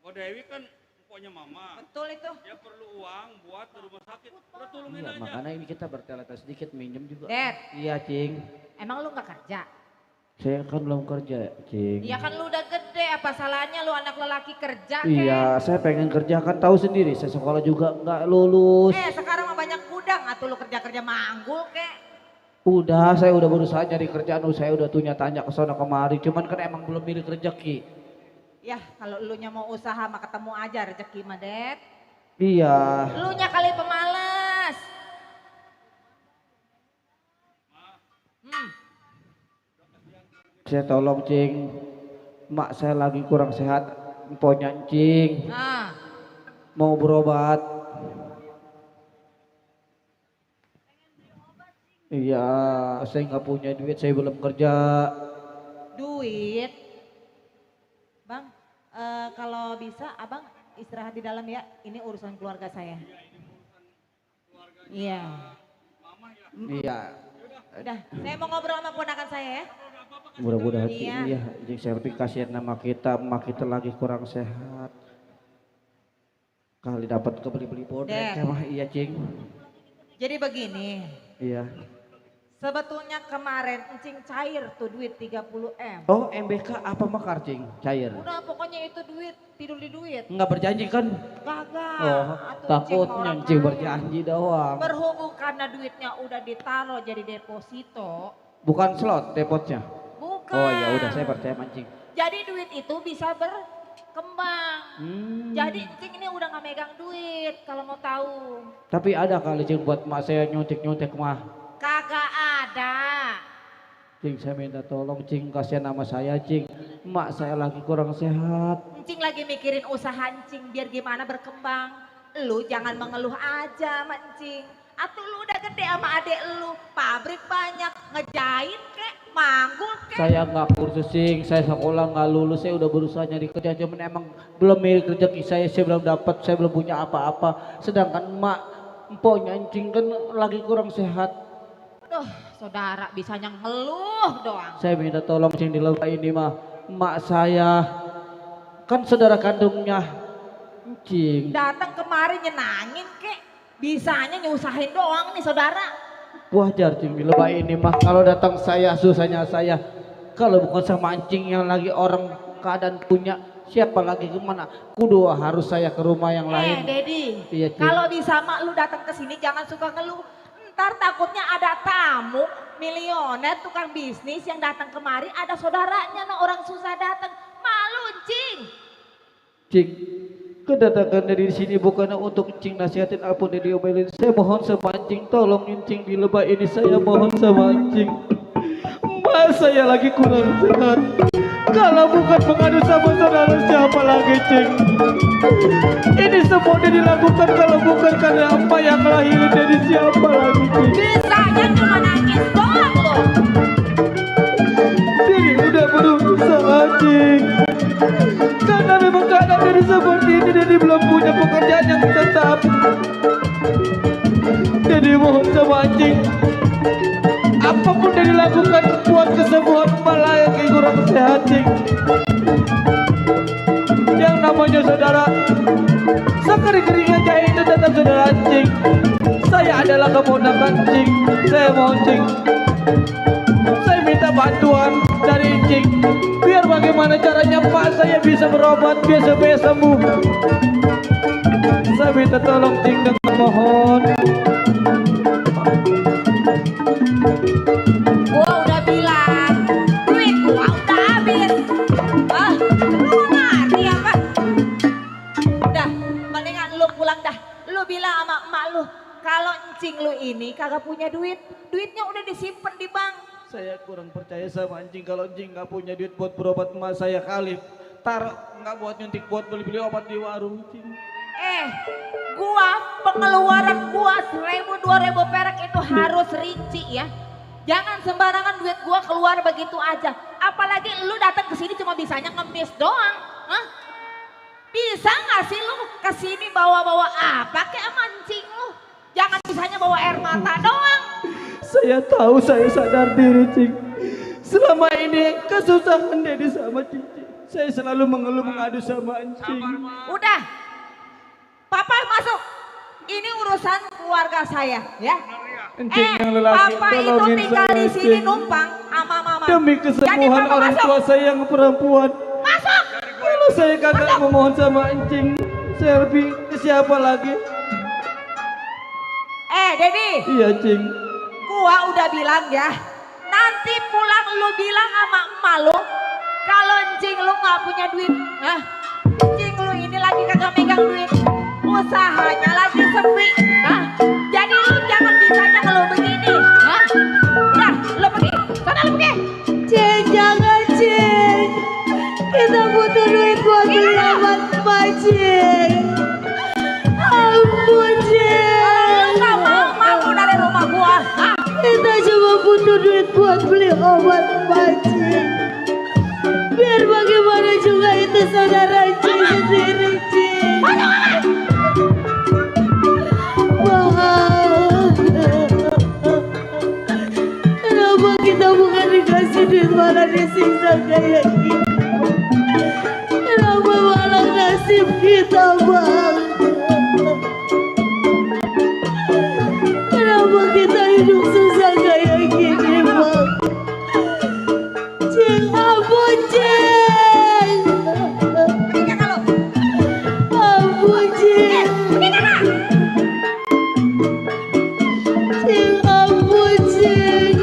H: Oh Dewi kan pokoknya Mama.
F: Betul itu.
H: Dia perlu uang buat ke rumah sakit. Udah tolongin
E: Iya,
H: aja.
E: makanya ini kita berteleta sedikit minjem juga.
F: Dad,
E: Iya Cing.
F: emang lu gak kerja?
E: Saya kan belum kerja Cing.
F: Iya kan lu udah gede, apa salahnya lu anak lelaki kerja kek?
E: Iya, saya pengen kerja kan tahu sendiri. Saya sekolah juga nggak lulus.
F: Sekarang mah banyak gudang, atau lu kerja-kerja manggul kek?
E: Udah, saya udah berusaha cari kerjaan. Saya udah tanya ke sana kemari. Cuman kan emang belum milih rezeki.
J: Ya kalau elunya mau usaha mah ketemu aja rezeki mah Det.
E: Iya.
J: Elunya kali pemalas.
E: Saya tolong cing, mak saya lagi kurang sehat, emponya cing,
J: Nah,
E: mau berobat. Iya, saya nggak punya duit, saya belum kerja.
J: duit. Bang, kalau bisa abang istirahat di dalam ya. Ini urusan keluarga saya. Iya.
E: Iya,
J: Udah, saya mau ngobrol sama ponakan saya ya.
E: mudah-mudahan
J: Iya.
E: iya, cing saya lebih kasihan nama kita, emak kita lagi kurang sehat. Kali dapat kebeli-beli bodrek,
J: Dek.
E: mah iya cing.
J: Jadi begini,
E: Iya.
J: sebetulnya kemarin encing cair tuh duit 30 M.
E: Oh MBK apa mekar cing? Cair.
J: Udah pokoknya itu duit, tidur di duit.
E: Nggak berjanji kan?
J: Kagak.
E: Oh,
J: Atuh
E: takutnya
J: orang
E: cing
J: kaya.
E: berjanji doang.
J: Berhubung karena duitnya udah ditaruh jadi deposito.
E: Bukan slot depotnya.
J: Bukan.
E: Oh ya udah saya percaya mancing.
J: Jadi duit itu bisa berkembang.
E: Hmm.
J: Jadi encing ini udah nggak megang duit kalau mau tahu.
E: Tapi ada kali cing buat mak saya nyuntik mah.
J: Kagak ada.
E: Cing saya minta tolong cing kasihan nama saya cing. Mak saya lagi kurang sehat.
J: Encing lagi mikirin usaha encing biar gimana berkembang. Lu jangan mengeluh aja sama encing. Atuh lu udah gede sama adek lu. Pabrik banyak. Ngejahit kek, manggul kek.
E: Saya nggak kursus cing, saya sekolah nggak lulus, saya udah berusaha nyari kerja, cuman emang belum milik rezeki saya belum dapat, saya belum punya apa-apa. Sedangkan mak, empoknya cing kan lagi kurang sehat.
J: Duh, saudara bisanya ngeluh doang.
E: Saya minta tolong cing di lembah ini mah, mak saya kan saudara kandungnya cing.
J: Datang kemari nyenangin kek. Bisanya nyusahin doang nih saudara.
E: Wajar cing di lembah ini mah, kalau datang saya susahnya saya. Kalau bukan sama cing yang lagi orang keadaan punya, siapa lagi kemana? Kudu harus saya ke rumah yang lain.
J: Dedi,
E: Iya, Cing.
J: kalau bisa mak lu datang ke sini jangan suka ngeluh. Ntar takutnya ada tamu milioner tukang bisnis yang datang kemari ada saudaranya no orang susah datang. Malu cing.
E: Cing, kedatangan dari sini bukan untuk cing nasihatin apa yang diomelin. Saya mohon sama cing, tolongin cing di lebah ini. Saya mohon sama cing. Mas saya lagi kurang sehat. Kalau bukan mengadu sama saudara siapa lagi cing? Ini semua udah dilakukan kalau bukan karena apa yang lahirin dari siapa lagi cing?
J: Bisanya cuma nangis doang lo.
E: Jadi udah berusaha cing. Karena memang keadaan dari seperti ini, jadi belum punya pekerjaan yang tetap. Jadi mohon sama cing, apapun yang dilakukan buat kesembuhan malah yang kurang sehat cing. Yang namanya saudara, sekering-kering aja itu tetap saudara cing. Saya adalah keponakan cing, saya mohon cing. Saya minta bantuan dari cing, biar bagaimana caranya pak saya bisa berobat biar supaya sembuh. Saya minta tolong cing dengan mohon.
J: Gua udah bilang duit gua udah habis. Ah, lu ngerti apa? Udah, mendingan lu pulang dah. Lu bilang sama emak lu kalau encing lu ini kagak punya duit, duitnya udah disimpan di bank.
E: Saya kurang percaya sama anjing kalau anjing nggak punya duit buat berobat emak saya kali. Taruh nggak buat nyuntik buat beli-beli obat di warung cing.
J: Gua pengeluaran gua 1.000-2.000 perak itu harus rinci ya. Jangan sembarangan duit gua keluar begitu aja. Apalagi lu datang ke sini cuma bisanya ngemis doang. Hah? Bisa nggak sih lu kesini bawa-bawa apa kayak mancing lu? Jangan bisanya bawa air mata doang.
E: Saya tahu, saya sadar diri cing. Selama ini kesusahan Dedi sama Cici. Saya selalu mengeluh mengadu sama anjing.
J: Udah, papa masuk. Ini urusan keluarga saya ya.
E: Anjing yang lelaki,
J: papa itu
E: tolongin
J: tinggal
E: saya,
J: di sini
E: Cing.
J: numpang sama mama.
E: Demi
J: Jadi
E: kesembuhan
J: papa
E: orang
J: masuk.
E: tua saya yang perempuan.
J: Masuk.
E: Kalau saya kagak memohon sama anjing, saya lebih ke siapa lagi?
J: Dedi.
E: Iya cing.
J: Gua udah bilang ya. Nanti pulang lu bilang sama emak lu Kalau encing lu nggak punya duit, encing lu ini lagi kagak megang duit, usahanya lagi sepi, jadi lu jangan bisanya kalau begini, udah lu pergi, sana lu pergi.
F: Cing, jangan Cing. Kita butuh duit buat beli obat Cing. Ampun Cing.
J: Kalau lu nggak mau dari rumah gua,
F: Kita cuma butuh duit buat beli obat Cing. Biar bagaimana juga itu saudara Cing sendiri Cing. Kenapa kita bukan dikasih duit malah disiksa kayak gini? Kenapa malah nasib kita bang? Kenapa kita hidup susah kayak gini bang? Cing, ampun Cing. Ampun Cing. Cing, ampun Cing.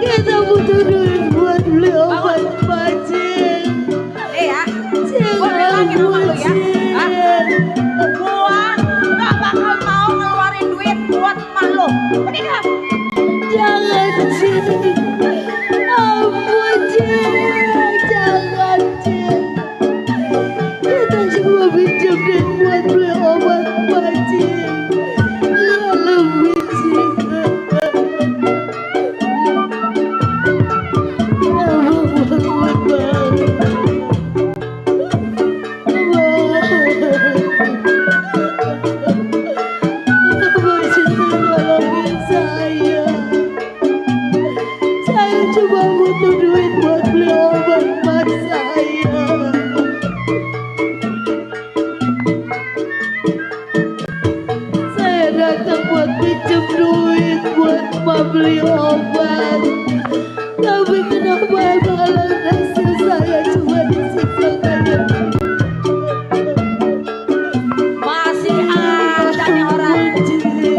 F: Kita butuh duit buat beli obat Cing. Cing,
J: gua bilangin sama lu ya,
F: Cing.
J: gua nggak bakal mau ngeluarin duit buat emak lu. Pergi dah.
F: Jangan Cing. Ampun Cing. Jangan Cing. Kita cuma pinjam duit buat beli obat Cing. Nggak lebih Cing. Ampun bang. Abang Cing tolongin saya. Saya cuma butuh duit buat beli obat saya. Saya datang buat pinjam duit buat beli obat. Tapi kenapa malah nasib saya cuma disiksa kayak gini?
J: Masih ada nih orang.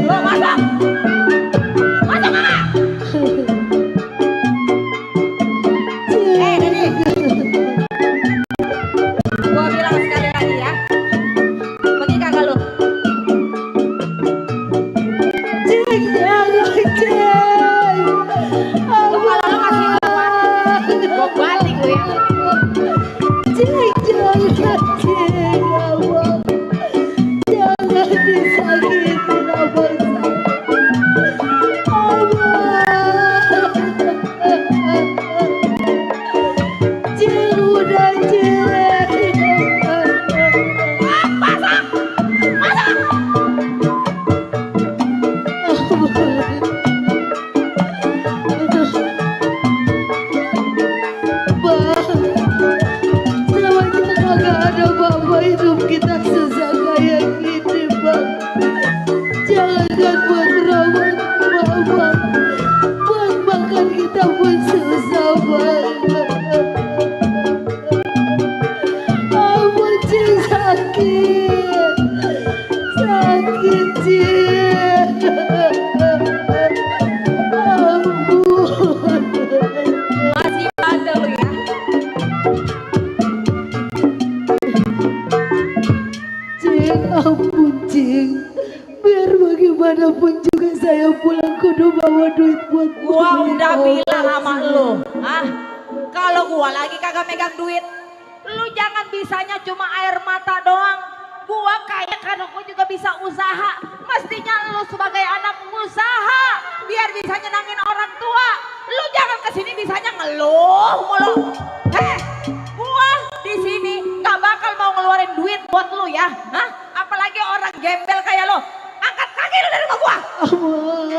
J: Lo masuk. Masuk mana? Deni. Gua bilang sekali lagi ya. Pergi kagak lu?
F: Cing, jangan Cing.
J: Lu kalau lu masih kuat, gua balik lu ya.
F: Cing, jangan Cing, abang. Jangan disakitin abang saya. Abang. Cing, udah Cing. Bang, semenjak kagak ada bapak hidup kita susah kayak gini bang. Jangankan buat merawat mama, buat makan kita pun susah bang. Ampun Cing, sakit, sakit Cing. Ampun.
J: Masih ada lu ya.
F: Cing, ampun Cing. Biar bagaimanapun juga saya pulang kudu bawa duit buat
J: Gua
F: beli
J: udah
F: obat,
J: bilang sama
F: Cing.
J: lu, kalau gua lagi kagak megang duit, lu jangan bisanya cuma air mata doang. Gua kaya karena gua juga bisa usaha. Mestinya lu sebagai anak usaha biar bisa nyenangin orang tua. Lu jangan kesini bisanya ngeluh mulu. Gua di sini nggak bakal mau ngeluarin duit buat lu ya, apalagi orang gembel kayak lu. Angkat kaki lu dari rumah gua.
F: Abang.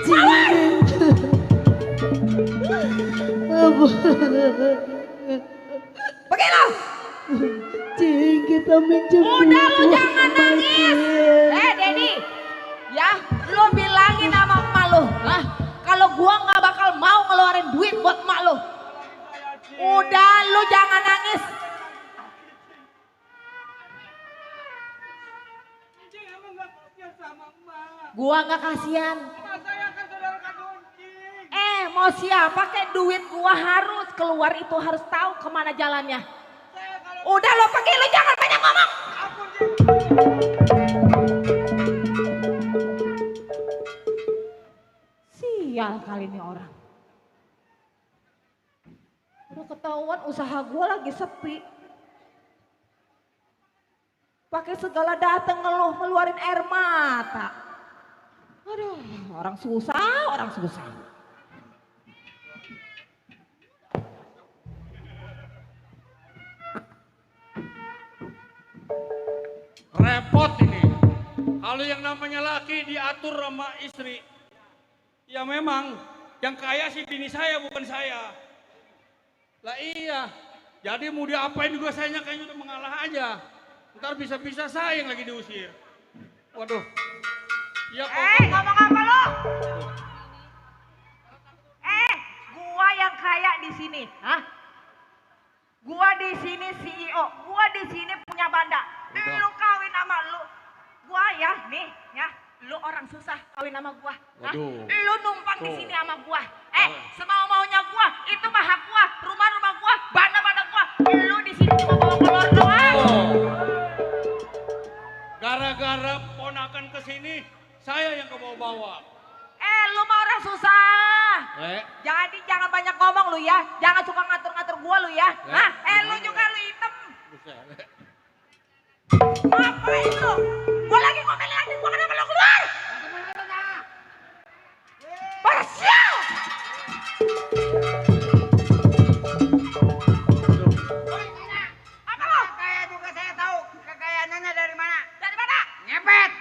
F: Cing. Abang.
J: Pergi lu.
F: Cing, kita minjem
J: Udah lu
F: duit
J: jangan
F: buat
J: nangis.
F: Cing.
J: Dedi, ya lu bilangin sama emak lu, kalau gua nggak bakal mau ngeluarin duit buat emak lu. Udah lu jangan nangis. Gua nggak kasihan. Mau siapa kayak duit gua harus keluar itu harus tahu kemana jalannya. Udah lo pergi, lo jangan banyak ngomong. Sial kali ini orang. Udah ketahuan usaha gue lagi sepi. Pakai segala dateng ngeluh ngeluarin air mata. Aduh, orang susah, orang susah.
H: Repot ini. Kalau yang namanya laki diatur sama istri. Ya memang, yang kaya sih bini saya bukan saya. Lah iya, jadi mau diapain juga saya kayaknya udah mengalah aja. Ntar bisa-bisa saya yang lagi diusir. Waduh. Ya,
J: ngomong apa lo? Gua yang kaya di sini, hah? Gua di sini CEO, gua di sini punya banda. Lu kawin sama lu, gua ya nih, ya. Lu orang susah kawin sama gua.
H: Waduh.
J: Lu numpang di sini sama gua. Semau-maunya gua, itu mah hak gua, rumah-rumah gua, banda-banda gua. Lu di sini cuma bawa keluar doang.
H: Gara-gara ponakan kesini, saya yang kebawa-bawa.
J: Lu mah orang susah. Jadi jangan banyak ngomong lu ya. Jangan suka ngatur-ngatur gua lu ya. Lu juga lu hitam. Ngapain lu? Gua lagi ngomelin lagi, gua kenapa lu keluar? Parsial! Apa lu?
G: Kaya juga saya tahu kekayaannya dari mana.
J: Dari mana?
G: Ngepet.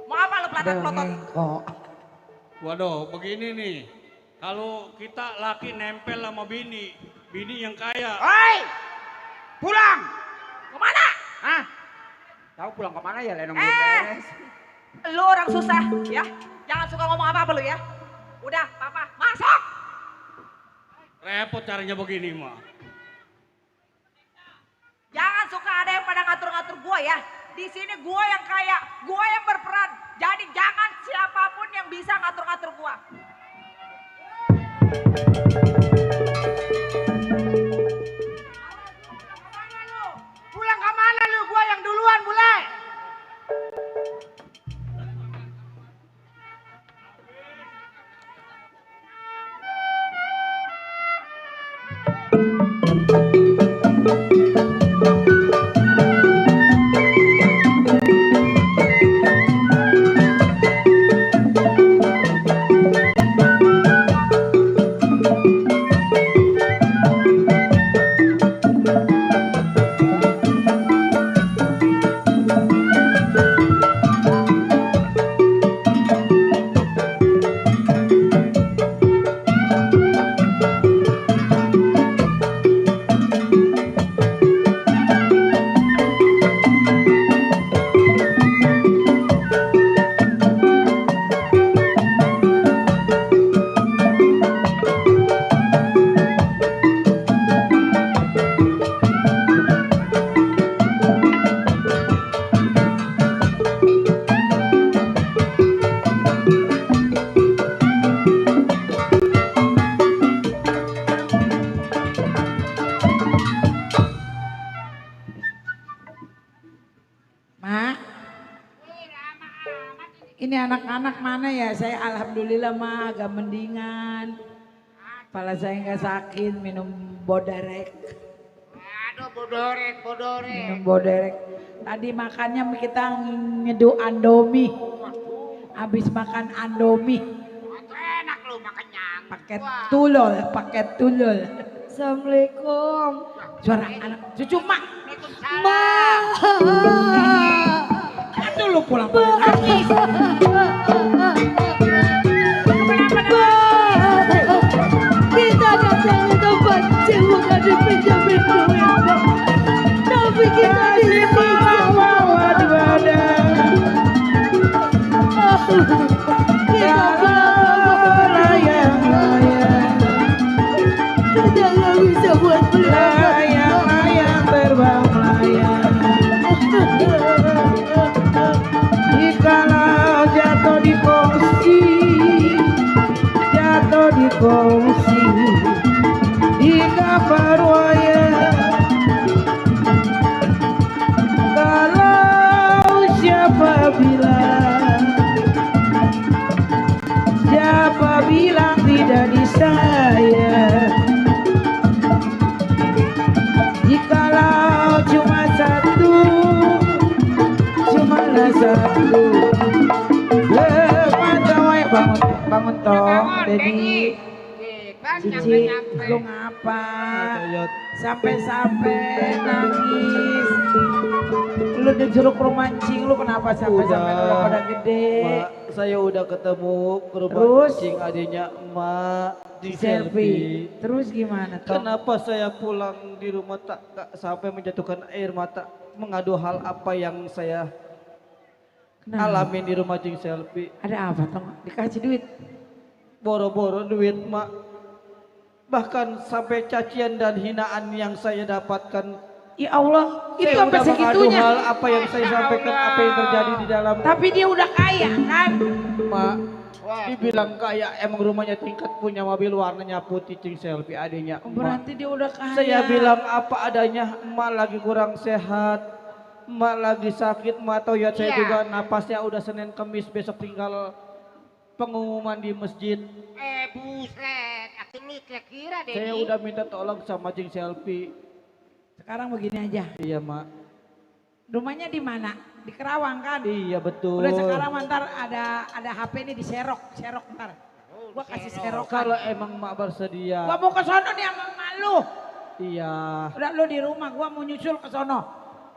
J: Mau apa lu pelotot-pelotot?
D: Kok
H: Waduh, begini nih. Kalau kita laki nempel sama bini yang kaya.
G: Oi! Pulang!
J: Kemana?
G: Hah? Tahu pulang kemana ya Lenong beres.
J: Lu orang susah ya. Jangan suka ngomong apa-apa lu ya. Udah, papa, masuk.
H: Repot caranya begini mah.
J: Jangan suka ada yang pada ngatur-ngatur gua ya. Di sini gua yang kaya, gua yang berperan. Jadi jangan siapapun yang bisa ngatur-ngatur gua.
G: Pulang kemana lu? Gua yang duluan bule.
D: Ini anak-anak mana ya? Saya alhamdulillah mah agak mendingan. Kepala saya nggak sakit, minum bodarek.
B: Aduh bodorek.
D: Minum bodarek. Tadi makannya kita nyeduh Andomi. Habis makan Andomi.
B: Enak lu makannya.
D: Pakai tulul.
F: Assalamualaikum.
D: Suara anak cucu mak.
F: Ma.
D: Aduh lu pulang nangis.
F: Kita datang ke tempat bukan dipinjamin duit, Pak. Tapi kita dibawa di badan. Kita layang. Kita nggak bisa buat beli layang terbang layang.
D: berkongsi di kabar wayang. Kalau siapa bilang tidak disayang, jikalau cuma satu, bangun tong, Dedi, Cici, lu ngapa? Sampai nangis. Lu disuruh ke rumah mancing, lu kenapa sampai udah pada gede?
E: Mak, saya udah ketemu ke rumah
D: Terus?
E: mancing adiknya emak di
D: Selfie.
E: selfie.
D: Terus gimana toh?
E: Kenapa saya pulang di rumah tak sampai menjatuhkan air mata mengadu hal apa yang saya
D: Kenapa?
E: alamin di rumah mancing selfie.
D: Ada apa toh? Dikasih duit?
E: Boro-boro duit mak. Bahkan sampai cacian dan hinaan yang saya dapatkan.
D: Ya Allah, itu
E: Saya
D: sampai
E: udah mengadu
D: segitunya.
E: hal apa yang saya sampaikan, apa yang terjadi di dalam.
D: Tapi dia udah kaya kan?
E: Mak, dibilang kaya, emang rumahnya tingkat punya mobil warnanya putih cing selfie adanya.
D: Berarti dia udah kaya.
E: Saya bilang apa adanya, emak lagi kurang sehat, emak lagi sakit, emak tahu ya saya
B: Iya.
E: juga napasnya udah Senin Kamis, besok tinggal pengumuman di masjid.
B: Buset, aku lu kira deh.
E: Saya udah minta tolong sama cing selfie.
D: Sekarang begini aja.
E: Iya mak.
D: Rumahnya di mana? Di Kerawang kan?
E: Iya betul.
D: Udah sekarang ntar ada HP ini serok ntar. Gua kasih serok.
E: Kalau emang mak bersedia.
D: Gua mau ke sono nih sama emak lu.
E: Iya.
D: Udah lu di rumah, gua mau nyusul ke sono.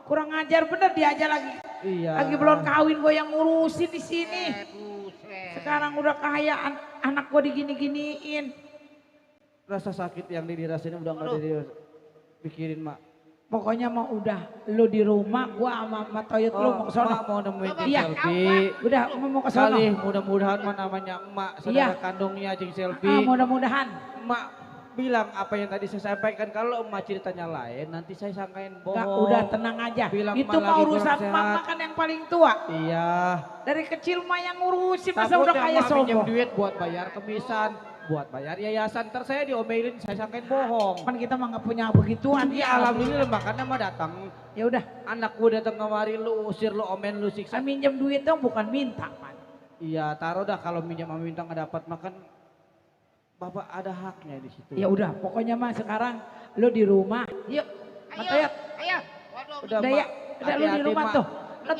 D: Kurang ajar bener dia aja lagi.
E: Iya.
D: Lagi belum kawin gua yang ngurusin di sini.
B: Buset.
D: Sekarang udah kaya anak gua digini-giniin.
E: Rasa sakit yang dirasain udah nggak dipikirin mak.
D: Pokoknya mau udah lu di rumah, gua sama Toyot lu mau ke sono.
E: Mak mau nemuin cing
D: Iya.
E: selfie.
D: Udah mau ke sono.
E: Kali mudah-mudahan mah namanya emak saudara
D: Iya.
E: kandungnya cing selfie.
D: Mudah-mudahan.
E: Emak bilang apa yang tadi saya sampaikan, kalau emak ceritanya lain nanti saya sangkain bohong.
D: Enggak, udah tenang aja.
E: Bilang
D: Itu
E: emak
D: mah
E: lagi
D: urusan
E: kurang
D: mama
E: sehat.
D: kan yang paling tua.
E: Iya.
D: Dari kecil mah yang ngurusin, masa
E: Takutnya
D: udah kaya
E: emak pinjam
D: sombong.
E: duit buat bayar kemisan, buat bayar yayasan, ntar saya diomelin, saya sangkain bohong.
D: Kan kita mah nggak punya begituan.
E: Iya alhamdulillah makanya mah datang.
D: Ya udah,
E: Anak gue datang kemari, lu usir, lu omen, lu siksa.
D: saya minjem duit dong, bukan minta man.
E: Iya taruh dah, kalau minjam sama minta nggak dapat makan. Bapak ada haknya di situ.
D: Ya udah, pokoknya mah sekarang lu di rumah. Yuk, Matayat.
B: Ayo. Waduh.
E: Udah
D: Udah ya, udah lu di
E: hati-hati,
D: rumah
E: Mak.
D: tuh. Lo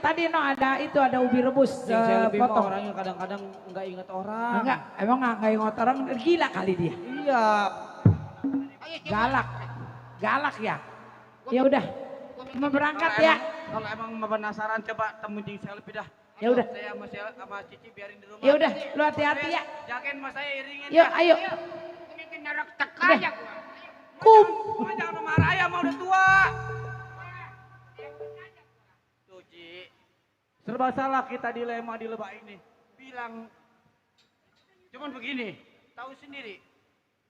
D: tadi no ada ubi rebus
E: Yang selfie mah
D: potong.
E: orangnya kadang-kadang nggak inget orang.
D: Enggak, emang nggak ingat orang, gila kali dia.
E: Iya.
D: Galak ya. Ya udah, mau berangkat
E: Kalau
D: ya.
E: Kalau emang mau penasaran coba temu cing selfie dah.
D: Ya udah.
E: Saya sama Cici biarin di rumah.
D: Ya udah, lu hati-hati ya.
E: Jagain mas saya iringin.
D: Yuk, ayo.
B: Ini kendaraan tekaya gua.
D: Kum.
E: Cuma jangan marah ya, mau udah tua. Tuh Ci. Serba salah kita dilema di lebak ini. Bilang. Cuman begini, tahu sendiri.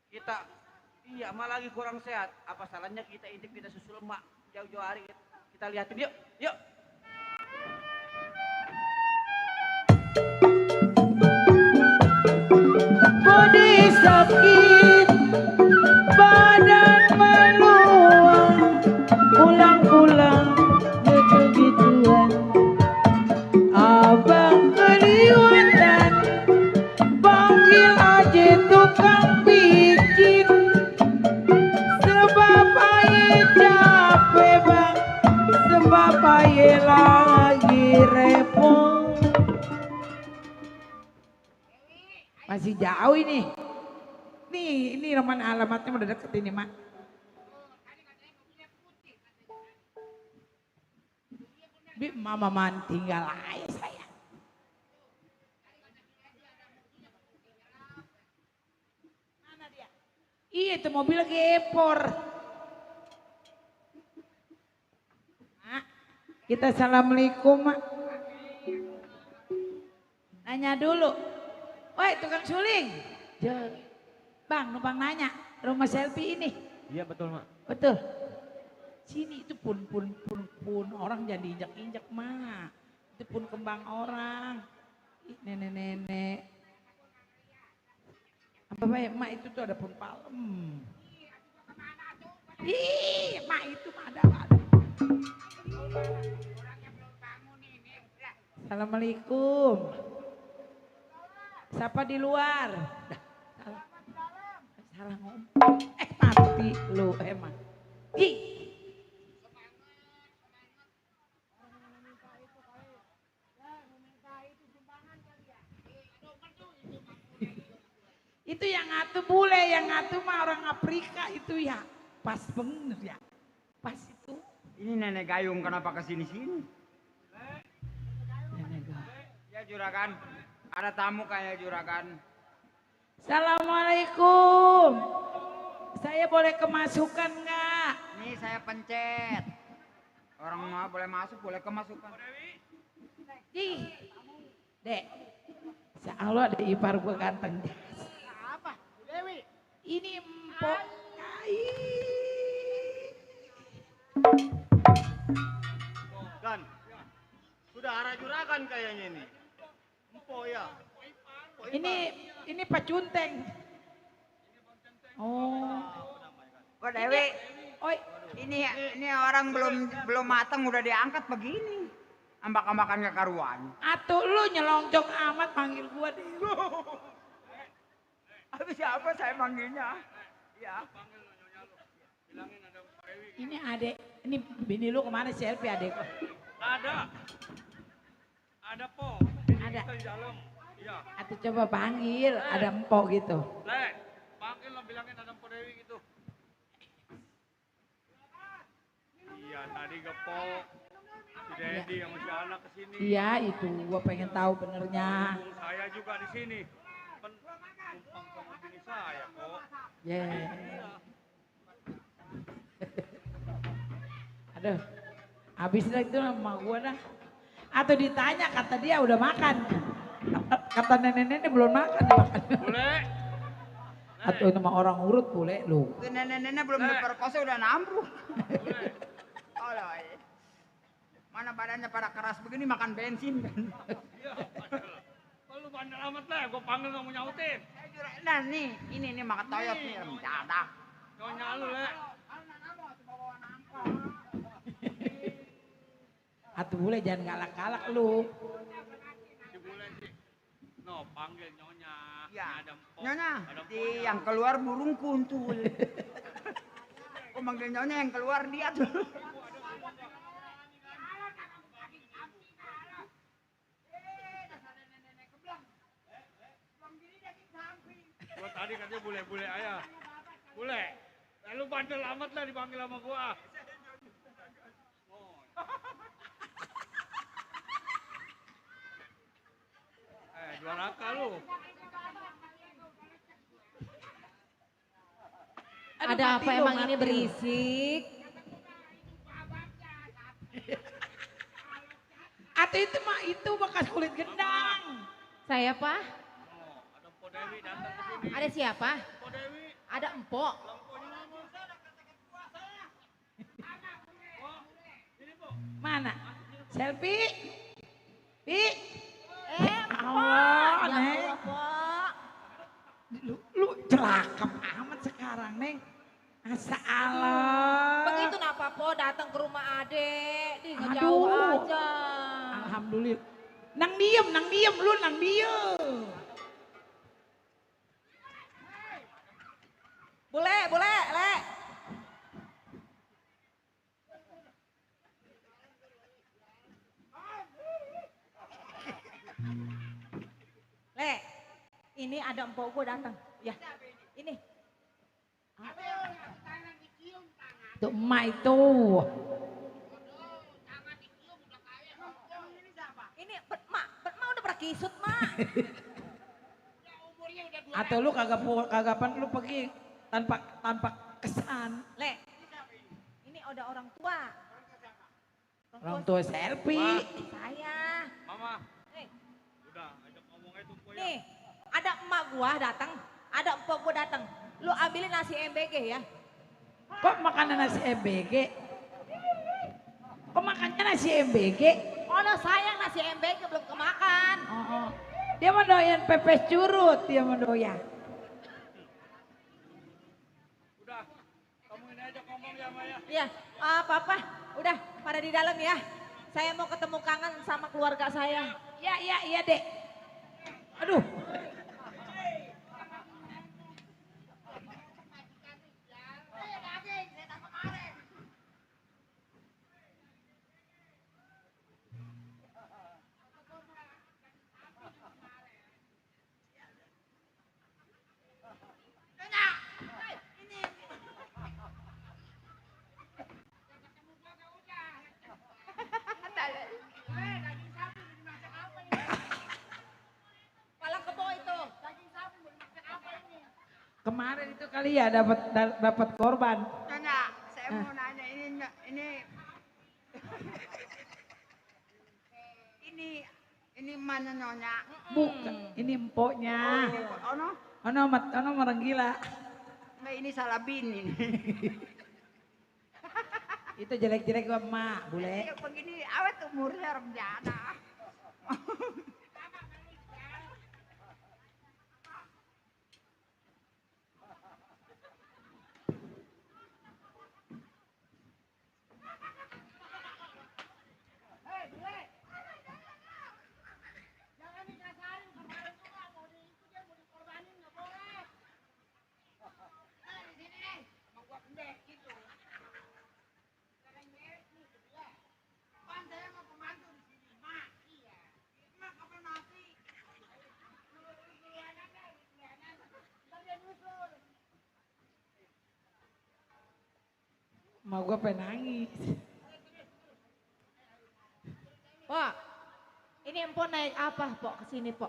E: Kita, iya emak lagi kurang sehat. Apa salahnya kita intip, kita susul emak jauh-jauh hari. Kita lihatin yuk, yuk.
D: Bodi sakit, badan meluang, pulang-pulang gitu-gituan. Abang keliwatan, panggil aja tukang pijit. Sebab aye capek bang, sebab aye lagi repot. Masih jauh ini. Ini roman alamatnya udah deket ini, Mak. Mama man tinggal aja saya. Mana dia? Iya itu mobil gepor. Mak, kita assalamualaikum, Mak. Nanya dulu. Woi tukang suling. Bang, numpang nanya. Rumah selfie ini.
I: Iya betul mak.
D: Betul. Sini itu pun orang jadi injak-injak mah. Itu pun kembang orang. Nenek-nenek. Bapak emak itu tuh ada pun palem. Ih, emak itu mah ada. Assalamualaikum. Siapa di luar? Salah ngomong. Mati lu emang. Ih. Itu yang ngatu bule, yang ngatu mah orang Afrika itu ya. Pas bener ya. Pas itu.
G: Ini nenek gayung kenapa kesini-sini?
D: Nenek gayung.
G: Ya juragan, ada tamu kayak juragan.
D: Assalamualaikum. Saya boleh kemasukan nggak?
G: Nih saya pencet. Orang mau boleh masuk, boleh kemasukan.
D: Ih, Dek. Insya Allah ada ipar gue ganteng.
C: Apa? Dewi.
D: Ini empok.
A: Dan sudah arah juragan kayaknya ini. Empok ya.
D: Ini Pak Cunteng. Oh.
G: Kok Dewi?
D: Oi,
G: Ini orang belum matang udah diangkat begini. Ambak-ambakan ke karuan.
D: atuh lu nyelonjok amat panggil gua deh.
G: Habis siapa saya manggilnya? Ya.
D: Ini adek, ini bini lu kemana selfie adek?
H: Ada po.
D: Ada.
H: Di dalam. Iya.
D: Atuh coba panggil, ada empok gitu.
H: Le, panggil lo bilangin ada Po Dewi gitu. Iya tadi gepo. Si Dedi sama si anak kesini.
D: Iya itu, gua pengen tahu benernya.
H: Saya juga di sini. Kan numpang sama bini saya kok.
D: Aduh, habis itu sama gua dah. Atau ditanya kata dia udah makan. Kata nenek-nenek belum makan.
H: Boleh.
D: Atau nama orang urut boleh lu.
G: Itu nenek-nenek belum diperkosa udah nampuh. Mana badannya pada keras begini makan bensin kan.
H: Iya. Kalau bandel amat lah, gue panggil kamu nyautin.
G: Nah nih, ini makan toyot nih, mendadak.
H: Nyonya lu le.
D: Atuh boleh jangan galak-galak lu.
H: Si bule sih. No, panggil nyonya.
G: Ya,
H: Ada empok.
G: nyonya,
H: Ada empok.
G: di yang keluar burung kuntul. Kok manggil nyonya yang keluar dia tuh.
H: Gua tadi katanya bule-bule ayah. Bule. Lalu bandel amat lah dipanggil sama gua. Dua raka lu.
J: Ada apa emang ini berisik?
D: Atau itu mah itu bekas kulit gendang.
J: Saya Pak?
H: Ada Po Dewi datang ke sini.
J: Ada siapa?
H: Po Dewi.
J: Ada empok.
D: Mana? Selfie? Pi?
J: Allah,
D: Allah, Neng.
J: ya Pak.
D: Lu celakap amat sekarang, Neng. Asa Allah.
J: Begitu napa Po datang ke rumah adek, di
D: Aduh.
J: ngejauh aja.
D: Alhamdulillah. Nang diem, lu nang diem.
J: Boleh, Le. Le, ini ada empok gue datang. Ya, ini.
D: Tuh emak itu.
J: Ini Mak udah berkisut, Mak.
D: Atau lu kagapan lu pergi tanpa kesan.
J: Le, ini ada orang tua.
D: Orang tua selfie.
J: Saya.
H: Mama.
J: Nih,
H: Udah, ajak ngomong aja tuh Po ya.
J: nih, ada emak gua datang, ada empok gua datang. Lu ambilin nasi MBG ya.
D: Kok makanan nasi MBG? Kok makannya nasi MBG?
J: Oh, no, sayang nasi MBG belum kemakan.
D: Oh. Dia mau doyan pepes curut, dia mau doyan.
J: Iya, Papa, udah pada di dalam ya. Saya mau ketemu kangen sama keluarga saya.
D: Iya dek. Aduh.
J: Pala kebo itu.
D: Kemarin itu kali ya dapat korban.
G: Nyonya, saya mau nanya ini ini mana Nyonya?
D: Bukan, ini empoknya.
G: Ono
D: Ono orang gila.
G: enggak ini salah bin ini.
D: Itu jelek-jelek gua emak, bule.
G: Ya, begini awet umurnya remjana.
D: Mau gua pengen nangis.
J: Pok, ini Empo naik apa, Pok? Kesini, Pok.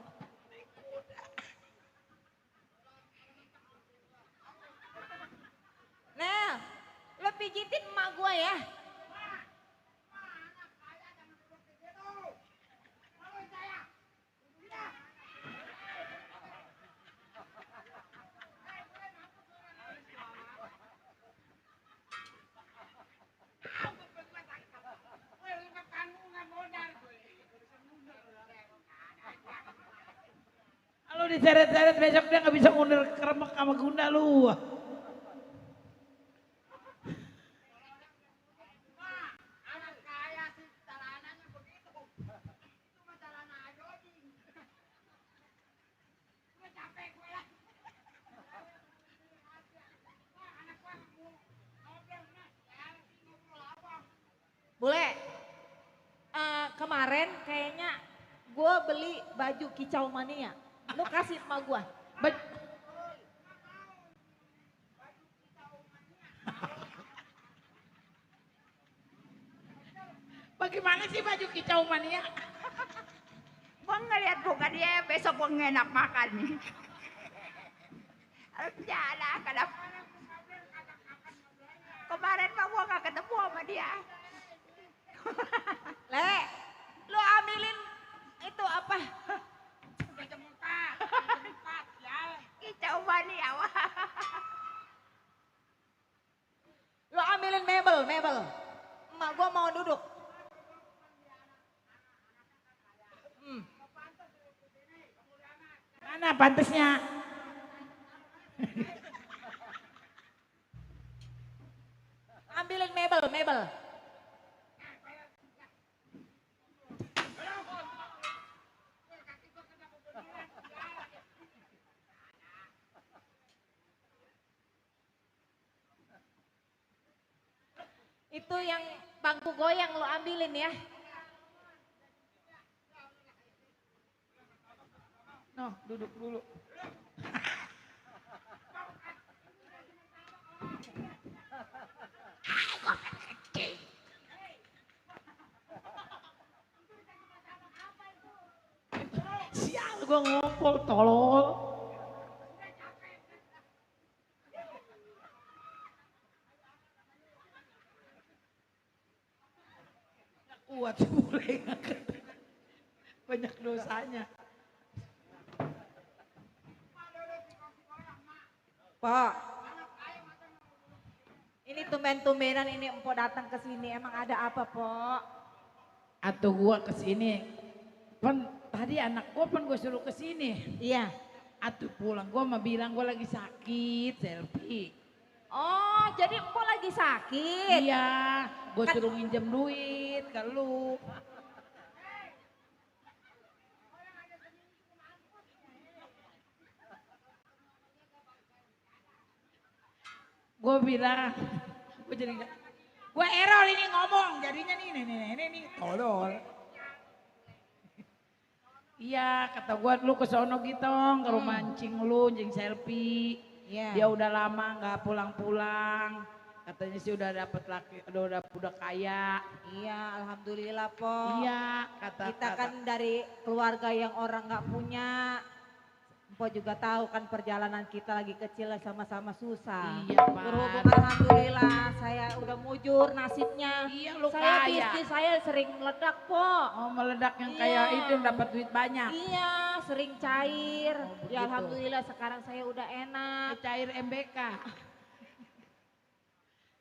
J: Nel, lo pijitin emak gua ya.
D: Kalau diseret-seret besok dia nggak bisa ngundur keremek sama gunda lu.
J: Bule, kemarin kayaknya gue beli baju kicau mania. Lu kasih emak gue.
D: Bagaimana sih baju kicau mania?
G: Gua ngeliat buka dia besok gua ngenak makan nih. Jalan kenapa? Kemarin mah gua gak ketemu sama dia.
J: Le, lu ambilin itu apa?
G: Kicau mania wah.
J: Lu ambilin mebel. Emak gua mau duduk.
D: Mana pantasnya?
J: Ambilin mebel. Itu yang bangku goyang lo ambilin ya.
D: No, duduk dulu. Sial gua ngompol tolol. Kuat mulai ngangkat. Banyak dosanya.
J: Pak, ini tumben-tumbenan ini Empo datang ke sini. Emang ada apa, Pok?
D: Atau gua kesini, tadi anak gua gua suruh kesini.
J: Iya.
D: Atuh pulang gua mah bilang gua lagi sakit, selfie.
J: Oh, jadi empok lagi sakit.
D: Iya, gue
J: Kan-
D: suruh minjem duit ke lu. Gue bilang, gue jadi nggak, gue error ini ngomong, jadinya nih, tolol. Iya, kata gue lu ke sono gitu, ke rumah Encing lu, Encing selfie.
J: Iya.
D: Dia udah lama nggak pulang-pulang. Katanya sih udah dapet laki, udah kaya.
J: Iya, alhamdulillah po.
D: Iya, kata
J: Kita kan dari keluarga yang orang nggak punya. Empo juga tahu kan perjalanan kita lagi kecil sama-sama susah.
D: Iya, Pak.
J: Berhubung alhamdulillah saya udah mujur nasibnya.
D: Iya, lu
J: Saya
D: kaya.
J: bisnis saya sering meledak po.
D: Oh, meledak yang
J: Iya.
D: kayak itu yang dapat duit banyak.
J: Iya, sering cair.
D: Oh, begitu.
J: Ya alhamdulillah sekarang saya udah enak.
D: Cair MBK.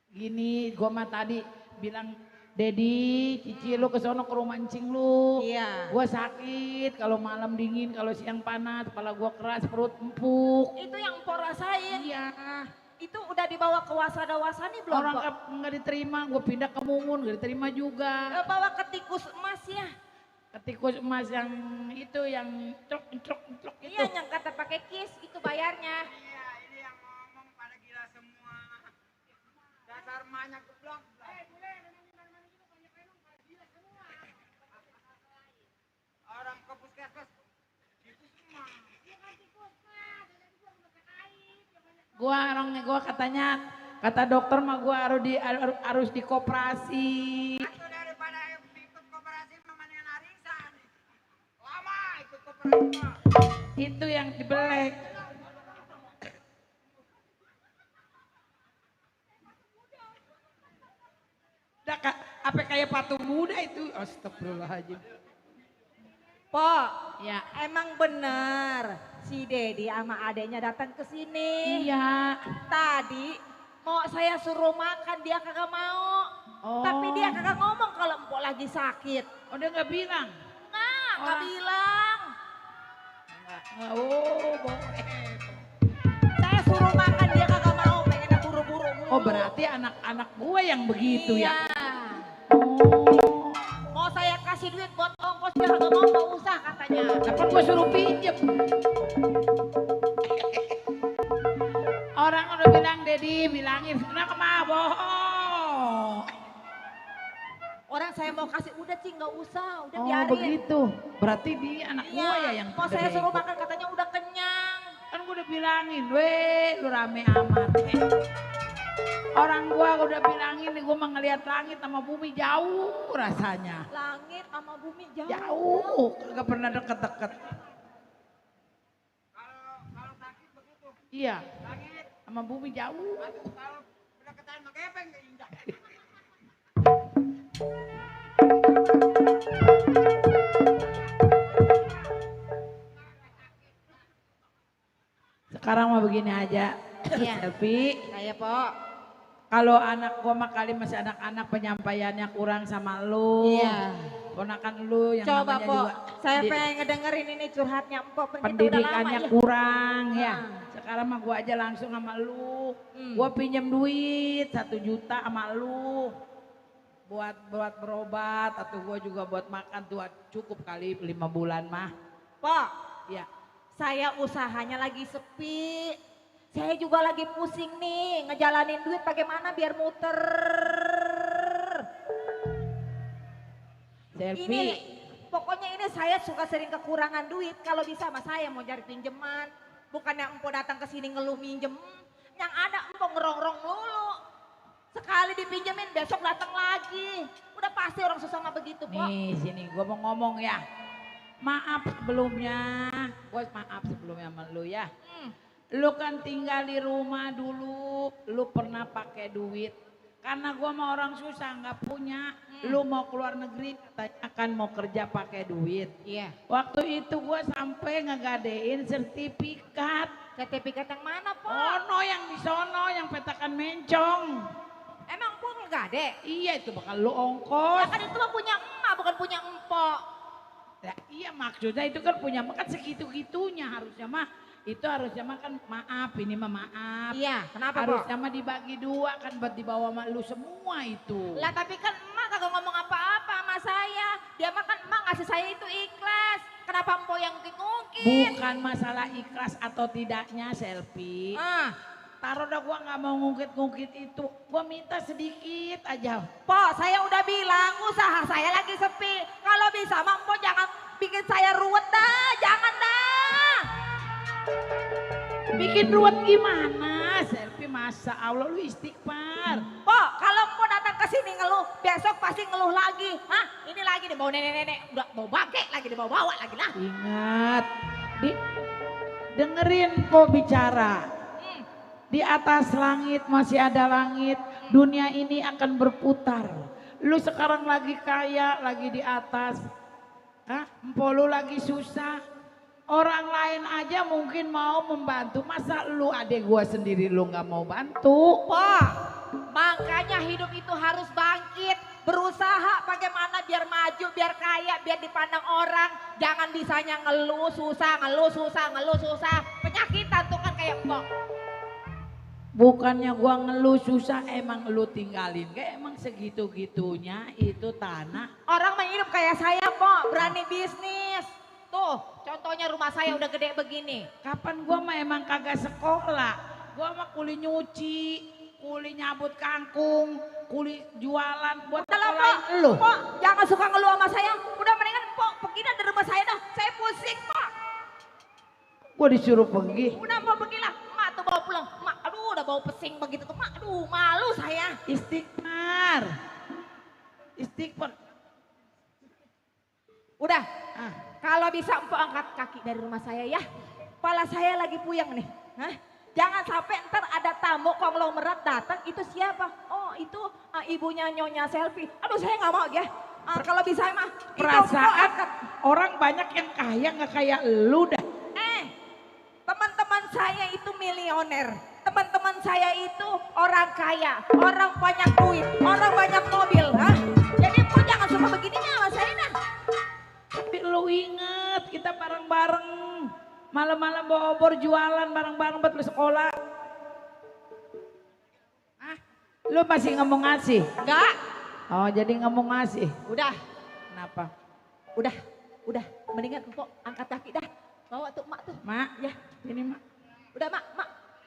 D: Gini, gua mah tadi bilang, Dedi, Cici lu ke sono ke rumah Encing lu.
J: Iya.
D: Gua sakit, kalau malam dingin, kalau siang panas, kepala gua keras, perut empuk.
J: Itu yang Empo rasain.
D: Iya.
J: Itu udah dibawa ke Wasada-Wasani belum,
D: Orang
J: Po?
D: nggak diterima, gua pindah ke Mungun, nggak diterima juga.
J: Bawa ke tikus emas ya.
D: Ketikus emas yang itu, yang truk itu.
J: Iya, yang kata pakai kis, itu bayarnya.
G: Iya, ini yang ngomong pada gila semua. Dasar banyak geblok. Orang ke puskesmas itu semua.
D: Gua katanya, kata dokter mah gua harus di koperasi.
G: Itu daripada ikut koperasi mendingan arisan. Lama ikut koperasi mah.
D: Itu yang dibelek. Udah apa kayak patung muda itu? Astagfirullahaladzim.
J: Po,
D: Ya.
J: emang bener si Dedi sama adeknya datang ke sini.
D: Iya.
J: Tadi mau saya suruh makan dia kagak mau.
D: Oh.
J: Tapi dia kagak ngomong kalau Empok lagi sakit.
D: Oh, dia nggak bilang.
J: Nggak
D: Orang-
J: bilang.
D: Oh, boleh.
J: Saya suruh makan dia kagak mau, pengennya buru-buru mulu.
D: Oh, berarti anak-anak gue yang begitu
J: Iya.
D: ya. Oh.
J: Mau saya kasih duit buat ongkos dia kagak mau, nggak usah katanya.
D: Kapan gue suruh pinjem? Orang udah bilang, Dedi, bilangin, kenapa mah bohong.
J: Orang saya mau kasih, udah Cing nggak usah, udah
D: Oh,
J: biarin.
D: begitu. Berarti dia anak
J: Iya,
D: gue ya yang
J: mau
D: udah
J: saya suruh
D: bego.
J: makan katanya udah kenyang.
D: Kan gue udah bilangin, weh lu rame amat. Orang gue udah bilangin nih, gue mah ngeliat langit sama bumi jauh rasanya.
J: Langit sama bumi jauh.
D: Jauh, kagak pernah deket-deket.
G: Kalau sakit begitu.
D: Iya,
G: Langit.
D: sama bumi jauh.
G: Kalau udah ketahan mah gepeng ke indah.
D: Sekarang mah begini aja.
J: Iya.
D: Tapi
J: Saya po.
D: kalau anak gua mah kali masih anak-anak penyampaiannya kurang sama lu.
J: Iya.
D: Ponakan lu yang
J: Coba
D: namanya
J: po,
D: juga
J: saya
D: di-
J: pengen ngedengerin ini curhatnya Empok. Kita udah lama
D: pendidikannya
J: ya.
D: kurang ya.
J: Ah.
D: Sekarang mah gua aja langsung sama lu.
J: Hmm.
D: Gua pinjem duit 1 juta sama lu. Buat berobat atau gua juga buat makan tuh cukup kali 5 bulan mah.
J: Po,
D: Ya.
J: saya usahanya lagi sepi. Saya juga lagi pusing nih, ngejalanin duit bagaimana biar muter. Ini,
D: Selfie.
J: pokoknya ini saya suka sering kekurangan duit. Kalau bisa sama saya mau cari pinjaman. Bukannya Empo datang ke sini ngeluh minjem. Yang ada Empo ngerongrong lulu. Sekali dipinjemin besok datang lagi. Udah pasti orang susah mah begitu, Po.
D: Nih sini gua mau ngomong ya. Maaf sebelumnya. Gua maaf sebelumnya sama lu ya.
J: Hmm.
D: Lu kan tinggal di rumah dulu, lu pernah pakai duit. Karena gua mau orang susah nggak punya, lu mau keluar negeri katanya akan mau kerja pakai duit.
J: Iya.
D: Waktu itu gua sampai ngegadein sertifikat.
J: Sertifikat yang mana, Po?
D: Ono yang di sono yang petakan mencong.
J: Emang Empo enggak deh?
D: Iya itu bakal lu
J: Ya
D: ongkos.
J: kan itu mah punya emak bukan punya Empo.
D: Ya, iya maksudnya itu kan punya kan segitu-gitunya harusnya mah. Itu harusnya mah kan maaf, ini mah maaf.
J: Iya, kenapa, Pok?
D: Harusnya mah dibagi dua kan buat dibawa sama lu semua itu.
J: Lah tapi kan emak kagak ngomong apa-apa sama saya. Dia mah kan emak ngasih saya itu ikhlas. Kenapa Mpok yang ngungkit-ngungkit?
D: Bukan masalah ikhlas atau tidaknya selfie.
J: Ah,
D: Taruh dah gua nggak mau ngungkit-ngungkit itu. Gua minta sedikit aja.
J: Pok, saya udah bilang usaha saya lagi sepi. Kalau bisa mah Mpok jangan bikin saya ruwet dah, jangan dah.
D: Bikin ruwet gimana? Selfie masa Allah lu istighfar.
J: Pok, kalau Mpok datang ke sini ngeluh, besok pasti ngeluh lagi. Hah? Ini lagi dibawa nenek-nenek, udah bawa bangke lagi dibawa-bawa lagi lah.
D: Ingat, dengerin kok bicara. Di atas langit masih ada langit, dunia ini akan berputar. Lu sekarang lagi kaya, lagi di atas. Hah? Empok lu lagi susah. Orang lain aja mungkin mau membantu, masa lu adek gua sendiri lu nggak mau bantu?
J: Pok, makanya hidup itu harus bangkit. Berusaha bagaimana biar maju, biar kaya, biar dipandang orang. Jangan bisanya ngeluh susah, ngeluh susah, ngeluh susah. Penyakitan tuh kan kayak Mpok.
D: Bukannya gua ngeluh susah, emang lu tinggalin. Kayak emang segitu-gitunya itu tanah.
J: Orang mah hidup kayak saya Pok, berani bisnis. Tuh, contohnya rumah saya udah gede begini.
D: Kapan gua mah emang kagak sekolah. Gua mah kuli nyuci, kuli nyabut kangkung, kuli jualan buat
J: Udah lah,
D: sekolahin
J: Pok.
D: lu.
J: Pok, jangan suka ngeluh sama saya. Udah mendingan Pok pergi dah dari rumah saya dah. Saya pusing Pok.
D: Gua disuruh pergi.
J: Udah Pok pergilah. Mak tuh bawa pulang. Mak, aduh udah bau pesing begitu tuh Mak. Aduh malu saya.
D: Istighfar. Istighfar.
J: Udah. Kalau bisa Mpok angkat kaki dari rumah saya ya. Kepala saya lagi puyeng nih. Hah? Jangan sampai ntar ada tamu konglomerat datang, itu siapa? Oh itu ibunya Nyonya Selfie. Aduh saya nggak mau ya. Kalau bisa mah.
D: Perasaan orang banyak yang kaya nggak kayak lu dah.
J: Teman-teman saya itu milioner. Teman-teman saya itu orang kaya. Orang banyak duit. Orang banyak mobil. Hah? Jadi Mpok jangan suka begininya sama saya dah.
D: Tapi lu inget kita bareng-bareng. Malam-malam bawa obor jualan bareng-bareng buat lu sekolah. Lu masih nggak mau ngasih?
J: Enggak.
D: Oh jadi nggak mau ngasih?
J: Udah.
D: Kenapa?
J: Udah. Mendingan Mpok angkat kaki dah. Bawa tuh Mak tuh.
D: Mak,
J: Ya.
D: ini Mak.
J: Udah Mak.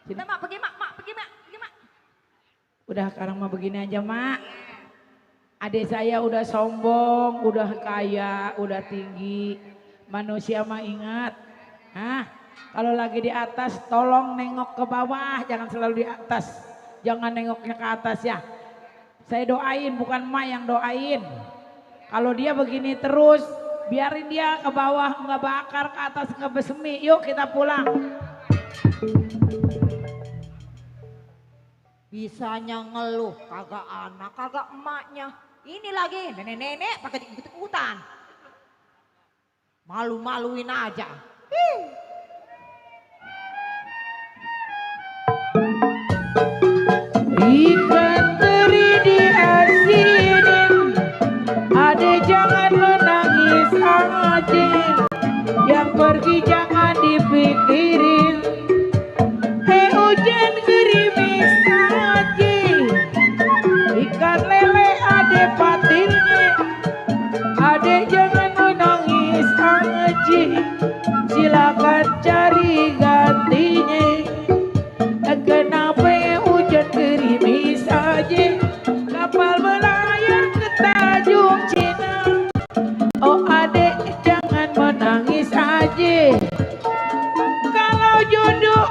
D: Sini.
J: Udah Mak pergi Mak. Pergi Mak.
D: Udah sekarang mah begini aja Mak. Adik saya udah sombong, udah kaya, udah tinggi. Manusia mah ingat. Kalau lagi di atas tolong nengok ke bawah, jangan selalu di atas. Jangan nengoknya ke atas ya. Saya doain, bukan Mak yang doain. Kalau dia begini terus, biarin dia ke bawah, nggak bakar, ke atas nggak bersemi. Yuk kita pulang.
J: Bisanya ngeluh, kagak anak, kagak emaknya. Ini lagi nenek-nenek pakai ikut-ikutan. Malu-maluin aja.
D: Ikan teri diasinin, adek jangan menangis anjing. Yang pergi jangan dipikirin. Hujan gerimis aja. Ikan lele adek patinnya, adek jangan menangis anjing. Silakan cari gantinya. Kenapa hujan gerimis aja? Kapal melayar ke Tanjung Cina. Oh adek jangan menangis aja. Kalau jodoh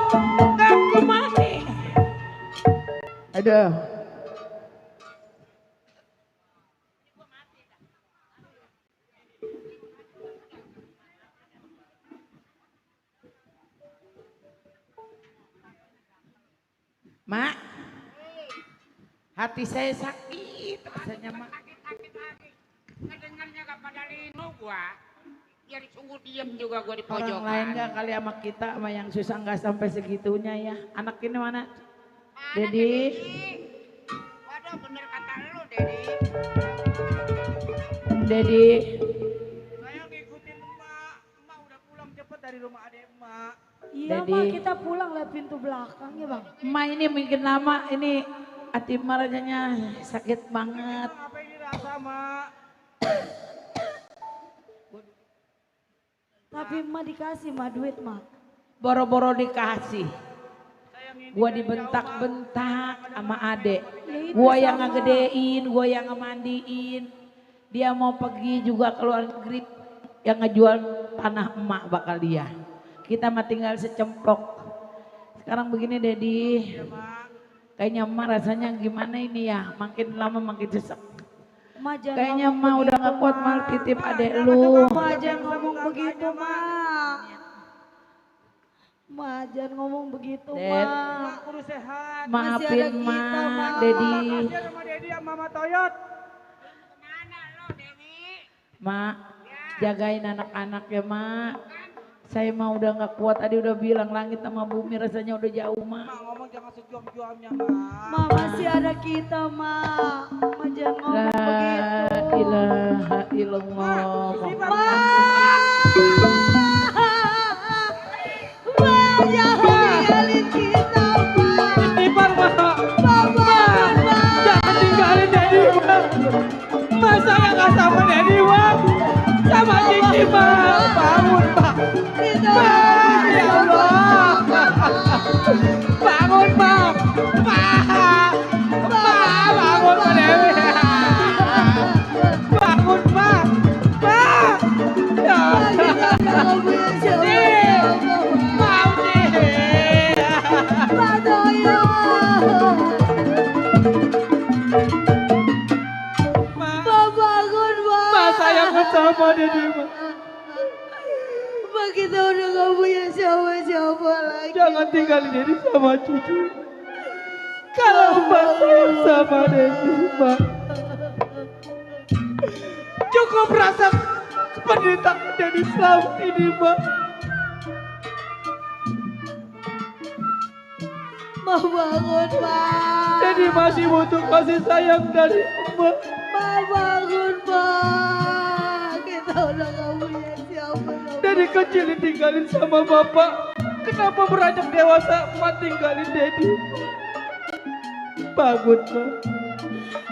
D: gak kemana. Aduh. Mak, hati saya sakit rasanya Mak.
B: Ngedengarnya gak pada lino gua. Biar sungguh diem juga gua di
D: Orang
B: pojokan.
D: lain gak kali sama kita sama yang susah gak sampai segitunya ya. Anak ini mana? Dedi.
B: Waduh bener kata lu Dedi.
D: Dedi.
E: Saya ngikutin emak udah pulang cepet dari rumah adek emak.
F: Iya
D: Dedi.
F: Mak, kita pulang lewat pintu belakang ya Bang.
D: Emak ini mungkin lama ini hati marahnya sakit banget.
E: Apa yang dirasa, Mak?
F: Tapi Mak dikasih Mak duit Mak.
D: Boro-boro dikasih. Gua dibentak-bentak sama adek.
F: Ya itu
D: Gua yang
F: sama.
D: ngegedein, gua yang ngemandiin. Dia mau pergi juga ke luar negeri. Yang ngejual tanah emak bakal dia. Kita mah tinggal secemplok. Sekarang begini Dedi. Kayaknya emak rasanya gimana ini ya. Makin lama makin sesek.
F: Mak jangan
D: Kayaknya
F: ngomong
D: emak udah
F: begitu,
D: gak kuat
F: Mak.
D: mal titip adek lu.
F: Mak jangan ngomong begitu Mak. Mak jangan ngomong begitu
D: Ded.
F: Mak.
E: Kudu sehat.
F: Masih ada
D: Maafin
F: kita,
D: mak,
F: Mak.
D: Dedi.
E: Kasihan sama Dedi sama Mama Toyot.
D: Mak, jagain anak-anak ya mak. Saya mah udah gak kuat, tadi udah bilang langit sama bumi rasanya udah jauh mak.
E: Mak ngomong jangan sejuam-juamnya, Mak.
F: Mak masih ada kita Mak. Mak jangan ngomong
D: La
F: begitu.
D: ilaha illallah.
F: Mak jangan tinggalin kita Mak.
E: Istighfar, Mak.
F: Mak.
E: Jangan tinggalin Dedi, Mak. Mak sayang gak sama Dedi, Mak. Sama Cici, Mak. Bangun, Mak. Mak, ya Allah. Bangun, Mak. Mak. Mak, bangun, Mak Dewi. Bangun, Mak. Mak. Ya Allah.
F: Kamu yang siapa?
E: Mau, Ci.
F: Mak Toyo.
E: Mak.
F: Mak bangun Mak.
E: Mak sayang sama Dedi, Mak.
F: Mak kita udah gak punya siapa-siapa lagi.
E: Jangan tinggalin Dedi sama cucu. Kalau Mbak sayang sama Dedi, Mbak. Cukup rasa penderitaan Dedi selama ini, Mbak.
F: Mak bangun Mak.
E: Dedi masih butuh kasih sayang dari Mbak.
F: Mak bangun Mak. Kita udah gak punya siapa-siapa.
E: Dari kecil ditinggalin sama Bapak. Kenapa beranjak dewasa Mbak tinggalin Dedi? Bangun, Mbak.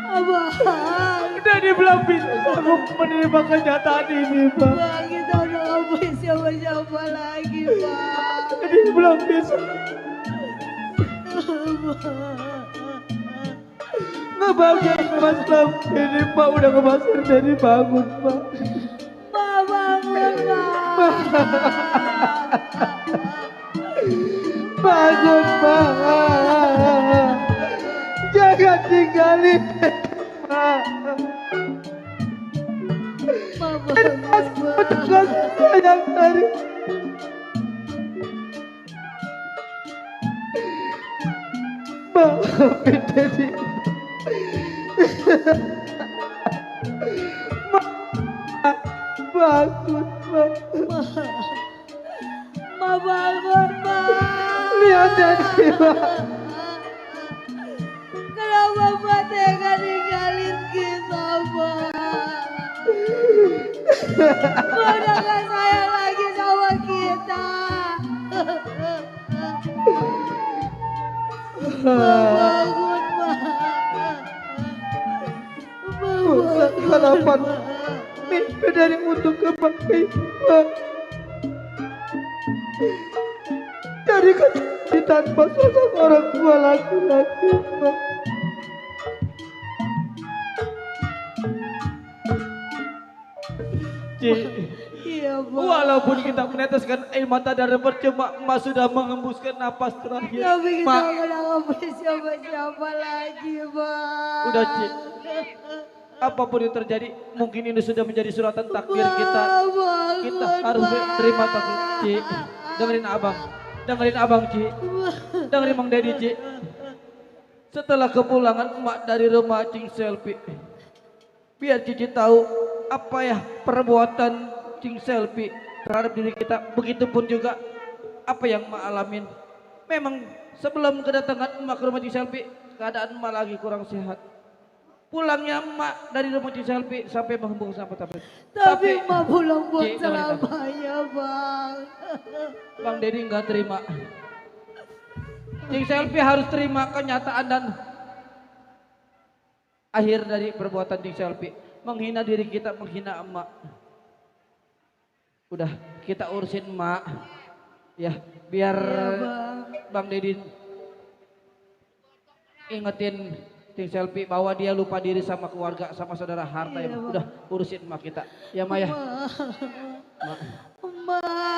F: Abang.
E: Dedi belum bisa sanggup menerima kenyataan ini, Mbak.
F: Mak kita udah gak punya siapa-siapa lagi Mak.
E: Dedi belum bisa. Ngebahagiain Mas Lam. Ini Mbak udah ngebahagiain Dedi, bangun, Mbak.
F: Mak bangun Mak.
E: Bangun, Mbak. Jangan tinggalin Mbak.
F: Mak bangun Mak.
E: Petugas sayang dari maafin Dedi. Bangun, Mbak.
F: Mak bangun Mak.
E: Lihat Dedi, Mbak.
F: Kenapa Mak tega ninggalin kita Mak? Mak udah gak sayang lagi sama kita. Mak bangun Mak. Mak
E: Harapan mimpi dari untuk kembali, Mbak. Dari kecil tanpa sosok orang tua laki-laki, Mbak. Ci,
F: Iya Mak.
E: walaupun kita meneteskan air mata darah percuma, Emak sudah mengembuskan napas terakhir.
F: Tapi kita
E: Mak,
F: udah gak punya siapa-siapa lagi Mak.
E: udah, Ci. Apapun yang terjadi, mungkin ini sudah menjadi suratan takdir kita. Kita harus terima takdir, Ci. Dengerin abang, Ci. Dengerin Mang Dedi, Ci. Setelah kepulangan emak dari rumah Cing Selfie, biar Cici tahu apa ya perbuatan Cing Selfie terhadap diri kita. Begitupun juga apa yang emak alamin. Memang sebelum kedatangan emak ke rumah Cing Selfie, keadaan emak lagi kurang sehat. Pulangnya emak dari rumah Cing Selfie sampai menghembus sampai
F: Tapi emak pulang buat
E: Cik, jangan
F: selamanya bang.
E: Bang Dedi nggak terima. Cing Selfie harus terima kenyataan dan akhir dari perbuatan Cing Selfie. Menghina diri kita, menghina emak. Udah kita urusin emak. Ya biar Bang Dedi ingetin Cing Selfie bahwa dia lupa diri sama keluarga, sama saudara harta. Ya, udah urusin emak kita. Ya Maya.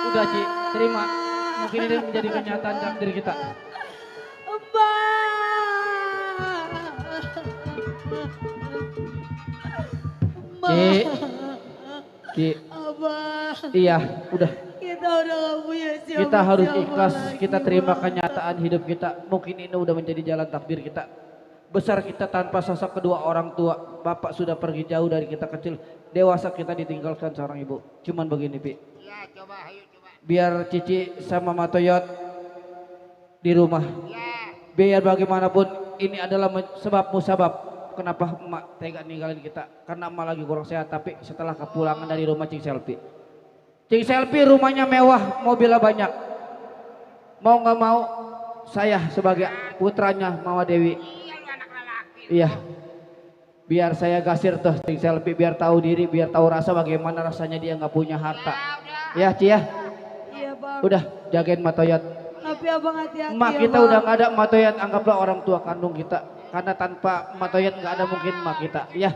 E: Udah Ci, terima. Mungkin ini menjadi kenyataan dalam diri kita. Ci, iya, udah.
F: Kita udah gak punya siapa.
E: Kita harus ikhlas, kita terima kenyataan hidup kita. Mungkin ini udah menjadi jalan takdir kita. Besar kita tanpa sosok kedua orang tua. Bapak sudah pergi jauh dari kita kecil. Dewasa kita ditinggalkan seorang ibu. Cuman begini, Pi.
B: Ya, coba, ayo coba.
E: Biar Cici sama Matoyot di rumah.
B: Ya.
E: Biar bagaimanapun ini adalah sebab musabab kenapa emak tega ninggalin kita. Karena emak lagi kurang sehat. Tapi setelah kepulangan dari rumah Cing Selfie. Cing Selfie rumahnya mewah, mobilnya banyak. Mau nggak mau saya sebagai putranya Mama Dewi. Iya. Biar saya gasir tuh Cing Selfie, biar tahu diri, biar tahu rasa bagaimana rasanya dia nggak punya harta. Ya Ci ya.
F: Iya bang.
E: Udah jagain Matoyot.
F: Tapi abang hati-hati
E: Emak
F: ya,
E: kita
F: bang.
E: udah nggak ada, Matoyot anggaplah orang tua kandung kita. Karena tanpa Matoyot nggak ada mungkin emak kita. Ya,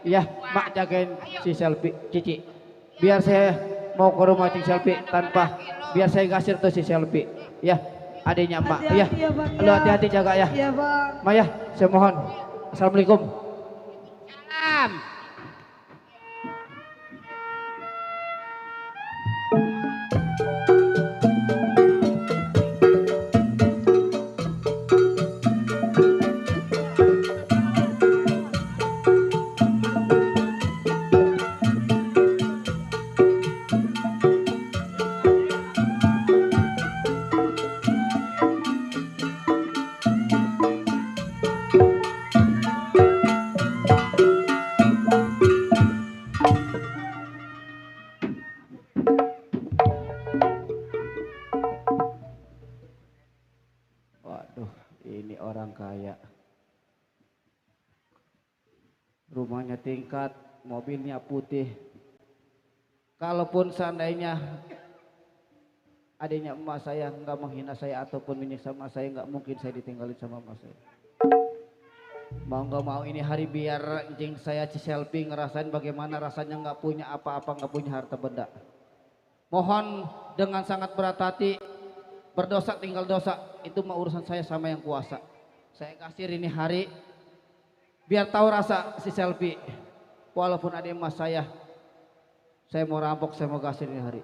E: ya, mak jagain si Selfie, Cici. Biar saya mau ke rumah Cing Selfie tanpa, biar saya gasir tuh si Selfie. Ya, adiknya emak. Ya, lu hati-hati jaga ya.
F: Iya bang.
E: Maya, saya mohon. Assalamualaikum.
B: Salam.
E: Waduh, ini orang kaya. Rumahnya tingkat, mobilnya putih. Kalaupun seandainya adiknya emak saya nggak menghina saya ataupun menyiksa emak saya, nggak mungkin saya ditinggalin sama emak saya. Mau nggak mau ini hari biar Cing saya Ci Selfie ngerasain bagaimana rasanya nggak punya apa-apa, nggak punya harta benda. Mohon dengan sangat berat hati, berdosa tinggal dosa, itu mah urusan saya sama yang kuasa. Saya kasih ini hari biar tahu rasa si Selfie. Walaupun ada emas saya mau rampok, saya mau kasih ini hari.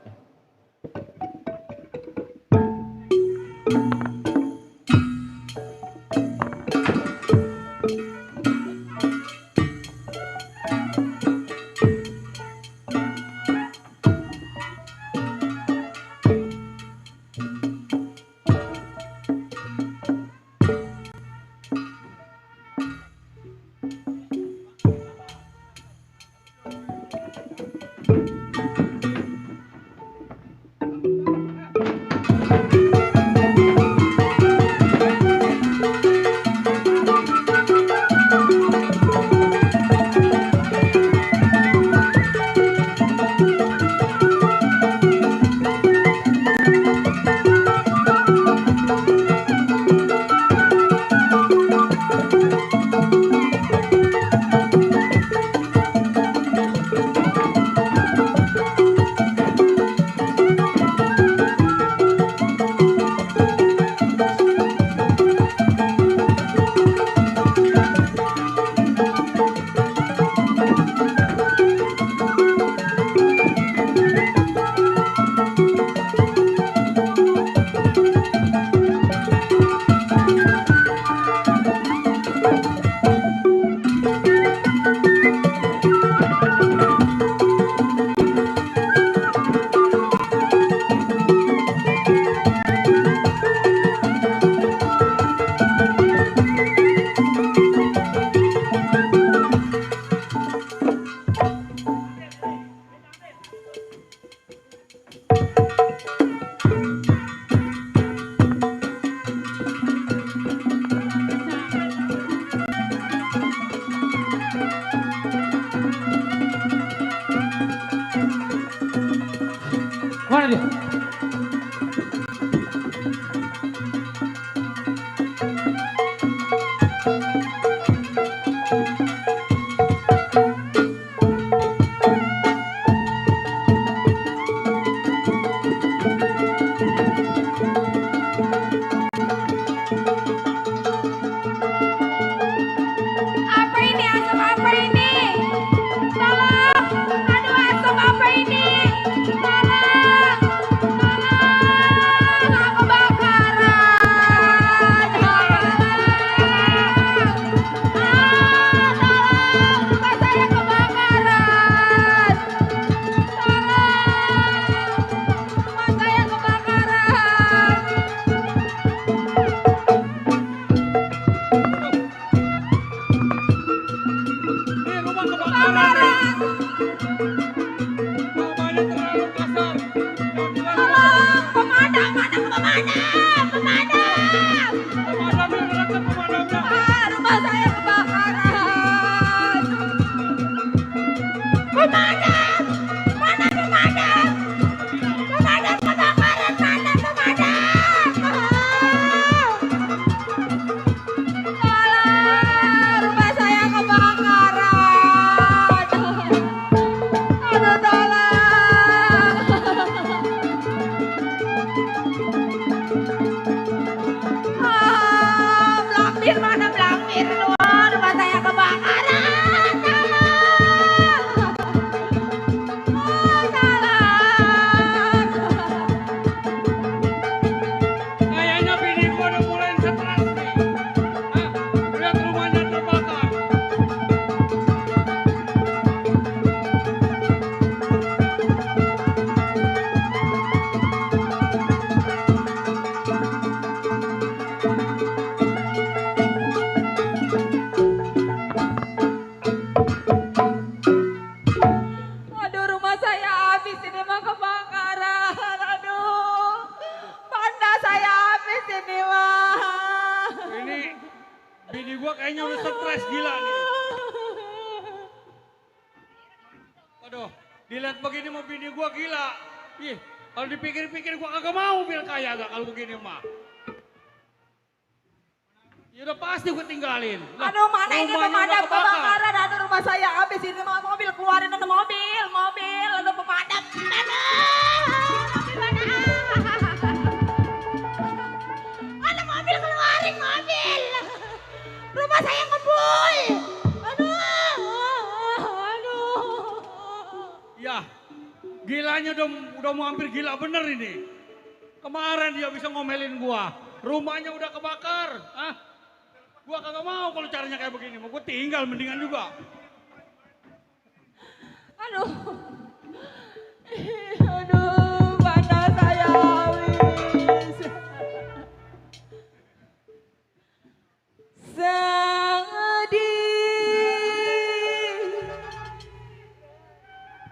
J: Mirnun, rumah saya kebakaran.
H: Kayaknya bini gua udah mulai stres nih. Hah? Lihat rumahnya terbakar.
J: Aduh, rumah saya habis ini mah kebakaran. Aduh, panda saya habis ini mah.
H: Ini bini gua kayaknya udah stres gila nih. Aduh, dilihat begini mau bini gua gila. Ih, kalau dipikir-pikir gua kagak mau biar kaya gak kalau begini mah. Ya udah pasti gua tinggalin. Lah,
J: Aduh, mana ini
H: rumahnya
J: pemadam
H: udah kebakar.
J: kebakaran? Aduh, rumah saya habis ini mah mobil, keluarin ada mobil, ada pemadam. Aduh, mobil mana? Ada mobil, keluarin mobil. Rumah saya ngebul. Aduh.
H: Ya, gilanya udah mau hampir gila bener ini. Kemarin dia bisa ngomelin gua, rumahnya udah kebakar. Hah? Gua kagak mau kalau caranya kayak begini, mau gua tinggal mendingan juga.
J: Aduh, mana saya habis. Sedih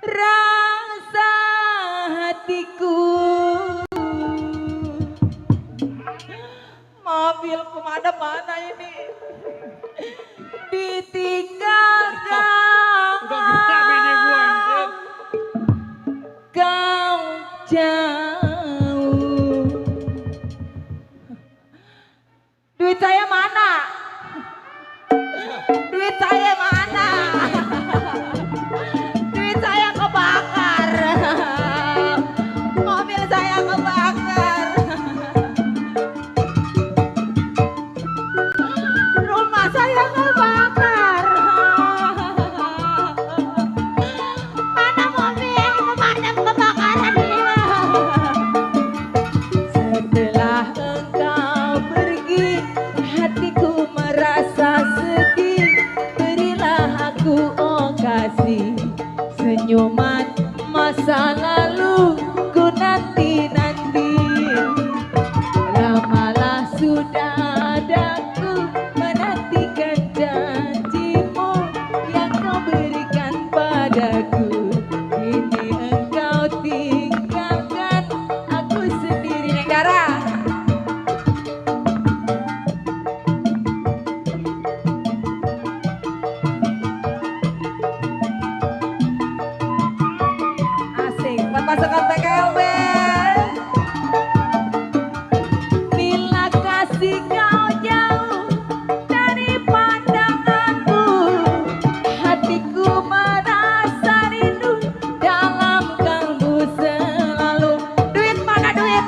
J: rasa hatiku. Mobil pemadam mana ini? Ditinggalkan.
H: Udah gila bini gua anjir.
J: Kau jauh. Duit saya mana? Duit saya mana? Duit saya kebakar. Mobil saya kebakar. Rumah saya kebakar. Mana mobil pemadam kebakaran ini? Setelah engkau pergi, hatiku merasa sedih. Berilah aku kasih senyuman masa lalu ku nanti-nanti. Lamalah sudah adaku menantikan janjimu yang kau berikan padaku. Ini engkau tinggalkan aku sendiri. Negara. Asik, buat pasukan PKLB. Bila kasih kau jauh dari pandanganku, hatiku merasa rindu dalam kalbu selalu. Duit mana duit?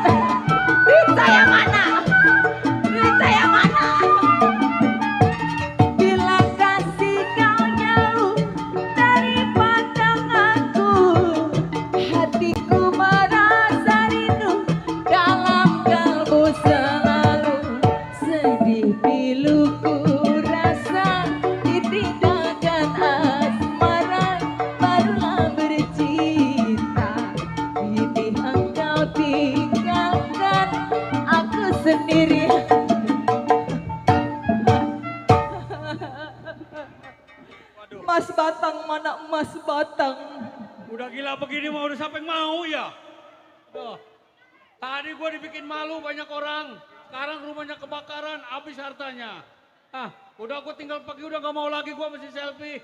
J: Duit saya mana? Duit saya mana? Bila kasih kau jauh dari pandanganku, hatiku merasa rindu dalam kalbu selalu. Sedih piluku rasa ditinggalkan asmara, barulah bercinta. Ini engkau tinggalkan aku sendiri. Mas Batang mana Mas Batang?
H: Udah gila begini mah udah sampai mau ya. Tuh. Tadi gua dibikin malu banyak orang. Sekarang rumahnya kebakaran, habis hartanya. Ah, udah gua tinggal pergi, udah gak mau lagi gua mesti selfie.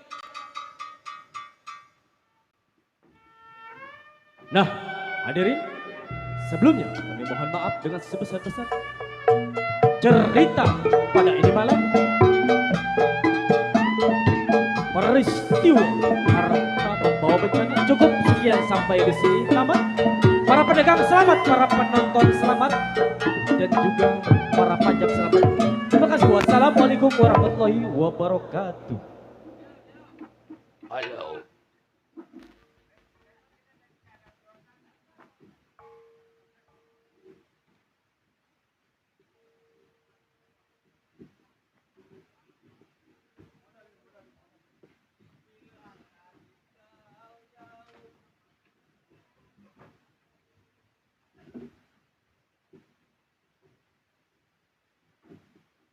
K: Nah, hadirin, sebelumnya kami mohon maaf dengan sebesar-besar cerita pada ini malam. Peristiwa harta membawa bencana cukup sekian sampai di sini tamat. Para pedagang selamat, para penonton selamat, dan juga para pajak selamat. Terima kasih. Wassalamualaikum warahmatullahi wabarakatuh.
B: Halo.